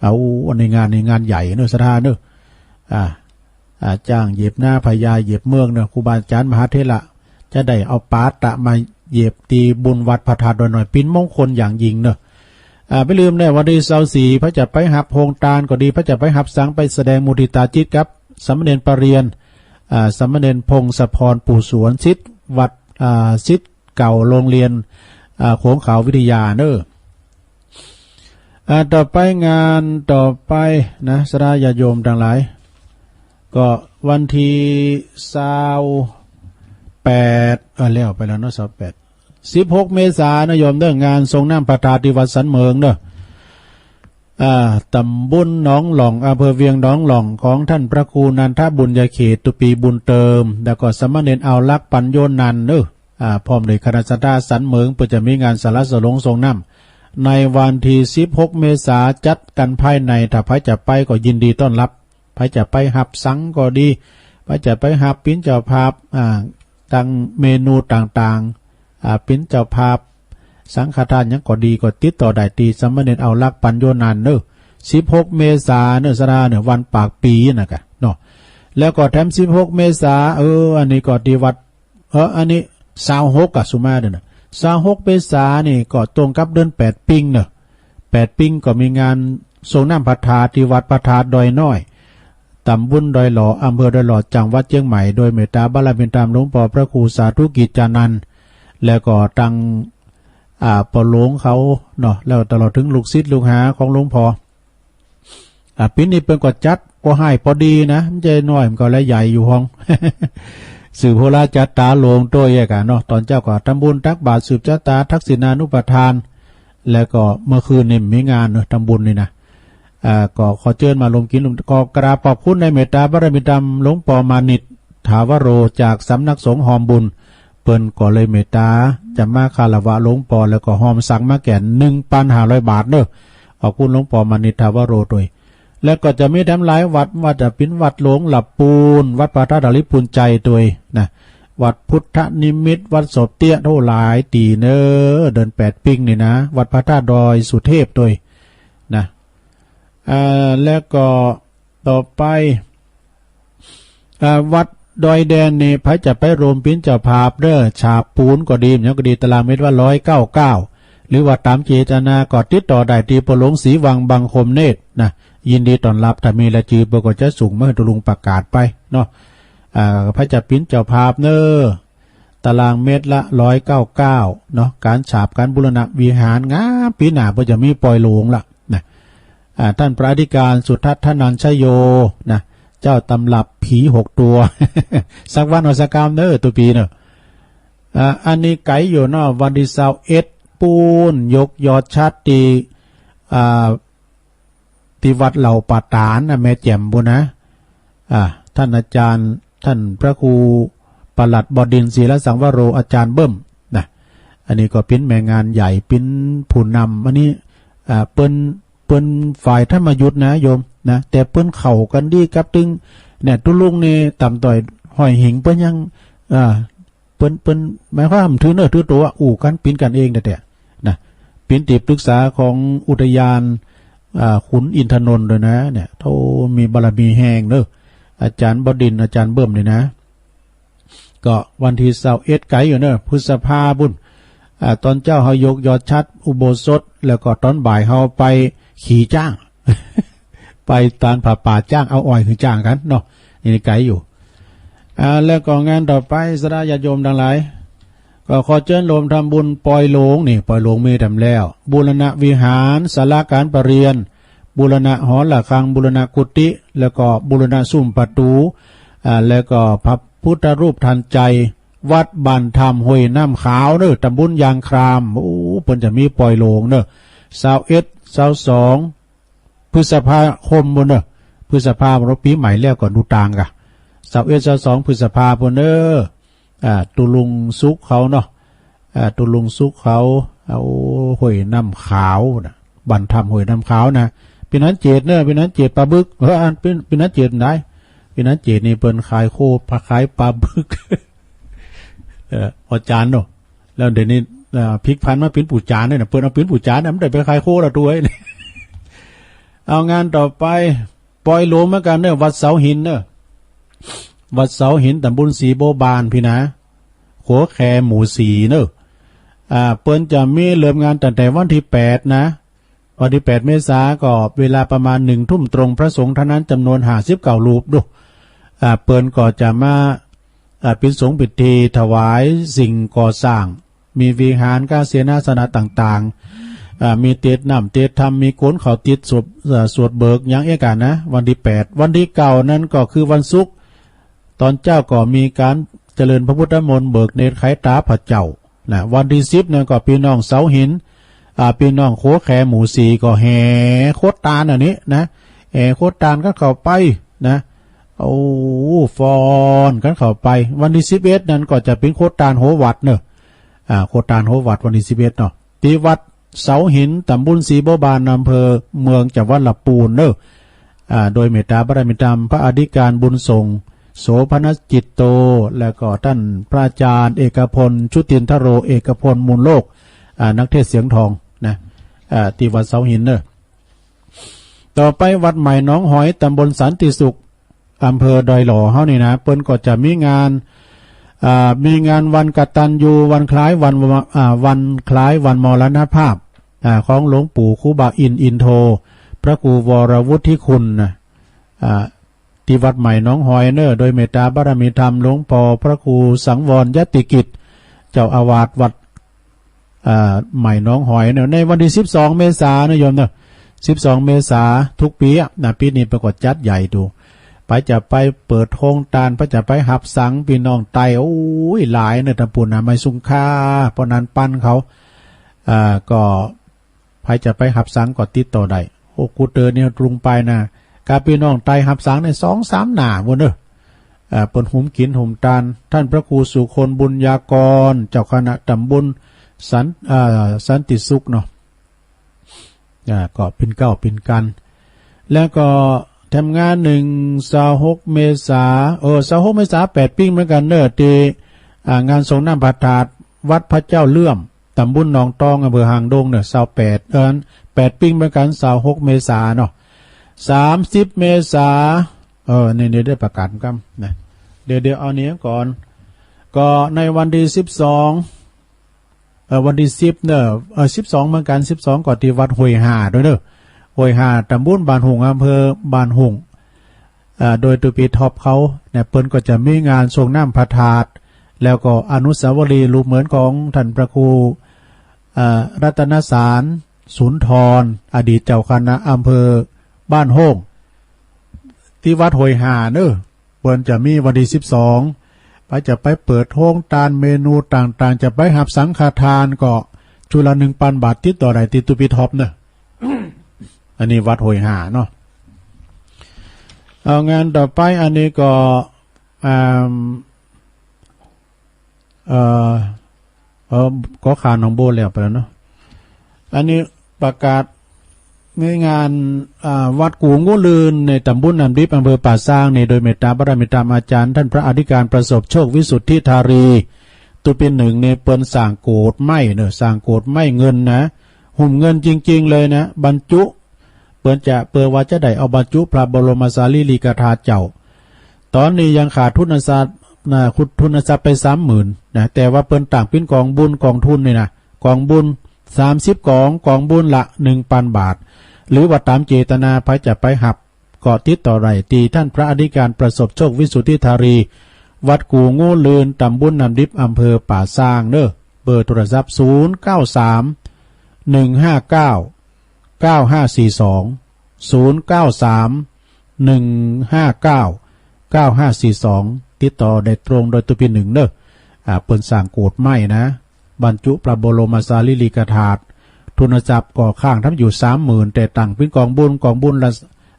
เอา อันนี้งานนี้งานใหญ่เน่อศรัทธาเน่อ อ่า อ่า จ้างเหยียบนาพญาเหยียบเมืองเน่อ ครูบาอาจารย์มหาเถระ จะได้เอาปาตะมาเหยียบตี้บุญวัดพระธาตุดอยน้อย เป๋นมงคลอย่างยิ่งเน่อ อ่า บ่าลืมเน่อ วันตี้ซาวสี่ ใผจะไปฮับโฮงตานก็ดี ใผจะไปฮับสัง ไปแสดงมุทิตาจิตกับสามเณรปริญญา อ่า สามเณรพงศพรปู่สวน ศิษย์วัด อ่า ศิษย์เก่าโฮงเฮียน อ่า โขงขาววิทยาเน่อ อ่า ต่อไปงานต่อไปนะ ศรัทธาญาติโยมตังหลาย ก็วันตี้ซาวแปด เออ แล้วไปแล้วเนาะ ซาวแปด สิบหกเมษานะโยมเน่อ งานทรงน้ำพระธาตุตี้วัดสันเหมิงเน่อ อ่า ตำบลหนองหล่อง อำเภอเวียงหนองหล่อง ของต้านพระครูนันทบุญญาเขต ตุ๊ปีบุญเติม แล้วก็สามเณรเอาลักษณ์ปัญโญนันท์เน่อ อ่า พร้อมด้วยคณะศรัทธาสันเหมิง เปิ้นจะมีงานสละสลงทรงน้ำ ในวันตี้สิบหกเมษา จัดกั๋นภายใน ถ้าใผจะไปก็ยินดีต้อนฮับ ใผจะไปฮับสังก็ดี ใผจะไปฮับเป๋นเจ้าภาพ อ่า ตังเมนูต่างๆ อ่า เป๋นเจ้าภาพสังฆทานหยังก็ดี ก็ติดต่อได้ตี้สามเณรเอาลักษณ์ปัญโญนันท์เน่อ สิบหกเมษาเน่อ ศรัทธาเน่อ วันปากปี๋นะกะเนาะ แล้วก็แถมสิบหกเมษา เออ อันนี้ก็ตี้วัด เออ อันนี้ซาวหกอะ สุมาเน่อนะ ซาวหกเมษานี่ก็ตรงกับเดือนแปดปิงเน่อ แปดปิงก็มีงานทรงน้ำพระธาตุตี้วัดพระธาตุดอยน้อย ตำบลดอยหล่อ อำเภอดอยหล่อ จังหวัดเจียงใหม่ โดยเมตตาบารมีธรรมหลวงป้อพระครูสาธุกิจจานันท์ แล้วก็ตัง อ่า ป้อหลวงเขาเนาะ แล้วตลอดเถิงลูกศิษย์ลูกหาของหลวงป้อ อ่า ปี๋นี้เปิ้นก็จัดปอใหญ่ปอดีนะ บ่ใจ้น้อย มันก็ละใหญ่อยู่ห้อง สืบโหราจัตตาหลวงโตยอะกะเนาะ ต๋อนเจ๊าก็ทำบุญตักบาตรสืบจะต๋าทักษิณานุปทาน แล้วก็เมื่อคืนนี่มีงานเนาะ ทำบุญนี่นะ อ่า ก็ขอเจิญมาร่วมกิ๋นร่วม ก็กราบขอบคุณในเมตตาบารมีธรรมหลวงป้อมานิตย์ ถ ถาวโร จากสำนักสงฆ์ฮอมบุญ เปิ้นก็เลยเมตต๋าจะมาคารวะหลวงป้อ แล้วก็ฮอมสังมาแก่น หนึ่งปันห้าร้อยบาทเน้อ ขอบคุณหลวงป้อมานิตถาวโรตวย แล้วก็จะมีแถมหลายวัด ว่าจะเป๋นวัดหลวงหลับปูน วัดพระธาตุดอยลิปุนชัยตวยนะ วัดพุทธนิมิต วัดโสบเตี้ย โอ้ หลายตี้เน้อ เดือนแปดปิ้งนี่นะ วัดพระธาตุดอยสุเทพตวยนะ อ่า แล้วก็ต่อไป อ่า วัดดอยแดนนี่ ใผจะไปร่วมเป๋นเจ้าภาพเน้อ ฉาบปูนก็ดี หยังก็ดี ตารางเมตรว่าร้อยเก้าเก้า หรือว่าต๋ามเจตนาก็ติดต่อได้ตี้ป้อหลวงศรีวัง บังคมเนตรนะ ยินดีต้อนฮับ ถ้ามีรายจื้อเปิ้นก็จะส่งมาหื้อตุ๊ลุงประกาศไปเนาะ อ่า ใผจะเป๋นเจ้าภาพเน้อ ตารางเมตรละร้อยเก้าเก้าเนาะ ก๋านฉาบ ก๋านบูรณะวิหาร งาม ปี๋หน้าเปิ้นจะมีปอยโลงละนะ อ่า ต้านพระอธิการสุทัศน์ธนัญชโยนะ เจ้าตำรับผีหกตั๋ว สักวันว่าสักกำเน้อ ตุ๊ปีเน้อ อ่า อันนี้ไก๋อยู่เนาะ วันตี้ซาวเอ็ดปู๊น ยกยอดฉัตรตี้ อ่า ตี้วัดเหล่าป่าต๋านนะ แม่แจ่มปู๊นนะ อ่า ต้านอาจ๋ารย์ ต้านพระครูปลัดบดินทร์ ศิลสังวโร อาจ๋ารย์เบิ้มนะ อันนี้ก็เป๋นแม่งานใหญ่ เป๋นผู้นำ อันนี้ อ่า เปิ้น เปิ้นฝ่ายธรรมยุตนะโยมนะ แต่เปิ้นเข้ากั๋นดีกับตึง เนี่ย ตุ๊ลุงนี่ต่ำต้อยห้อยหิงเปิ้นยัง อ่า เปิ้น เปิ้น หมายความถือเนื้อถือตั๋ว อู้กั๋นเป๋นกั๋นเองแต๊ๆ นะ เป๋นตี้ปรึกษาของอุทยาน อ่า ขุนอินทนนท์ตวยนะ เนี่ย โธ่ มีบารมีแฮงเน้อ อาจ๋ารย์บดินทร์ อาจ๋ารย์เบิ้มนี่นะ ก็วันตี้ซาวเอ็ดไก๋อยู่เน้อ พฤษภาปู๊น อ่า ต๋อนเจ๊าเฮายกยอดฉัตรอุโบสถ แล้วก็ต๋อนบ่ายเฮาไปขี่จ๊าง ไปตานผาป่าจ๊าง เอาอ้อยหื้อจ๊างกั๋นเนาะ นี่ไก๋อยู่ อ่า แล้วก็งานต่อไป ศรัทธาญาติโยมตังหลาย ก็ขอเจิญโฮมทำบุญปอยโลงนี่ ปอยโลงมีแถมแล้ว บูรณะวิหาร ศาลาก๋านประเรียน บูรณะหอระฆัง บูรณะกุฏิ แล้วก็บูรณะซุ่มประตู๋ อ่า แล้วก็พระพุทธรูปทันใจ วัดบ้านถ้ำห้วยน้ำขาวเน้อ ตำบลยางคราม โอ้ เปิ้นจะมีปอยโลงเน้อ ซาวเอ็ด ซาวสอง พฤษภาคมปู๊นเน้อ พฤษภาคม ปี๋ใหม่แล้วก็ดูตางกะ ซาวเอ็ด ซาวสอง พฤษภาปู๊นเน้อ อ่า ตุ๊ลุงสุขเขาเนาะ อ่า ตุ๊ลุงสุขเขา เอา ห้วยน้ำขาวนะ บ้านถ้ำห้วยน้ำขาวนะ ปี๋นั้นเจดเน้อ ปี๋นั้นเจดป๋าบึก เออ อัน ปี๋ ปี๋นั้นเจดได้ ปี๋นั้นเจดนี่เปิ้นขายโค ขายป๋าบึก เออ อาจ๋ารย์เนาะ แล้วเดี๋ยวนี้ อ่า พลิกผันมาเป๋นปู่จ๋ารย์เนี่ยนะ เปิ้นเอาเป๋นปู่จ๋ารย์เนี่ย มันได้ไปขายโคแล้วตวย เอางานต่อไป ปอยโลงเหมือนกั๋นเน้อ วัดเสาหินเน้อ วัดเสาหิน ตำบลสีบัวบานปี้นะ ขัวแคหมู่สี่เน้อ อ่า เปิ้นจะมีเริ่มงานตั้งแต่วันตี้แปดนะ วันตี้แปดเมษา ก็เวลาประมาณหนึ่งทุ่มตรง พระสงฆ์เต้านั้นจ๋ำนวนห้าสิบเก้ารูปดู อ่า เปิ้นก็จะมา อ่า เป๋นสงฆ์พิธีถวายสิ่งก่อสร้าง มีวิหารกับเสนาสนะต่างๆ อ่า มีเตสน์น้ำเตสน์ธรรม มีก๋นข้าวติดสวด เอ่อ สวดเบิกหยังเอี้ยกั๋นนะ วันตี้แปด วันตี้เก้านั้นก็คือวันศุกร์ ต๋อนเจ๊าก็มีก๋านเจริญพระพุทธมนต์ เบิกเนตรไขต๋าพระเจ้านะ วันตี้สิบนั้นก็ปี้น้องเสาหิน อ่า ปี้น้องขัวแคหมู่สี่ก็แห่โคตานอันนี้นะ แห่โคตานกั๋นเข้าไปนะ โอ้ ฟ้อนกั๋นเข้าไป วันตี้สิบเอ็ดนั้นก็จะเป๋นโคตานหัววัดเน้อ อ่า โคตานหัววัดวันตี้สิบเอ็ดเนาะ ตี้วัดเสาหิน ตำบลสีบัวบาน อำเภอเมือง จังหวัดลำปูนเน้อ อ่า โดยเมตตาบารมีธรรม พระอธิการบุญส่ง โสภณจิตโต แล้วก็ต้านพระอาจ๋ารย์เอกพล ชุตินทโร เอกพล มูลโลก อ่า นักเทศน์เสียงทองนะ อ่า ตี้วัดเสาหินเน้อ ต่อไปวัดใหม่หนองหอย ตำบลสันติสุข อำเภอดอยหล่อเฮานี่นะ เปิ้นก็จะมีงาน อ่า มีงานวันกตัญญู วันคล้ายวันวะ อ่า วันคล้ายวันมรณภาพ อ่า ของหลวงปู่ครูบาอินทร์อินโท พระครูวรวุฒิคุณนะ อ่า ตี้วัดใหม่หนองหอยเน้อ โดยเมตตาบารมีธรรมหลวงป้อพระครูสังวรยติกิจ เจ้าอาวาสวัด อ่า ใหม่หนองหอยเน้อ ในวันตี้สิบสองเมษาเน้อโยมเน้อ สิบสองเมษาทุกปี๋อะนะ ปี๋นี้เปิ้นก็จัดใหญ่ดู ใผจะไปเปิดโฮงตาน ใผจะไปหับสัง ปี้น้องไต้ โอ้ย หลายเน้อ ตำปูนนะ ไม่สุงค่า เพราะนั้นปันเขา อ่า ก็ ใผจะไปหับสังก็ติดต่อได้ โอ้ กูเตอร์นี่ลุงไปนะ กับปี้น้องไต้หับสังนี่สองสามหน้าปู๊นเน้อ อ่า เปิ้นหุมกิ๋นหุมตาน ต้านพระครูสุคนบุญญากร เจ้าคณะต๋ำบลสัน อ่า สันติสุขเนาะ อ่า ก็เป๋นเก้าเป๋นกั๋น แล้วก็แถมงานนึ่ง ซาวหกเมษา เออ ซาวหกเมษา แปดปิ๊งเหมือนกั๋นเนาะ ตี้ อ่า งานสรงน้ำพระธาตุวัดพระเจ้าเลื่อม ต๋ำบลหนองตอง อำเภอหางดงเนาะ ซาวแปด เออ แปดปิ๊งเหมือนกั๋น ซาวหกเมษาเนาะ สามสิบเมษา เออ นี่ นี่ได้ประกาศกำนะ เดี๋ยว เดี๋ยวเอานี้ก่อน ก็ในวันตี้สิบสอง เอ่อ วันตี้สิบเนาะ เอ่อ สิบสองเหมือนกั๋น สิบสอง ก็ตี้วัดห้วยห่าตวยเนาะ ห้วยห่า ต๋ำบลบ้านหุ่ง อำเภอบ้านหุ่ง อ่า โดยตุ๊ปี๊ท็อปเขาเนี่ย เปิ้นก็จะมีงานสรงน้ำพระธาตุ แล้วก็อนุสาวรีย์รูปเหมือนของต้านพระครู อ่า รัตนสาร สุนทร อดีตเจ้าคณะอำเภอบ้านโฮ่ง ตี้วัดห้วยห่าเนาะ เปิ้นจะมีวันตี้สิบสอง ไปจะไปเปิดโฮงตาน เมนูต่างๆ จะไปฮับสังฆทานก็ชุดละหนึ่งปันบาท ติดต่อได้ตี้ตุ๊ปี๊ท็อปเนาะ อันนี้วัดห้วยห่าเนาะ เอางานต่อไป อันนี้ก็ อ่า เอ่อ เอ่อ ก็ข่าวหนองบัวแล้วไปแล้วเนาะ อันนี้ประกาศในงาน อ่า วัดกู่งูลื่น ในต๋ำบลน้ำดิบ อำเภอป่าซางนี่ โดยเมตตาบารมีธรรมอาจ๋ารย์ต้านพระอธิการประสบโชค วิสุทธิธารี ตุ๊ปี๊หนึ่งนี่เปิ้นสร้างโกศไม้เนาะ สร้างโกศไม้เงินนะ หุ้มเงินจริงๆ เลยนะ บรรจุ เปิ้นจะ เปื้อว่าจะได้เอาบรรจุพระบรมสารีริกธาตุเจ้า ต๋อนนี้ยังขาดทุนทรัพย์นะ ทุนทรัพย์ไปสามหมื่นนะ แต่ว่าเปิ้นตั้งเป๋นก๋องบุญก๋องทุนนี่นะ ก๋องบุญสามสิบก๋อง ก๋องบุญละหนึ่งปันบาท หรือว่าต๋ามเจตนา ใผจะไปฮับ ก็ติดต่อได้ตี้ต้านพระอธิการประสบโชค วิสุทธิธารี วัดกู่งูลื่น ต๋ำบลน้ำดิบ อำเภอป่าซางเนาะ เบอร์โทรศัพท์ ศูนย์เก้าสาม หนึ่งห้าเก้า เก้าห้าสี่สอง ศูนย์เก้าสาม หนึ่งห้าเก้า เก้าห้าสี่สอง ติดต่อได้ตรงโดยตุ๊ปี๊หนึ่งเนาะ อ่า เปิ้นสร้างโกศไม้นะ บรรจุพระบรมสารีริกธาตุ ทุนทรัพย์ก็ค้างทำอยู่สามหมื่น แต่ตั้งเป๋นก๋องบุญ ก๋องบุญละ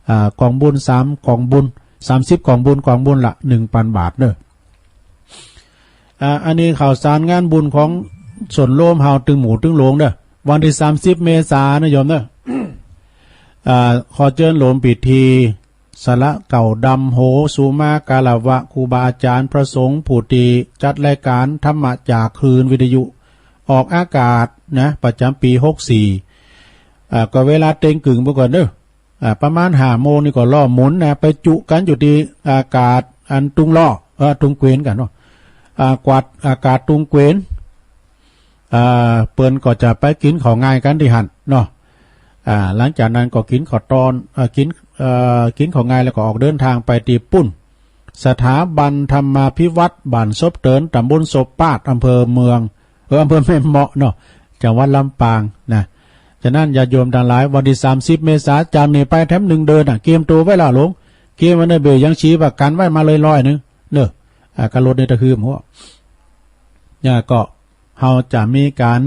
อ่า ก๋องบุญสามก๋องบุญ สามสิบก๋องบุญ ก๋องบุญละหนึ่งปันบาทเนาะ อ่า อันนี้ข่าวสารงานบุญของส่วนโฮมเฮาตึงหมู่ตึงโฮงเนาะ วันตี้สามสิบเมษาเนาะโยมเนาะ อ่า ขอเจิญโฮมพิธี สละเกล้าดำหัวสุมาคารวะครูบาอาจ๋ารย์พระสงฆ์ผู้ตี้จัดรายก๋านธรรมะจากคลื่นวิทยุออกอากาศนะ ประจ๋ำปี๋หกสี่ อ่า ก็เวลาเต็งเกิ่งไปก่อนเนาะ อ่า ประมาณห้าโมงนี่ก็ล้อหมุนนะ ไปจุกั๋นอยู่ตี้อากาศอันตุงล้อ เอ่อ ตุงเกวียนกั๋นเนาะ อ่า กวาดอากาศตุงเกวียน อ่า เปิ้นก็จะไปกิ๋นข้าวงายกั๋นตี้หั้นเนาะ อ่า หลังจากนั้นก็กิ๋นข้าวตอน เอ่อ กิ๋น เอ่อ กิ๋นข้าวงายแล้วก็ออกเดินตางไปตี้ปุ้น สถาบันธรรมาภิวัฒน์ บ้านศพเติน ต๋ำบลศพปาด อำเภอเมือง เออ อำเภอแม่เมาะเนาะ จังหวัดลำปางนะ ฉะนั้นญาติโยมตังหลาย วันตี้สามสิบเมษา จากนี้ไปแถมหนึ่งเดือนน่ะ เกียมตั๋วไว้ละโหลง เกียมไว้ในเบอร์ยังชีพประกั๋นไว้มาเลยร้อยหนึ่งเนาะ อ่า กะลดในตะฮืมหัว เนี่ยก็ เฮาจะมีก๋าน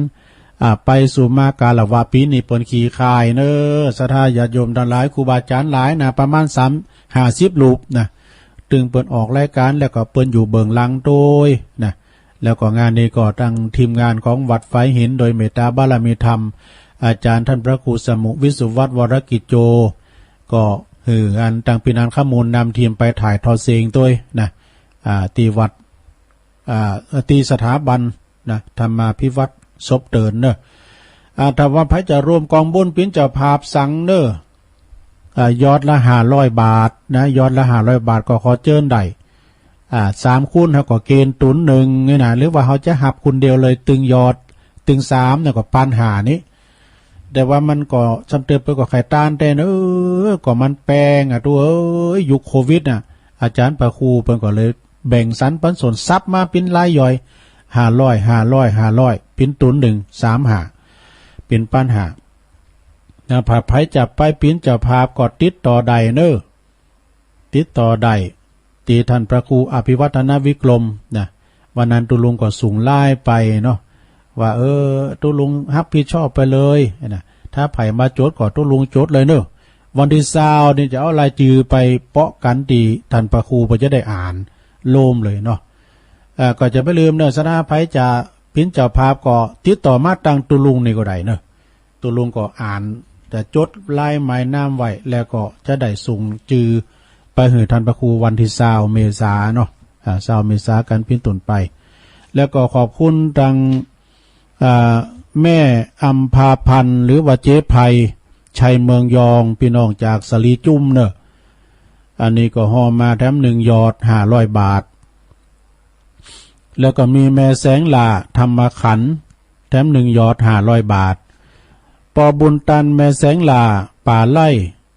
อ่า ไปสุมาคารวะปี๋นี้เปิ้นขี่ควายเนาะ ศรัทธาญาติโยมตังหลาย ครูบาอาจ๋ารย์หลายนะ ประมาณสาม ห้าสิบรูปนะ ตึงเปิ้นออกรายก๋าน แล้วก็เปิ้นอยู่เบื้องหลังโดยนะ แล้วก็งานนี้ก็ตังทีมงานของวัดฝายหิน โดยเมตตาบารมีธรรม อาจ๋ารย์ต้านพระครูสมุห์ วิสุวัฒน์ วรกิจโจ ก็หื้ออันตังปี๋นั้นข้อมูลนำทีมไปถ่ายทอดเสียงโดยนะ อ่า ตี้วัด อ่า ตี้สถาบันนะ ธรรมาภิวัฒน์ศพเตินเนาะ อ่า ถ้าว่าใผจะร่วมก๋องบุญเป๋นเจ้าภาพสังเนาะ อ่า ยอดละห้าร้อยบาทนะ ยอดละห้าร้อยบาทก็ขอเจิญได้ อ่า สามคนเฮาก็เก๋ณฑ์ตั๋วหนึ่งนี่นะ หรือว่าเฮาจะฮับคนเดียวเลย ตึงยอด ตึงสามเนี่ยก็ปันห้านี่ แต่ว่ามันก็ซ้ำเติมไปก็ขายตานแต่เนาะ เออ ก็มันแปงอ่ะ ตั๋วเอ้ย ยุคโควิดน่ะ อาจ๋ารย์พระครูเปิ้นก็เลยแบ่งสรรปันส่วนทรัพย์มาเป๋นรายย่อย ห้าร้อย ห้าร้อย ห้าร้อย เป๋นตั๋วหนึ่ง สามห้า เป๋นปันห้านะ ถ้าใผจะไปเป๋นเจ้าภาพก็ติดต่อได้เนาะ ติดต่อได้ ตี้ต้านพระครูอภิวัฒนวิกรมนะ วันนั้นตุ๊ลุงก็ส่งไลน์ไปเนาะ ว่า เออ ตุ๊ลุงฮับผิดชอบไปเลยนะ ถ้าใผมาจดก็ตุ๊ลุงจดเลยเนาะ วันตี้ซาวนี่จะเอารายจื้อไปเปาะกั๋นตี้ต้านพระครูเปิ้นจะได้อ่าน โลมเลยเนาะ เอ่อ ก็จะบ่าลืมเนาะ สำหรับใผจะเป๋นเจ้าภาพก็ติดต่อมาตางตุ๊ลุงนี่ก็ได้เนาะ ตุ๊ลุงก็อ่าน จะจดลายหมายนามไว้ แล้วก็จะได้ส่งจื้อไปหื้อท่านพระครูวันตี้ซาวเมษาเนาะ อ่า ซาวเมษากั๋นเป๋นต้นไป แล้วก็ขอบคุณตาง อ่า แม่อำภาพันธ์ หรือว่าเจ๊ไพ ชัยเมืองยอง ปี้น้องจากสาลีจุ่มเนาะ อันนี้ก็ฮอมมาแถมหนึ่งหยอดห้าร้อยบาท แล้วก็มีแม่แสงหล้า ธรรมขันธ์ แถมหนึ่งหยอดห้าร้อยบาท ปอบุญตัน แม่แสงหล้า ป่าไร่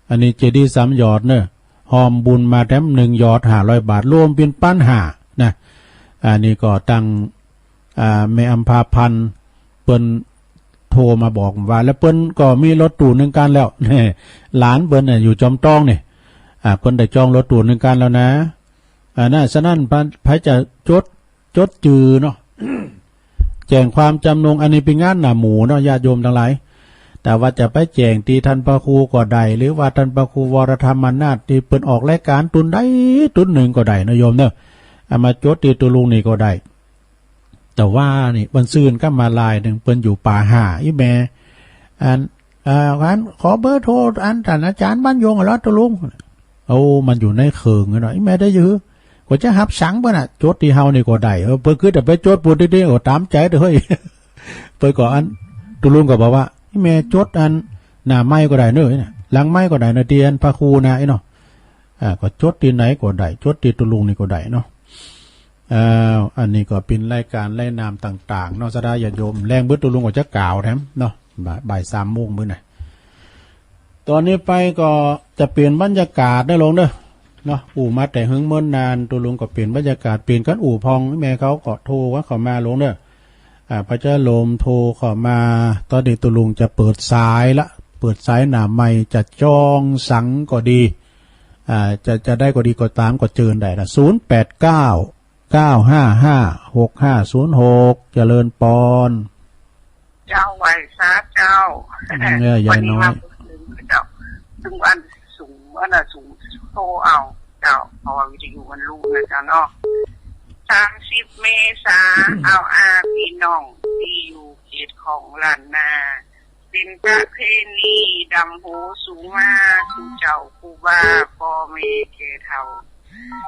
อันนี้เจดีย์สามหยอดเนาะ ฮอมบุญมาแถมหนึ่งหยอดห้าร้อยบาท รวมเป๋นปันห้านะ อันนี้ก็ตาง อ่า แม่อำภาพันธ์ เปิ้นโทรมาบอกว่า แล้วเปิ้นก็มีรถตู้นึ่งคันแล้ว หลานเปิ้นเนี่ยอยู่จอมตองนี่ อ่า เปิ้นได้จองรถตู้นึ่งคันแล้วนะ อ่า นะ ฉะนั้นใผ ใผจะจด จดจื้อเนาะ แจ้งความจำนง อันนี้เป๋นงานหน้าหมู่เนาะ ญาติโยมตังหลาย แต่ว่าจะไปแจ้งตี้ท่านพระครูก็ได้ หรือว่าท่านพระครูวรธรรมนาถตี้เปิ้นออกรายก๋านตุ๊นใดตุ๊นนึ่งก็ได้เนาะโยมเนาะ เอามาจดตี้ตุ๊ลุงนี่ก็ได้ แต่ว่านี่ วันซืนก็มาลายนึ่ง เปิ้นอยู่ป่าห้า อี่แม่ อัน เอ่อ อัน ขอเบอร์โทร อัน ต้านอาจ๋ารย์บรรยงเหรอตุ๊ลุง โอ้ มันอยู่ในเขิงเนาะ อี่แม่ได้อยู่ ก็จะหับสั่งเปิ้นน่ะ จดตี้เฮานี่ก็ได้ เออ เปิ้นคือจะไปจดปูนตี้นี่ โอ้ ต๋ามใจ๋เต๊อะเฮ้ย เปิ้นก็อัน ตุ๊ลุงก็บอกว่า อี่แม่จดอัน หน้าไมค์ก็ได้เนาะ หลังไมค์ก็ได้เนาะ ตี้อันพระครูนะ ไอ้เนาะ อ่า ก็จดตี้ไหนก็ได้ จดตี้ตุ๊ลุงนี่ก็ได้เนาะ อ้าว อันนี้ก็เป๋นรายก๋านรายนามต่างๆ เนาะ ศรัทธาญาติโยม แลงบ่าตุ๊ลุงก็จะกล่าวแถมเนาะ บ่าย บ่ายสามโมงมื้อน่ะ ต๋อนนี้ไปก็จะเป๋นบรรยากาศเน้อลุงเน้อ เนาะ อู้มาแต่เหิงเมินนาน ตุ๊ลุงก็เป๋นบรรยากาศ เป๋นกั๋นอู้พ่อง แม่เขาก็โทรเข้ามาลุงเน้อ อ่า พระเจ้าโลมโทรเข้ามา ต๋อนนี้ตุ๊ลุงจะเปิดสายละ เปิดสายหน้าไมค์ จะจองสังก็ดี อ่า จะ จะได้ก็ดีก็ต๋าม ก็เจิญได้นะ ศูนย์แปดเก้า เก้าห้าห้า หกห้าศูนย์หก เจริญปอน เจ้า ไหว้สาเจ้า อืม เออ ยายน้อย วันนี้มาเปิดเผยเจ้า ซึ่งอันสูง อันน่ะสูงโทรเอาเจ้า เพราะว่าวิทยุมันรู้นะเจ้าเนาะ สามสิบเมษา เอาอาปี้น้องตี้อยู่เขตของล้านนา เป๋นประเพณีดำหัวสูงมา สู่เจ้าครูบาป้อแม่แก่เฒ่า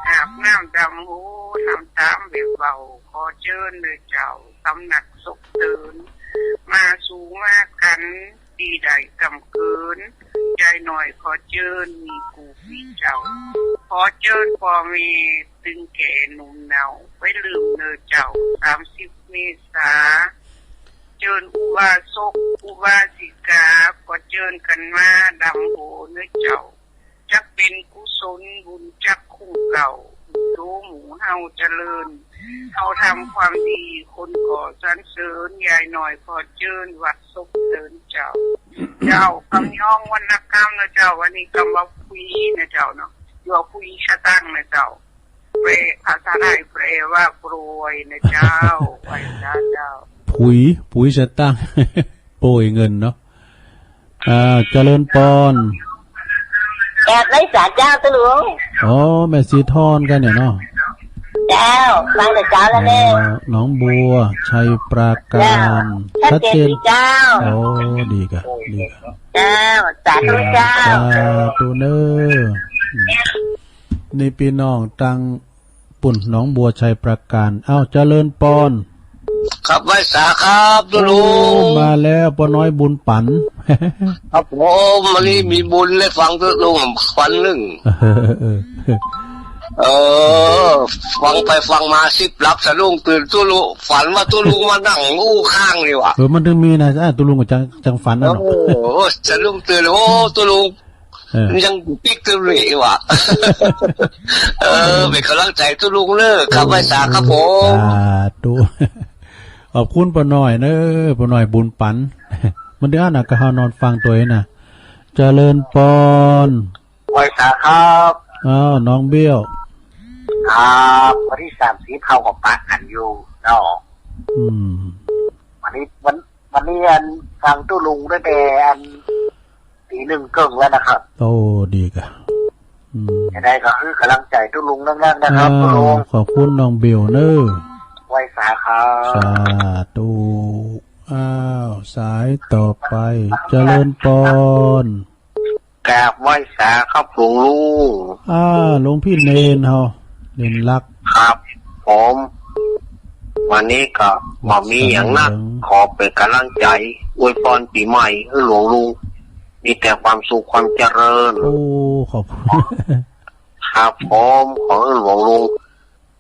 อาบน้ำดำหัว ทำต๋ามแบบเว้า ขอเจิญเน้อเจ้า สำนักสกเสริญ มาสู่มากั๋น ตี้ได้กำเกิน ยายน้อยขอเจิญ มีกู้ปี้เจ้า ขอเจิญป้อแม่ ตึงแก่หนุ่มเนา ไปลืมเน้อเจ้า สามสิบเมษา เจิญอุบาสก อุบาสิกา ขอเจิญกั๋นมาดำหัวเน้อเจ้า จักเป๋นกุศลบุญจักคุ้มเกล้า โตหมู่เฮาเจริญ เฮาทำความดีคนก็สรรเสริญ ยายน้อยขอเจิญวัดสกเสริญเจ้า เจ้า กำยองวรรณกรรมนะเจ้า อันนี้กำว่าผุยนะเจ้าเนาะ อยู่ว่าผุยสตังค์นะเจ้า แปล ภาษาไทยแปลว่าโปรยนะเจ้า ไหว้สาเจ้า ผุย ผุยสตังค์ โปรยเงินเนาะ อ่า เจริญปอน กราบไหว้สาเจ้าตุ๊ลุง อ๋อ แม่ศรีทอนกั๋นเนี่ยเนาะ เจ้า ฟังแต่เจ๊าแล้วแน่ อ่า หนองบัว ชัยปราการ เจ้า ชัดเจน ชัดเจนดีเจ้า โอ้ ดีก่ะ ดีก่ะ เจ้า สาธุเจ้า สาธุเน้อ อืม นี่ปี้น้องตาง ปุ้นหนองบัวชัยปราการ อ้าว เจริญปอน ครับ ไหว้สาครับตุ๊ลุง โอ้ มาแล้ว ป้อน้อยบุญปั๋น ครับผม วันนี้มีบุญได้ฟังตุ๊ลุง ฝันนึ่ง เออ เออ ฟังไปฟังมาสิบลับสะดุ้งตื่นตุ๊ลุง ฝันว่าตุ๊ลุงมานั่งอู้ข้างนี่หว่า เออ มันถึงมีนะ อ่ะ ตุ๊ลุงก็จัง จังฝันนะเนาะ โอ้ สะดุ้งตื่น โอ้ ตุ๊ลุง เออ ยังปิ๊กตึงเลยว่ะ เออ เป๋นก๋ำลังใจ๋ตุ๊ลุงเน้อ ครับ ไหว้สาครับผม สาธุ ขอบคุณป้อน้อยเน้อ ป้อน้อยบุญปั๋น มันเดือนน่ะ ก็เฮานอนฟังตวยน่ะ เจริญปอน ไหว้สาครับ อ้าว น้องเบี้ยว ครับ วันตี้สามสิบเฮาก็ปะกั๋นอยู่เนาะ อืม วันนี้ วัน วันนี้อันฟังตุ๊ลุงตั้งแต่อัน ตีหนึ่งเกิ่งแล้วนะครับ โอ้ ดีก่ะ อืม จะได้ก็หื้อก๋ำลังใจ๋ตุ๊ลุงนักๆ นะครับ อ้าว ตุ๊ลุง ขอบคุณน้องเบลเน่อ ไหว้สาครับ สาธุ อ้าว สายต่อไป เจริญปอน กราบไหว้สาครับหลวงลุง อ่า หลวงพี่เณรเฮา เณรลักษณ์ ครับผม วันนี้ก็บ่มีหยังนัก ขอเป๋นก๋ำลังใจ๋ อวยปอนปี๋ใหม่หื้อหลวงลุง มีแต่ความสุขความเจริญ โอ้ ขอบคุณ ครับผม ขอหื้อหลวงลุง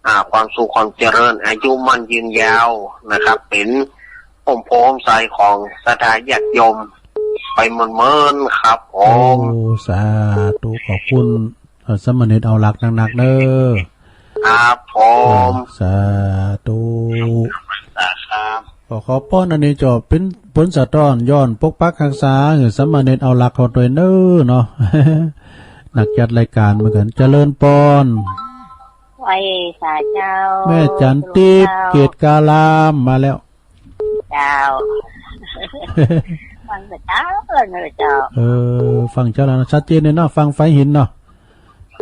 อ่า ความสุขความเจริญ อายุมั่นยืนยาวนะครับ เป๋นฮ่มโพธิ์ฮ่มไทรของศรัทธาญาติโยมไปเมินๆ ครับผม โอ้ สาธุ ขอบคุณ เอ่อ สามเณรเอาหลักหนักๆ เน่อ ครับผม อ่า สาธุ สาธุครับ ขอ ขอปอนอันนี้เจ้า เป๋น เป๋นสะท้อนย้อนปกปักฮักษาหื้อสามเณรเอาหลักเฮาตวยเน่อเนาะ นักจัดรายก๋านเหมือนกั๋น เจริญปอน ไหว้สาเจ้า แม่จันทิพย์ เจ้า เกตการาม มาแล้ว เจ้า ฟังแต่เจ๊าเลยเน่อเจ้า เออ ฟังเจ๊าแล้วเนาะ ชัดเจนเลยเนาะ ฟังไฟหินเนาะ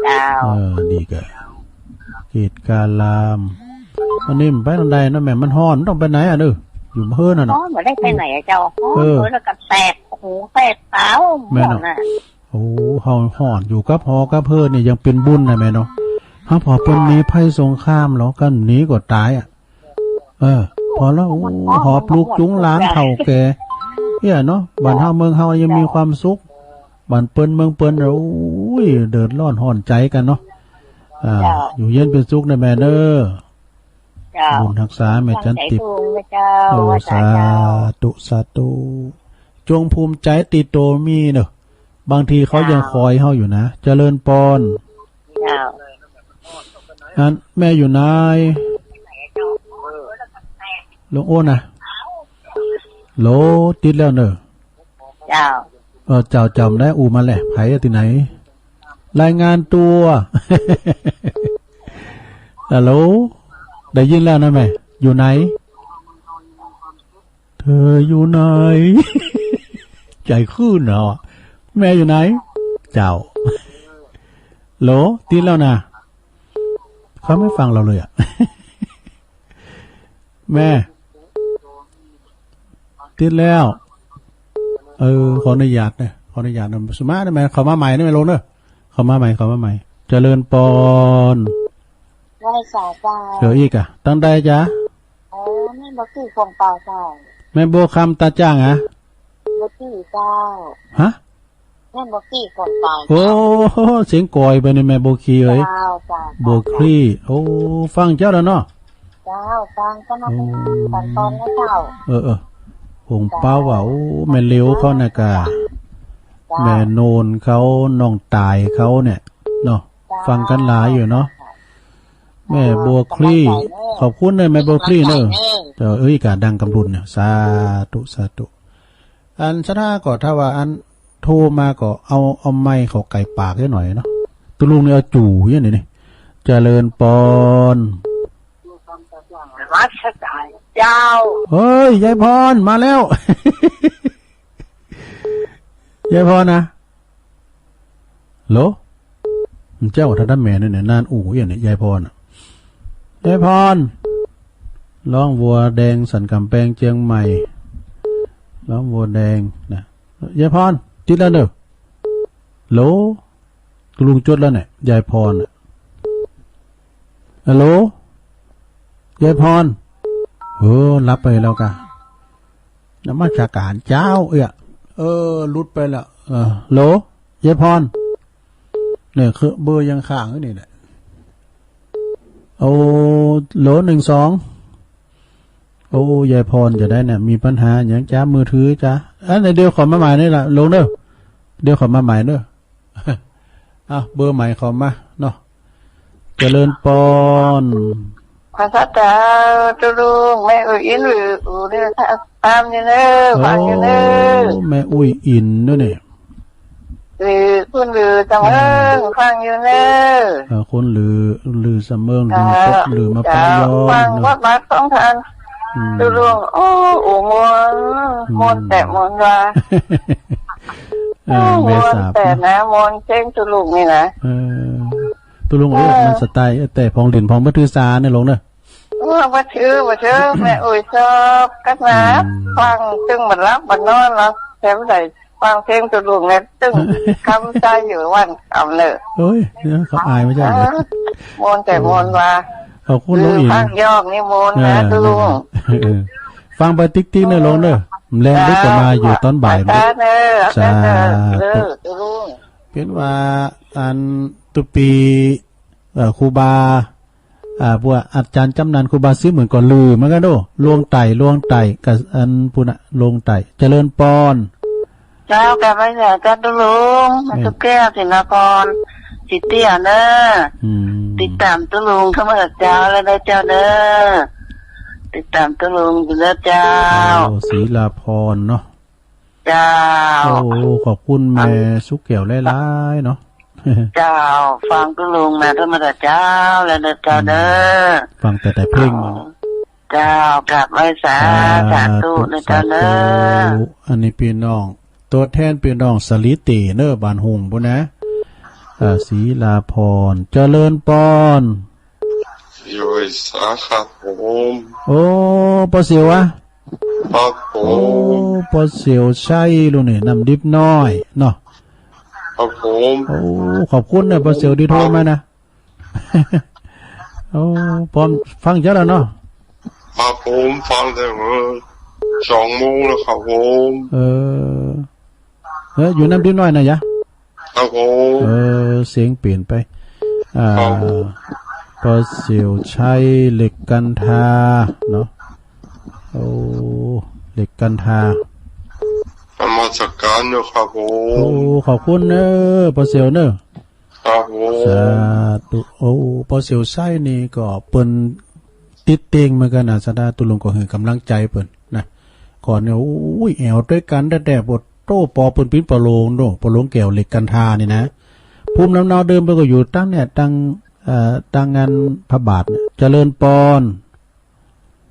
เจ้า เออ ดีก่ะ เกตการาม วันนี้มันไปตางใดเนาะแม่ มันฮ้อน มันต้องไปไหนอะเน่อ อยู่เฮือนน่ะเนาะ ฮ้อน บ่ได้ไปไหนอะเจ้า ฮ้อน เออ เออ แล้วก็แสบหูแสบต๋า แม่นเนาะ ฮ้อนน่ะ โอ้ เฮาฮ้อน อยู่กับหอกับเฮือนนี่ยังเป๋นบุญนะแม่เนาะ เฮาผ่อเปิ้นหนีภัยสงคราม แล้วก็หนีก็ต๋ายอะ เออ ผ่อแล้ว โอ้ หอบลูกจูงหลานเฒ่าแก่ เนี่ยเนาะ บ้านเฮาเมืองเฮายังมีความสุข บ้านเปิ้นเมืองเปิ้น โอ้ย เดือดร้อนฮ้อนใจ๋กั๋นเนาะ อ่า เจ้า อยู่เย็นเป๋นสุขนะแม่เน่อ เจ้า บุญฮักษาแม่จันทิพย์ ตั้งใจ๋ถูกนะเจ้า โอ้ ว่าสาเจ้า สาธุ สาธุ จงภูมิใจ๋ตี้โตมีเน่อ บางทีเขายัง เจ้า คอยเฮาอยู่นะ เจริญปอน เจ้า อันแม่อยู่ไหน หลวงโอ้นะ โหล ติดแล้วเน่อ เจ้า เออ เจ้าจ๋ำได้ อู้มาแหละ ใผตี้ไหน รายงานตั๋ว ฮัลโหล ได้ยินแล้วนะแม่ อยู่ไหน เธออยู่ไหน ใจ๋ขึ้นเนาะ แม่อยู่ไหน เจ้า โหล ติดแล้วนะ เขาไม่ฟังเราเลยอะ แม่ ติดแล้ว เออ ขออนุญาตเน่อ ขออนุญาตเน่อ สมานะแม่ เข้ามาใหม่นะแม่ ลงเน่อ เข้ามาใหม่ เข้ามาใหม่ เจริญปอน ไหว้สาเจ้า เดี๋ยวอีกอะ ตางใดจ๊ะ เออ แม่บ่ตี้ของเปล่าเจ้า แม่บัวคำตาจ้างอะ บ่ตี้เจ้า ฮะ แม่บ่ตี้ของเปล่า โอ้ เจ้า เสียงก่อยไปนี่แม่บัวคลีเอ้ย เจ้า เจ้า บัวคลี โอ้ ฟังเจ้าแล้วเนาะ เจ้า ฟังก็มา โอ้ ฟังตอนนะเจ้า เออ เออ หงเปาว่า เจ้า โอ้ แม่เหลียวเขาน่ะก่ะ เจ้า แม่โนนเขา น้องต๋ายเขาเนี่ย เนาะ เจ้า ฟังกั๋นหลายอยู่เนาะ แม่บัวคลี ขอบคุณเน่อแม่บัวคลีเน่อ เจ้า เอ้ย ก่าดังกำลุนเนี่ย สาธุ สาธุ อันสถาก็ถ้าว่าอันโทรมาก็เอา เอาไมค์เข้าใก้ปากหน่อยเนาะ ตุ๊ลุงนี่เอาจู๋อย่างนี้นี่ เจริญปอน รัชกาลเจ้า เฮ้ย ยายพร มาแล้ว ยายพรนะ โหล มันเจ้าท่านแม่เนี่ย นานอู้อย่างเนี่ย ยายพรน่ะ ยายพร ร้องวัวแดงสันก๋ำแปงเจียงใหม่ ร้องวัวแดงนะ ยายพร ติดแล้วเน่อ โหล ตุ๊ลุงจดแล้วเนี่ย ยายพรน่ะ ฮัลโหล ยายพร เออ หลับไปแล้วก่ะ นมัสก๋านเจ้า เอ้ย เออ หลุดไปแล้ว เออ โหล ยายพร เนี่ย คือเบอร์ยังค้างอยู่นี่แหละ โอ้ โหล หนึ่งสอง โอ้ ยายพรจะได้เนี่ย มีปัญหาหยังจ๊ะ มือถือจ๊ะ อันนี้เดี๋ยวขอมาใหม่นี่ล่ะ ลงเน่อ เดี๋ยวขอมาใหม่เน่อ อ่ะ เบอร์ใหม่เข้ามาเนาะ เจริญปอน พระสัตตา ตุ๊ลุง แม่อุ้ยอินหรืออู่เนี่ย ตามอยู่เน่อ ฟังอยู่เน่อ โอ้ แม่อุ้ยอินด้วยเนี่ย หรือคุณหรือสำเอิง อืม ฟังอยู่เน่อ เออ คุณหรือ หรือสำเอิง หรือ เจ้า หรือมา เจ้า พะยอม ฟัง เนาะ วัดบัดของท่าน อืม ตุ๊ลุง โอ้ โอ้ ม่วน อืม ม่วนแต่ม่วนว่า เออ โอ้ แม่สาบ ม่วนแต่นะ ม่วนเซ้งตุ๊ลุงนี่นะ เออ ตุ๊ลุง เออ มันสไตล์ แต่ผ่องหลิ้นผ่องบ่ถือสาเน่อลุงเน่อ เออ บ่ถือ บ่ถือ แม่อุ๊ยชอบกั๋นนะ อืม ฟังตึงบ่หลับบ่นอนหรอก แถมได้ฟังเพลงตุ๊ลุงเนี่ย ตึงกำใจ๋อยู่วันกำเน่อ โอ้ย เดี๋ยวเขาอายไม่ใช่เหรอ เออ ม่วนแต่ม่วนว่า ขอบคุณลุงอิน ฟังย้อนนี่ม่วนนะ เออ ตุ๊ลุง เออ ฟังไปติ๊กๆ เน่อลุงเน่อ แลงลึกก็มาอยู่ตอนบ่าย สาธุเน่อ สาธุ เออ ตุ๊ลุง เป๋นว่าอันตุ๊ปี เอ่อ ครูบา อ่า พวกอาจ๋ารย์จ๋ำนัน ครูบาซิมเหมือนก่อนลือเหมือนกั๋นโด้ ลวงไต่ ลวงไต่ กับอันปู้นน่ะ ลวงไต่ เจริญปอน เจ้า กราบไหว้สาเจ้าตุ๊ลุง แม่ตุ๊กแก้ว ศิลาพร ศรีเตี้ยเน่อ อืม ติดต๋ามตุ๊ลุงเสมอเจ้าเลยนะเจ้าเน่อ ติดต๋ามตุ๊ลุงอยู่เน่อเจ้า โอ้ ศิลาพรเนาะ เจ้า โอ้ ขอบคุณแม่สุขแก้วหลายๆ เนาะ เจ้า ฟังตุ๊ลุงมาตั้งแต่เจ๊าแล้วนะเจ้าเน่อ อืม ฟังแต่ แต่เพลง เจ้า กราบไหว้สา สาธุ สาธุนะเจ้าเน่อ สาธุ อันนี้ปี้น้อง ตั๋วแทนปี้น้องสาลีเต๋เน่อ บ้านหุ่งปู้นนะ อ่า ศิลาพร เจริญปอน โยยสาครับผม โอ้ ป้อเสี่ยวอะ ครับผม โอ้ ป้อเสี่ยวใช่ลุงนี่ น้ำดิบน้อยเนาะ ครับผม โอ้ ขอบคุณเน่อ ป้อเสี่ยวตี้โทรมานะ โอ้ ปอนฟังเจ๊าแล้วเนาะ ครับผม ฟังแต่เมื่อสองโมงแล้วครับผม เออ เออ อยู่น้ำดิบน้อยนะยะ ครับผม เออ เสียงเปลี่ยนไป อ่า ครับ ป้อเสี่ยวใช่ เหล็กกันทา เนาะ โอ้ เหล็กกันทา นมัสการเน่อครับผม โอ้ ขอบคุณเน่อ ป้อเสี่ยวเน่อ ครับผม สาธุ โอ้ ป้อเสี่ยวใช่นี่ก็เปิ้นติดเต็งเหมือนกั๋นนะ สาธุ ตุ๊ลุงก็หื้อก๋ำลังใจ๋เปิ้นนะ ก่อนเนี่ย โอ้ย แอ่วตวยกั๋นแต๊ๆ ปะโต้ ปอเปิ้นปิ๊นปอหลวงโน่ ปอหลวงแก้วเหล็กกันทานี่นะ ภูมิลำเนาเดิมเปิ้นก็อยู่ตังเนี่ย ตัง เอ่อ ตังงานพระบาทเนี่ย เจริญปอน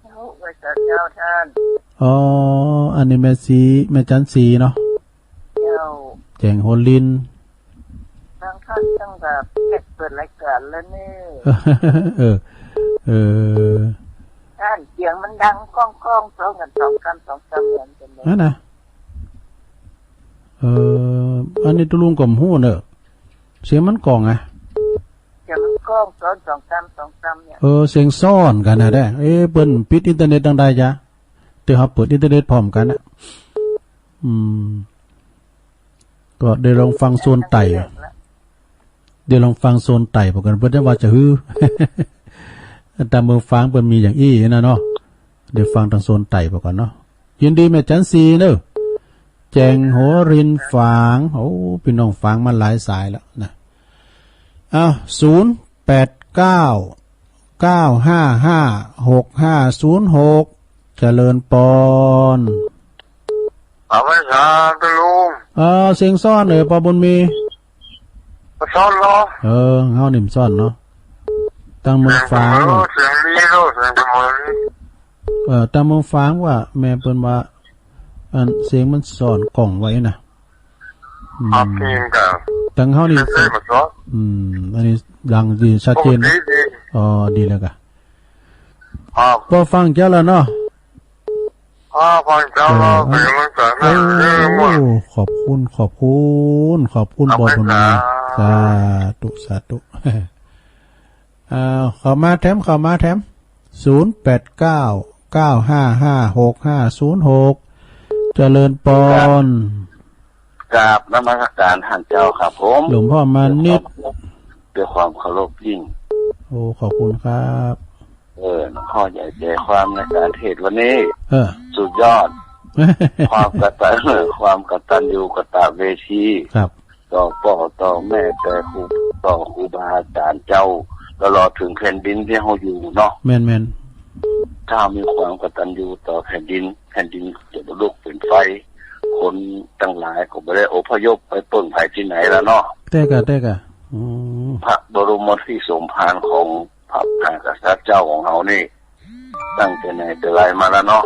เจ้า ไหว้สาเจ้าต้าน อ๋อ อันนี้แม่ศรี แม่จันทร์ศรีเนาะ เจ้า แจ้งหัวลิน ตั้งต้านตั้งแต่เปิดรายก๋านแล้วนี่ เออ เออ ต้านเสียงมันดังก้องๆ ซ้อนกั๋นสองกำสองกำเหมือนกั๋นเลย นั่นนะ เออ อันนี้ตุ๊ลุงก็บ่ฮู้เน่อ เสียงมันก้องอะ เสียงมันก้องซ้อนสองกำสองกำเนี่ย เออ เสียงซ้อนกั๋นนะแต๊ เอ๊ะ เปิ้นปิดอินเทอร์เน็ตตังใดจ๊ะ แต่เฮาเปิดอินเทอร์เน็ตพร้อมกั๋นอะ อืม ก็ได้ลองฟังโซนใต้ ได้ลองฟังโซนใต้พอกั๋น เปิ้นจะว่าจะหื้อ ตางเมืองฝางเปิ้นมีอย่างอี้นะเนาะ ได้ฟังตางโซนใต้พอกั๋นเนาะ ยินดีแม่จันทร์ศรีเน่อ แจ้งหัวลินฝาง โอ้ ปี้น้องฝางมาหลายสายแล้วนะ อ้าว ศูนย์แปดเก้า เก้าห้าห้า หกห้าศูนย์หก เจริญปอน เอาไว้สาตุ๊ลุง เออ เสียงซ้อนเน่อ ปอบุญมี ซ้อนเหรอ เออ เฮานี่มันซ้อนเนาะ ตางเมืองฝาง เสียงเสมอ เสียงดีเนาะ เสียงเสมอนี่ เออ ตางเมืองฝางว่า แม่เปิ้นว่า อันเสียงมันซ้อนก้องไว้นะ อืม ครับ จริงครับ ตางเฮานี่ เสียงมันซ้อน อืม อันนี้ดังดี ชัดเจน ปกติดี อ๋อ ดีแล้วกะ ครับ ปอฟังเจ๊าแล้วเนาะ ครับ ฟังเจ๊าแล้ว เออ เป๋นก๋ำลังใจ๋นะ โอ้ เออ ม่วน ขอบคุณ ขอบคุณ ขอบคุณ ขอบคุณ ปอบุญมี ครับ สาธุ สาธุ อ้าว เข้ามาแถม เข้ามาแถม ศูนย์แปดเก้า เก้าห้าห้า หกห้าศูนย์หก เจริญปอน กราบนมัสการต้านเจ้าครับผม หลวงพ่อมานิด ด้วยความเคารพยิ่ง โอ้ ขอบคุณครับ เออ หลวงพ่อใหญ่ใจความในก๋านเทศน์วันนี้ เออ สุดยอด ความกตัญ ความกตัญญูกตเวที ครับ ต่อป้อต่อแม่ แต่ครู ต่อครูบาอาจ๋ารย์เจ้า ตลอดเถิงแผ่นดินตี้เฮาอยู่เนาะ แม่นๆ ถ้ามีความกตัญญูต่อแผ่นดิน แผ่นดินจะบ่ลุกเป๋นไฟ คนตังหลายก็บ่ได้อพยพไปเปิ้งใผตี้ไหนแล้วเนาะ แต๊กะ แต๊กะ อืม พระบรมโพธิสมภารของพระมหากษัตริย์เจ้าของเฮานี่ ตั้งแต่ไหนแต่ไรมาแล้วเนาะ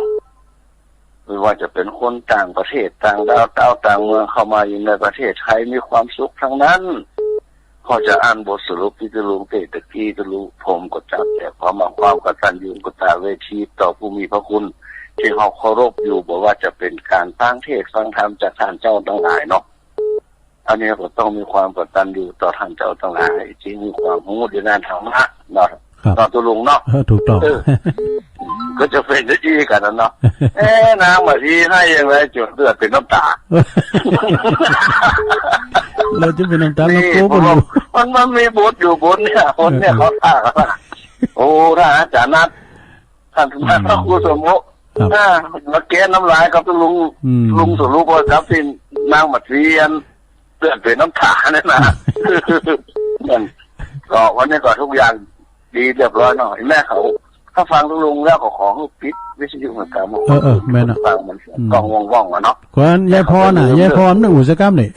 ไม่ว่าจะเป๋นคนต่างประเทศ ต่างดาว ต่างเมือง เข้ามาอยู่ในประเทศไทย มีความสุขตังนั้น พอจะอ่านบทสรุปตี้ตุ๊ลุงเตะตะกี้ตุ๊ลุง ผมก็จับแต่ความว่าความกตัญญูกตเวทีต่อผู้มีพระคุณตี้เฮาเคารพอยู่ บ่ว่าจะเป๋นก๋านฟังเทศน์ฟังธรรมจากต้านเจ้าตังหลายเนาะ อันนี้ก็ต้องมีความกตัญญูต่อต้านเจ้าตังหลายตี้มีความฮู้ในด้านธรรมะเนาะ ครับ เนาะตุ๊ลุงเนาะ เออ ถูกต้อง เออ ก็จะเป๋นจะอี้กั๋นนะเนาะ เอ๊ะ นางบ่าตี้ไห้อย่างไรจ๋นเลือดเป๋นน้ำต๋า เลือดจะเป๋นน้ำต๋า นี่ แล้วโก้ ผมว่า มัน มันมีบทอยู่บทเนี่ย บทเนี่ย เออ เขาอ้างนะ โอ้ ถ้าอาจ๋ารย์นัด ต้าน อืม พระครูสมภพ ครับ อ่า มาแก้น้ำลายกับตุ๊ลุง อืม ลุงสรุปว่าครับตี้นางบ่าตี้อัน เลือดเป๋นน้ำต๋าเนี่ยนะ นั่น ก็วันนี้ก็ทุกอย่างดีเรียบร้อยเนาะ แม่เขา ถ้าฟังตุ๊ลุงแล้วก็ขอหื้อปิดวิทยุเหมือนกั๋น เออ เออ แม่นน่ะ ฟังมัน อืม ก้องว่องๆ อะเนาะ คนยายพรน่ะ ยายพรนี่อู้สักกำนี่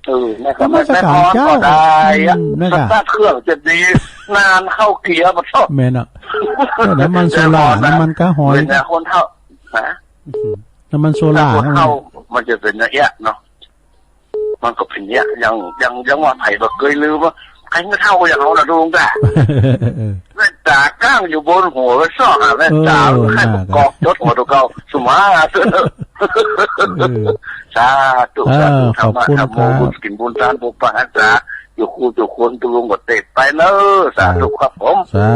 เออ แม่ก็ นมัสก๋านเจ้า แม่พรก็ได้อะ อืม แม่ก็ สตาร์ทเครื่องจะดี นานเข้าเกียร์มาชอบ แม่นน่ะ เออ น้ำมันโซล่าร์ แม่พรน่ะ น้ำมันก๊าซหอย เป๋นแต่คนเฒ่า ฮะ อื้อหือ น้ำมันโซล่าร์ ถ้าคนเฒ่า มันจะเป๋นอย่างเงี้ยเนาะ มันก็เป๋นอย่างเงี้ย อย่าง อย่าง อย่างว่าใผบ่เกยลืมว่า ใผบ่เฒ่าอย่างเฮาน่ะตุ๊ลุงกะ เออ แว่นต๋าก้างอยู่บนหัว ไปส่องหาแว่นต๋า เออ ใค่ น่า กอกจดหัวตุ๊เก่า สมาร์ท เออ สาธุ เออ สาธุ ขอบคุณ ธรรมะ ธรรมโม ครับ บุญกิ๋นบุญตาน ปกปักรักษา อยู่คู่อยู่คน ตุ๊ลุงก็เตะไปเนอะ สาธุครับผม สา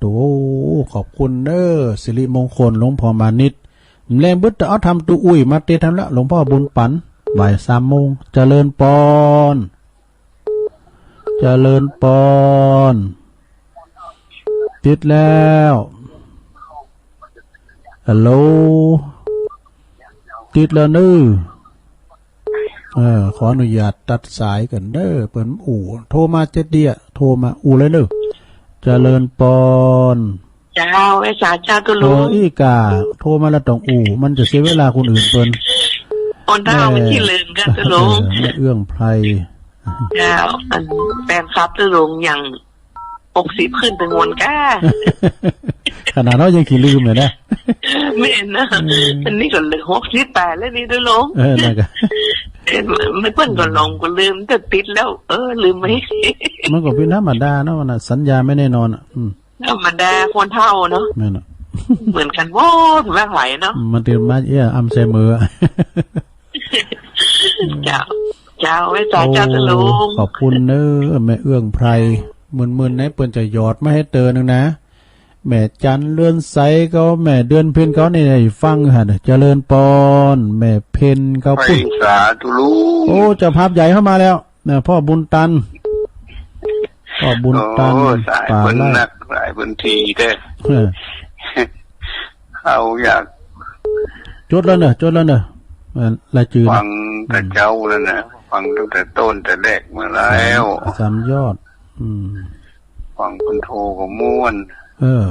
ธุ ขอบคุณเนอะ สิริมงคล หลวงพ่อมานิตย์ แลงบึดเอาธรรมตุ๊อุ้ยมาเตะทันละ หลวงพ่อบุญปัน บ่ายสามโมง เจริญปอน เจริญปอน ติดแล้ว ฮัลโหล ติดแล้วเน้อ เออ ขออนุญาตตัดสายก่อนเน้อ เปิ้นอู้ โทรมาเจ๊เดี้ย โทรมาอู้เลยเน้อ เจริญปอน เจ้า ไหว้สาเจ้าตุ๊ลุง เออ อี้ก่า โทรมาแล้วต้องอู้ มันจะเสียเวลาคนอื่นเปิ้น คนเฒ่า แม่ มันขี้ลืมกั๋นตุ๊ลุง เออ แม่เอื้องไพร เจ้า อันแฟนคลับตุ๊ลุงยังหกสิบขึ้นตังหนก้า ขนาดเฮายังขี้ลืมเลยนะ แม่นนะ เออ อันนี้ก็เหลือหกสิบแปดแล้วนี่ตุ๊ลุง เออ นั่นก็ เออ มันเปิ้นก็หลงก็ลืม แต่ติดแล้ว เออ ลืมไป มันก็เป๋นธรรมดาเนาะ มันน่ะ สัญญาณไม่แน่นอนอ่ะ อืม ธรรมดาคนเฒ่าเนาะ แม่นน่ะ เหมือนกั๋นหมด บ่ไหวเนาะ มันเตรียมมาเอี้ย อัลไซเมอร์อะ เจ้า เจ้า ไหว้สาเจ้าตุ๊ลุง โอ้ ขอบคุณเน้อ แม่เอื้องไพร มื่นๆ ไหนเปิ้นจะหยอดมาหื้อเตอหนึ่งนะ แม่จันเรือนใสเขา แม่เดือนเพ็ญเขานี่ ได้ฟังหั่น เจริญปอน แม่เพ็ญเขา ไหว้ ปุ้น สาตุ๊ลุง โอ้ เจ้าภาพใหญ่เข้ามาแล้ว นะ พ่อบุญตัน พ่อบุญตัน โอ้ สายเปิ้น ป่าไร่ นัก สายเปิ้นทีเด้อ เออ เขาอยาก จดแล้วเนอะ จดแล้วเนอะ เออ รายจื่อนะ ฟังแต่เจ้าแล้วนะ ฟังตั้งแต่ต้นแต่แรกมาแล้ว สาม สามยอด อืม ฟังเปิ้นโทรก็ม่วน เออ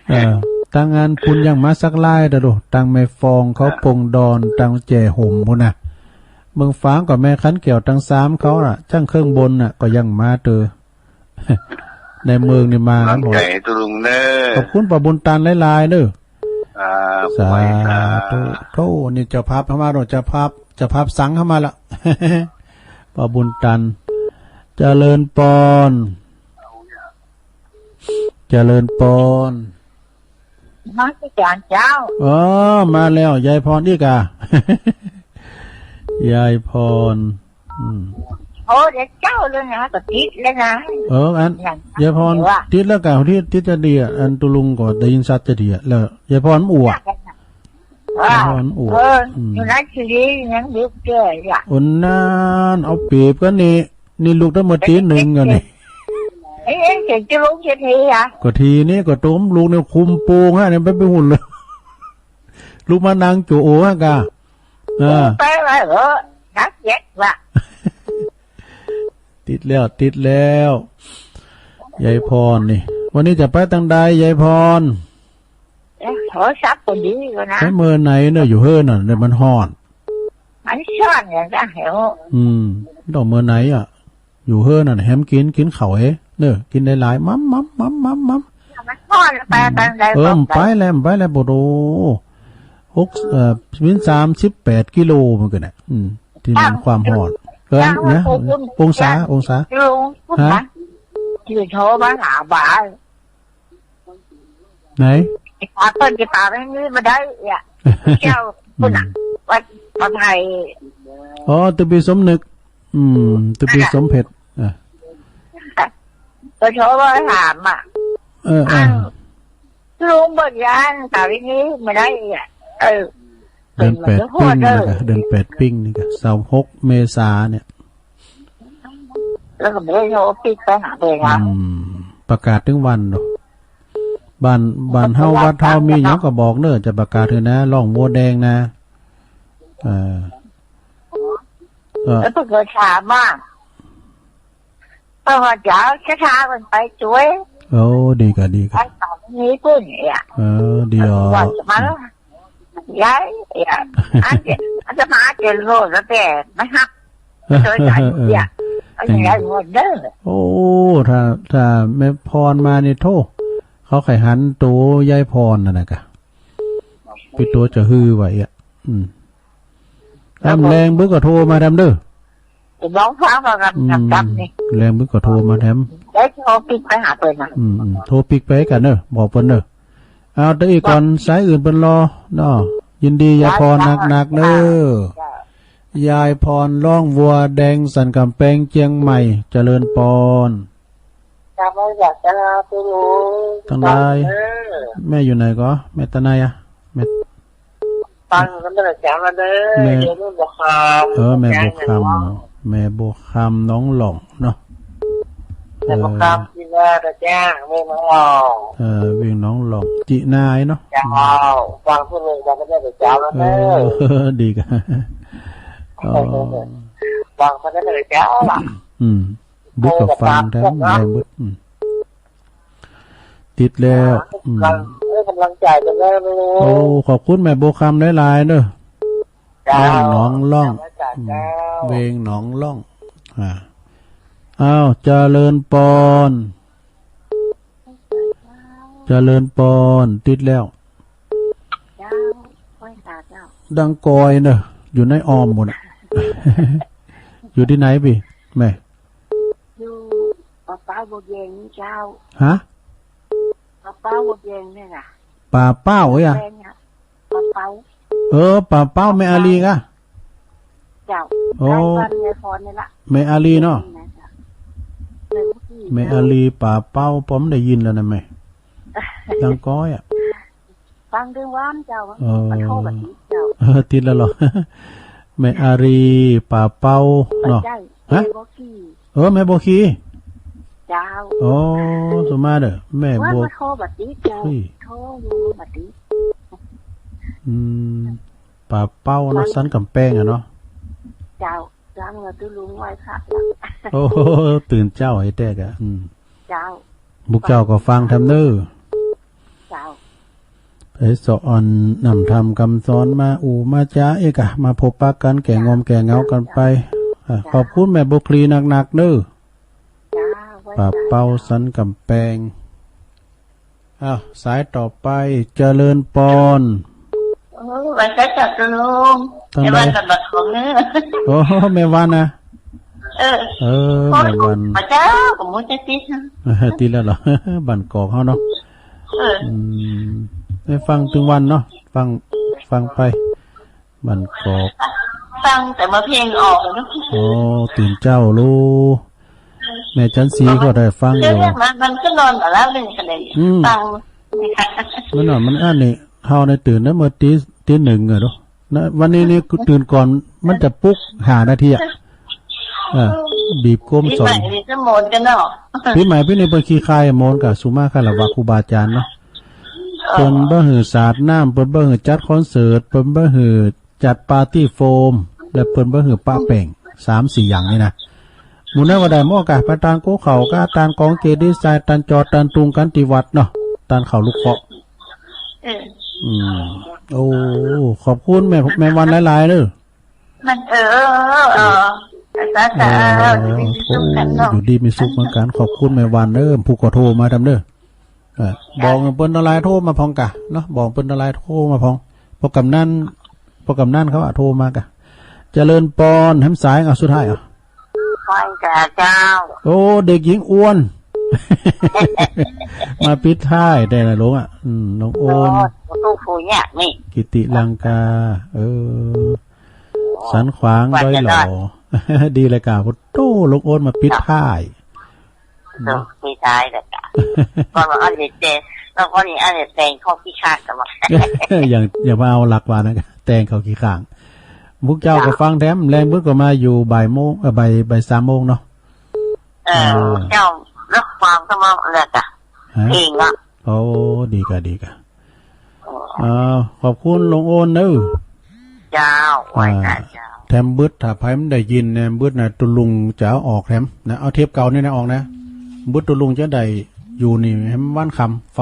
เออ ตังอันปุ้นยังมาสักลายเด้อลูก ตังแม่ฟองเขา อ่ะ ปงดอน ตังแจ่ห่มพุ้นนะ เมืองฝางก็แม่ขันแก้ว ตังสามเขาน่ะ จั้งเครื่องบนน่ะ ก็ยังมาเตอ ในเมืองนี่มา กำลังใจ๋ตุ๊ลุงเน้อ ขอบคุณป้าบุญตันหลายๆ เน้อ อ่า สาธุ ไหว้สา โธ่ นี่เจ้าภาพเข้ามาแล้ว เจ้าภาพ เจ้าภาพสั่งเข้ามาละ ป้าบุญตัน เจริญปอน เจริญปอน นมัสก๋านเจ้า อ๋อ มาแล้ว ยายพรอีกอ่ะ ยายพร อืม โอ้ เดี๋ยวเจ้าเลยนะ ก็ติดแล้วนะ เออ อัน อย่าง ยายพร เดี๋ยวอะ ติดแล้วกะ ติด ติดจะดีอ่ะ อันตุ๊ลุงก็ได้ยินชัดจะดีอ่ะ แล้วยายพรอู้อ่ะ ว่า ยายพรอู้ เออ อืม อยู่ในทีวียังดึกเจ้ออ่ะ โอ้ นั่น เอาเปรียบกั๋นนี่ นี่ลุกตั้งเมื่อตีหนึ่งอ่ะนี่ เอ๊ะ เสียงตุ๊ลุงเสียงทีอ่ะ ก็ทีนี้ก็โตมลุกเนี่ยคุมโปงฮะเนี่ย ไป ไปหุ่นเลย ลุกมานั่งโจโอฮะกะ อ่า ไปว่าเหอะ นักเย็ดว่ะ ติดแล้ว ติดแล้ว ยายพรนี่ วันนี้จะไปตังใด ยายพร เอ๊ะ โทรศัพท์ก็ดีกว่านะ ไปเมือไหนเนาะ อยู่เฮือนน่ะ เดี๋ยวมันฮ้อน มันฮ้อนอย่างนั้นเหรอ อืม ต้องเมือไหนอ่ะ อยู่เฮือนน่ะ แหมกิ๋น กิ๋นข้าวเอ้ย เน้อ กิ๋นหลายๆ มัม มัม มัม มัม มัม มันฮ้อน ไป อืม ไป ไป เออ ไป ไปแล้ว ไปแล้ว โอ้โห หก เอ่อ เป๋นสามสิบแปดกิโลเหมือนกั๋นนะ อืม ตี้มันความฮ้อน เออ เนี่ย องศา องศา ลุง ฮะ นะ ตี้โทรมาหาบ่า ไหน หาเปิ้นจะตามอันนี้บ่ได้อ่ะ เจ้าปุ้นน่ะ อืม วัดป่าไผ่ อ๋อ ตึกปี้สมนึก อืม ตึกปี้สมเพชร อ่ะ ก็โทรมาถามอ่ะ เออ เออ อ้าว ลุงบ่ย้านตามอันนี้บ่ได้อ่ะ เออ เดือนแปดปิ้งนี่กะ เดือนแปดปิ้งนี่กะ ซาวหกเมษาเนี่ย แล้วก็บ่ได้โทรปิ๊กไปหาเปิ้นนะ อืม ประกาศตึงวันเนาะ บ้าน บ้านเฮาวัดเฮามีหยังก็บอกเน้อ จะประกาศหื้อนะ ฮ้องวัวแดงนะ เออ เออ แล้วเปิ้นก็ถามว่า เปิ้นว่าจะเอาศรัทธาเปิ้นไปจ้วย โอ้ ดีกะ ดีกะ ไปตามอันนี้ปุ้นเนี่ย เออ ดีอ๋อ ว่าจะมาแล้ว ย้าย เอ่อ อาตมาจะโลดแล้วแต่ไม่ฮับ โดยการ เอ่อ เนี่ย เอาอย่างไรหมดเด้อ โอ้ ถ้า ถ้าแม่พรมานี่โธ่ เขาใค่หันตั๋วยายพรนั่นน่ะกะ ปี้ตั๋วจะหื้อไว้อ่ะ อืม แหมแลงบึกก็โทรมาแถมเด้อ จะบอกฟังว่ากัน อืม กับนี่ แลงบึกก็โทรมาแถม แล้วโทรปิ๊กไปหาเปิ้นนะ อืม อืม โทรปิ๊กไปกั๋นเน้อ บอกเปิ้นเน้อ เอา แต่อี้ก่อน สายอื่นเปิ้นรอเนาะ ยินดียายพรนักๆเน้อ เจ้า ยายพรฮ้องวัวแดงสันก๋ำแปงเจียงใหม่ เจริญปอน เจ้า ตังหลาย เจ้า แม่อยู่ไหนก่อ แม่ตาไนอะ แม่ ฟังกันตั้งแต่เช้ามาเด้อ แม่ เดี๋ยวแม่บัวคำ เออ แม่บัวคำเนาะ แม่บัวคำหนองหล่องเนาะ แม่บัวคำ เออ จีน่า ตาจ้าง เวียงหนองหล่อง เออ เวียงหนองหล่อง จีน่าเนาะ เจ้า ฟังเปิ้นเลย ฟังกันตั้งแต่เช้ามาเด้อ เออ ดีกะ อ๋อ ฟังเปิ้นตั้งแต่เช้าล่ะ อืม บึกก็ฟังแถม เออ แม่บึก อืม ติดแล้ว อืม เออ ก๋ำลังใจ๋เปิ้นเน้อ โอ้ ขอบคุณแม่บัวคำหลายๆเน้อ เจ้า เวียงหนองหล่อง เจ้า อืม เวียงหนองหล่อง อ่า อ้าว เจริญปอน เจริญปอน ติดแล้ว เจ้า ไหว้สาเจ้า ดังกอยเน้อ อยู่ในอ้อมหมดอะ อยู่ตี้ไหนปี้ แม่ อยู่ป่าเป้าบัวแยงนี่เจ้า ฮะ ป่าเป้าบัวแยงเนี่ยนะ ป่าเป้าเอ้ยอะ แยงอะ ป่าเป้า เออ ป่าเป้าแม่อาลีกะ เจ้า โอ้ ใกล้บ้านยายพรนี่ละ แม่อาลีเนาะ แม่อาลี ป่าเป้า ป้อมได้ยินแล้วนะแม่ ดังกอยอะ ฟังตึงวันเจ้า เออ มันโทรมาติดเจ้า เออ ติดแล้วเหรอ แม่อาลี ป่าเป้าเนาะ ใจ้ ฮะ แม่บัวขี่ เออ แม่บัวขี่ เจ้า โอ้ สุมาเด้อ แม่บัว มันโทรมาติดเจ้า ขี่ โทรอยู่มาติด อืม ป่าเป้าเนาะ สันก๋ำแปงอะเนาะ เจ้า จังเลยตุ๊ลุงไหว้พระละ โอ้โห ตื่นเจ๊าไอ้แต๊กอะ อืม เจ้า พวกเจ้าก็ฟังธรรมเน้อ เจ้า ไปสะอ่อนนำธรรมกำสอนมาอู้มาจ๋าเอกอะ มาพบปะกั๋นแก้ง่วงแก้เหงากั๋นไป อ่ะ เจ้า ขอบคุณแม่บัวคลีนักๆเน้อ เจ้า ป่าเป้าสันก๋ำแปง อ้าว สายต่อไป เจริญปอน โอ้ ไหว้สาเจ้าตุ๊ลุง ทางใด แม่วันบ้านบ่าของเน้อ โอ้ แม่วันนะ เออ เออ โอ้ แม่วัน พระเจ้า ผมมุ้งจะติดนะ ติดแล้วเหรอ บ้านกอกเฮาเนาะ เออ อืม ได้ฟังตึงวันเนาะ ฟัง ฟังไป บ้านกอก ฟังแต่เมื่อเพลงออกอะเนาะ โอ้ ตื่นเจ๊าลู แม่จันทร์ศรีก็ได้ฟังอยู่ เรื่องมัน มันก็นอนมาแล้วหนึ่งคะแนน อืม ฟัง มันนอนมันอั้นนี่ เฮาในตื่นนะเมื่อตี ตีหนึ่งอะเนาะ นะ วันนี้นี่ตื่นก่อน มันจะปลุกห้านาทีอะ เออ บีบก้มสอน ปี๋ใหม่นี่ก็โมนกั๋นเนาะ ปี๋ใหม่ปี๋นี้เปิ้นขี้คายโมนกับสุมาคารวะครูบาอาจ๋ารย์เนาะ เปิ้นบ่หื้อสาดน้ำ เปิ้นบ่หื้อจัดคอนเสิร์ต เปิ้นบ่หื้อจัดปาร์ตี้โฟม และเปิ้นบ่หื้อปะแป้ง สามสี่อย่างนี่นะ หมู่นั้นก็ได้หมดกะ ไปตานกู้เข้า กะตานกองเจดีย์ทราย ตานจอด ตานตุงกั๋นตี้วัดเนาะ ตานเข้าลูกเคราะห์ เออ อืม โอ้ ขอบคุณแม่ แม่วันหลายๆเน้อ มัน เออ เออ เออ สาธุ เออ อยู่ดีมีสุขเหมือนกั๋นเนาะ โอ้ อยู่ดีมีสุขเหมือนกั๋น ขอบคุณแม่วันเน้อ ผู้ก็โทรมาธรรมเน้อ เออ บอกเปิ้นตังหลายโทรมาพ่องกะเนาะ บอกเปิ้นตังหลายโทรมาพ่อง ป้อกำนัน ป้อกำนันเขาอะโทรมากะ เจริญปอน แหมสาย เอาสุดท้าย เอา ฟังจ้าเจ้า โอ้ เด็กหญิงอ้วน มาปิดท้ายได้นะลุงอะ อืม น้องอ้วน โอ้ ตู้ฟูเนี่ยนี่ กิติลังกา เออ สันขวาง ว่าจะ ดอยหล่อ รอด ดีเลยกะ โอ้โห ลุงอ้วนมาปิดท้าย เนาะ สุดท้ายเลยจ้ะ ก็ว่าอันเดียวเจ แล้วก็นี่อันเดียวแตงเข้าขี้ข้างกันหมด อย่าง อย่ามาเอาหลักว่านะ แตงเข้าขี้ข้าง พวกเจ้าก็ จ้ะ ฟังแถม แลงบึดก็มาอยู่บ่ายโมง เอ่อ บ่าย บ่ายสามโมงเนาะ เออ อ่า เจ้าเลือกความก็มาเลยจ้ะ ฮะ เพลงอะ โอ้ ดีกะ ดีกะ เออ อ้าว ขอบคุณลุงอ้วนเนอะ เจ้า ไหว้จ้ะ อ่า เจ้า แถมบึด ถ้าใผบ่ได้ยินเนี่ย บึดนะ ตุ๊ลุงจะเอาออกแถมนะ เอาเทปเก่านี่นะออกนะ บึดตุ๊ลุงจะได้อยู่นี่แหมวันค่ำ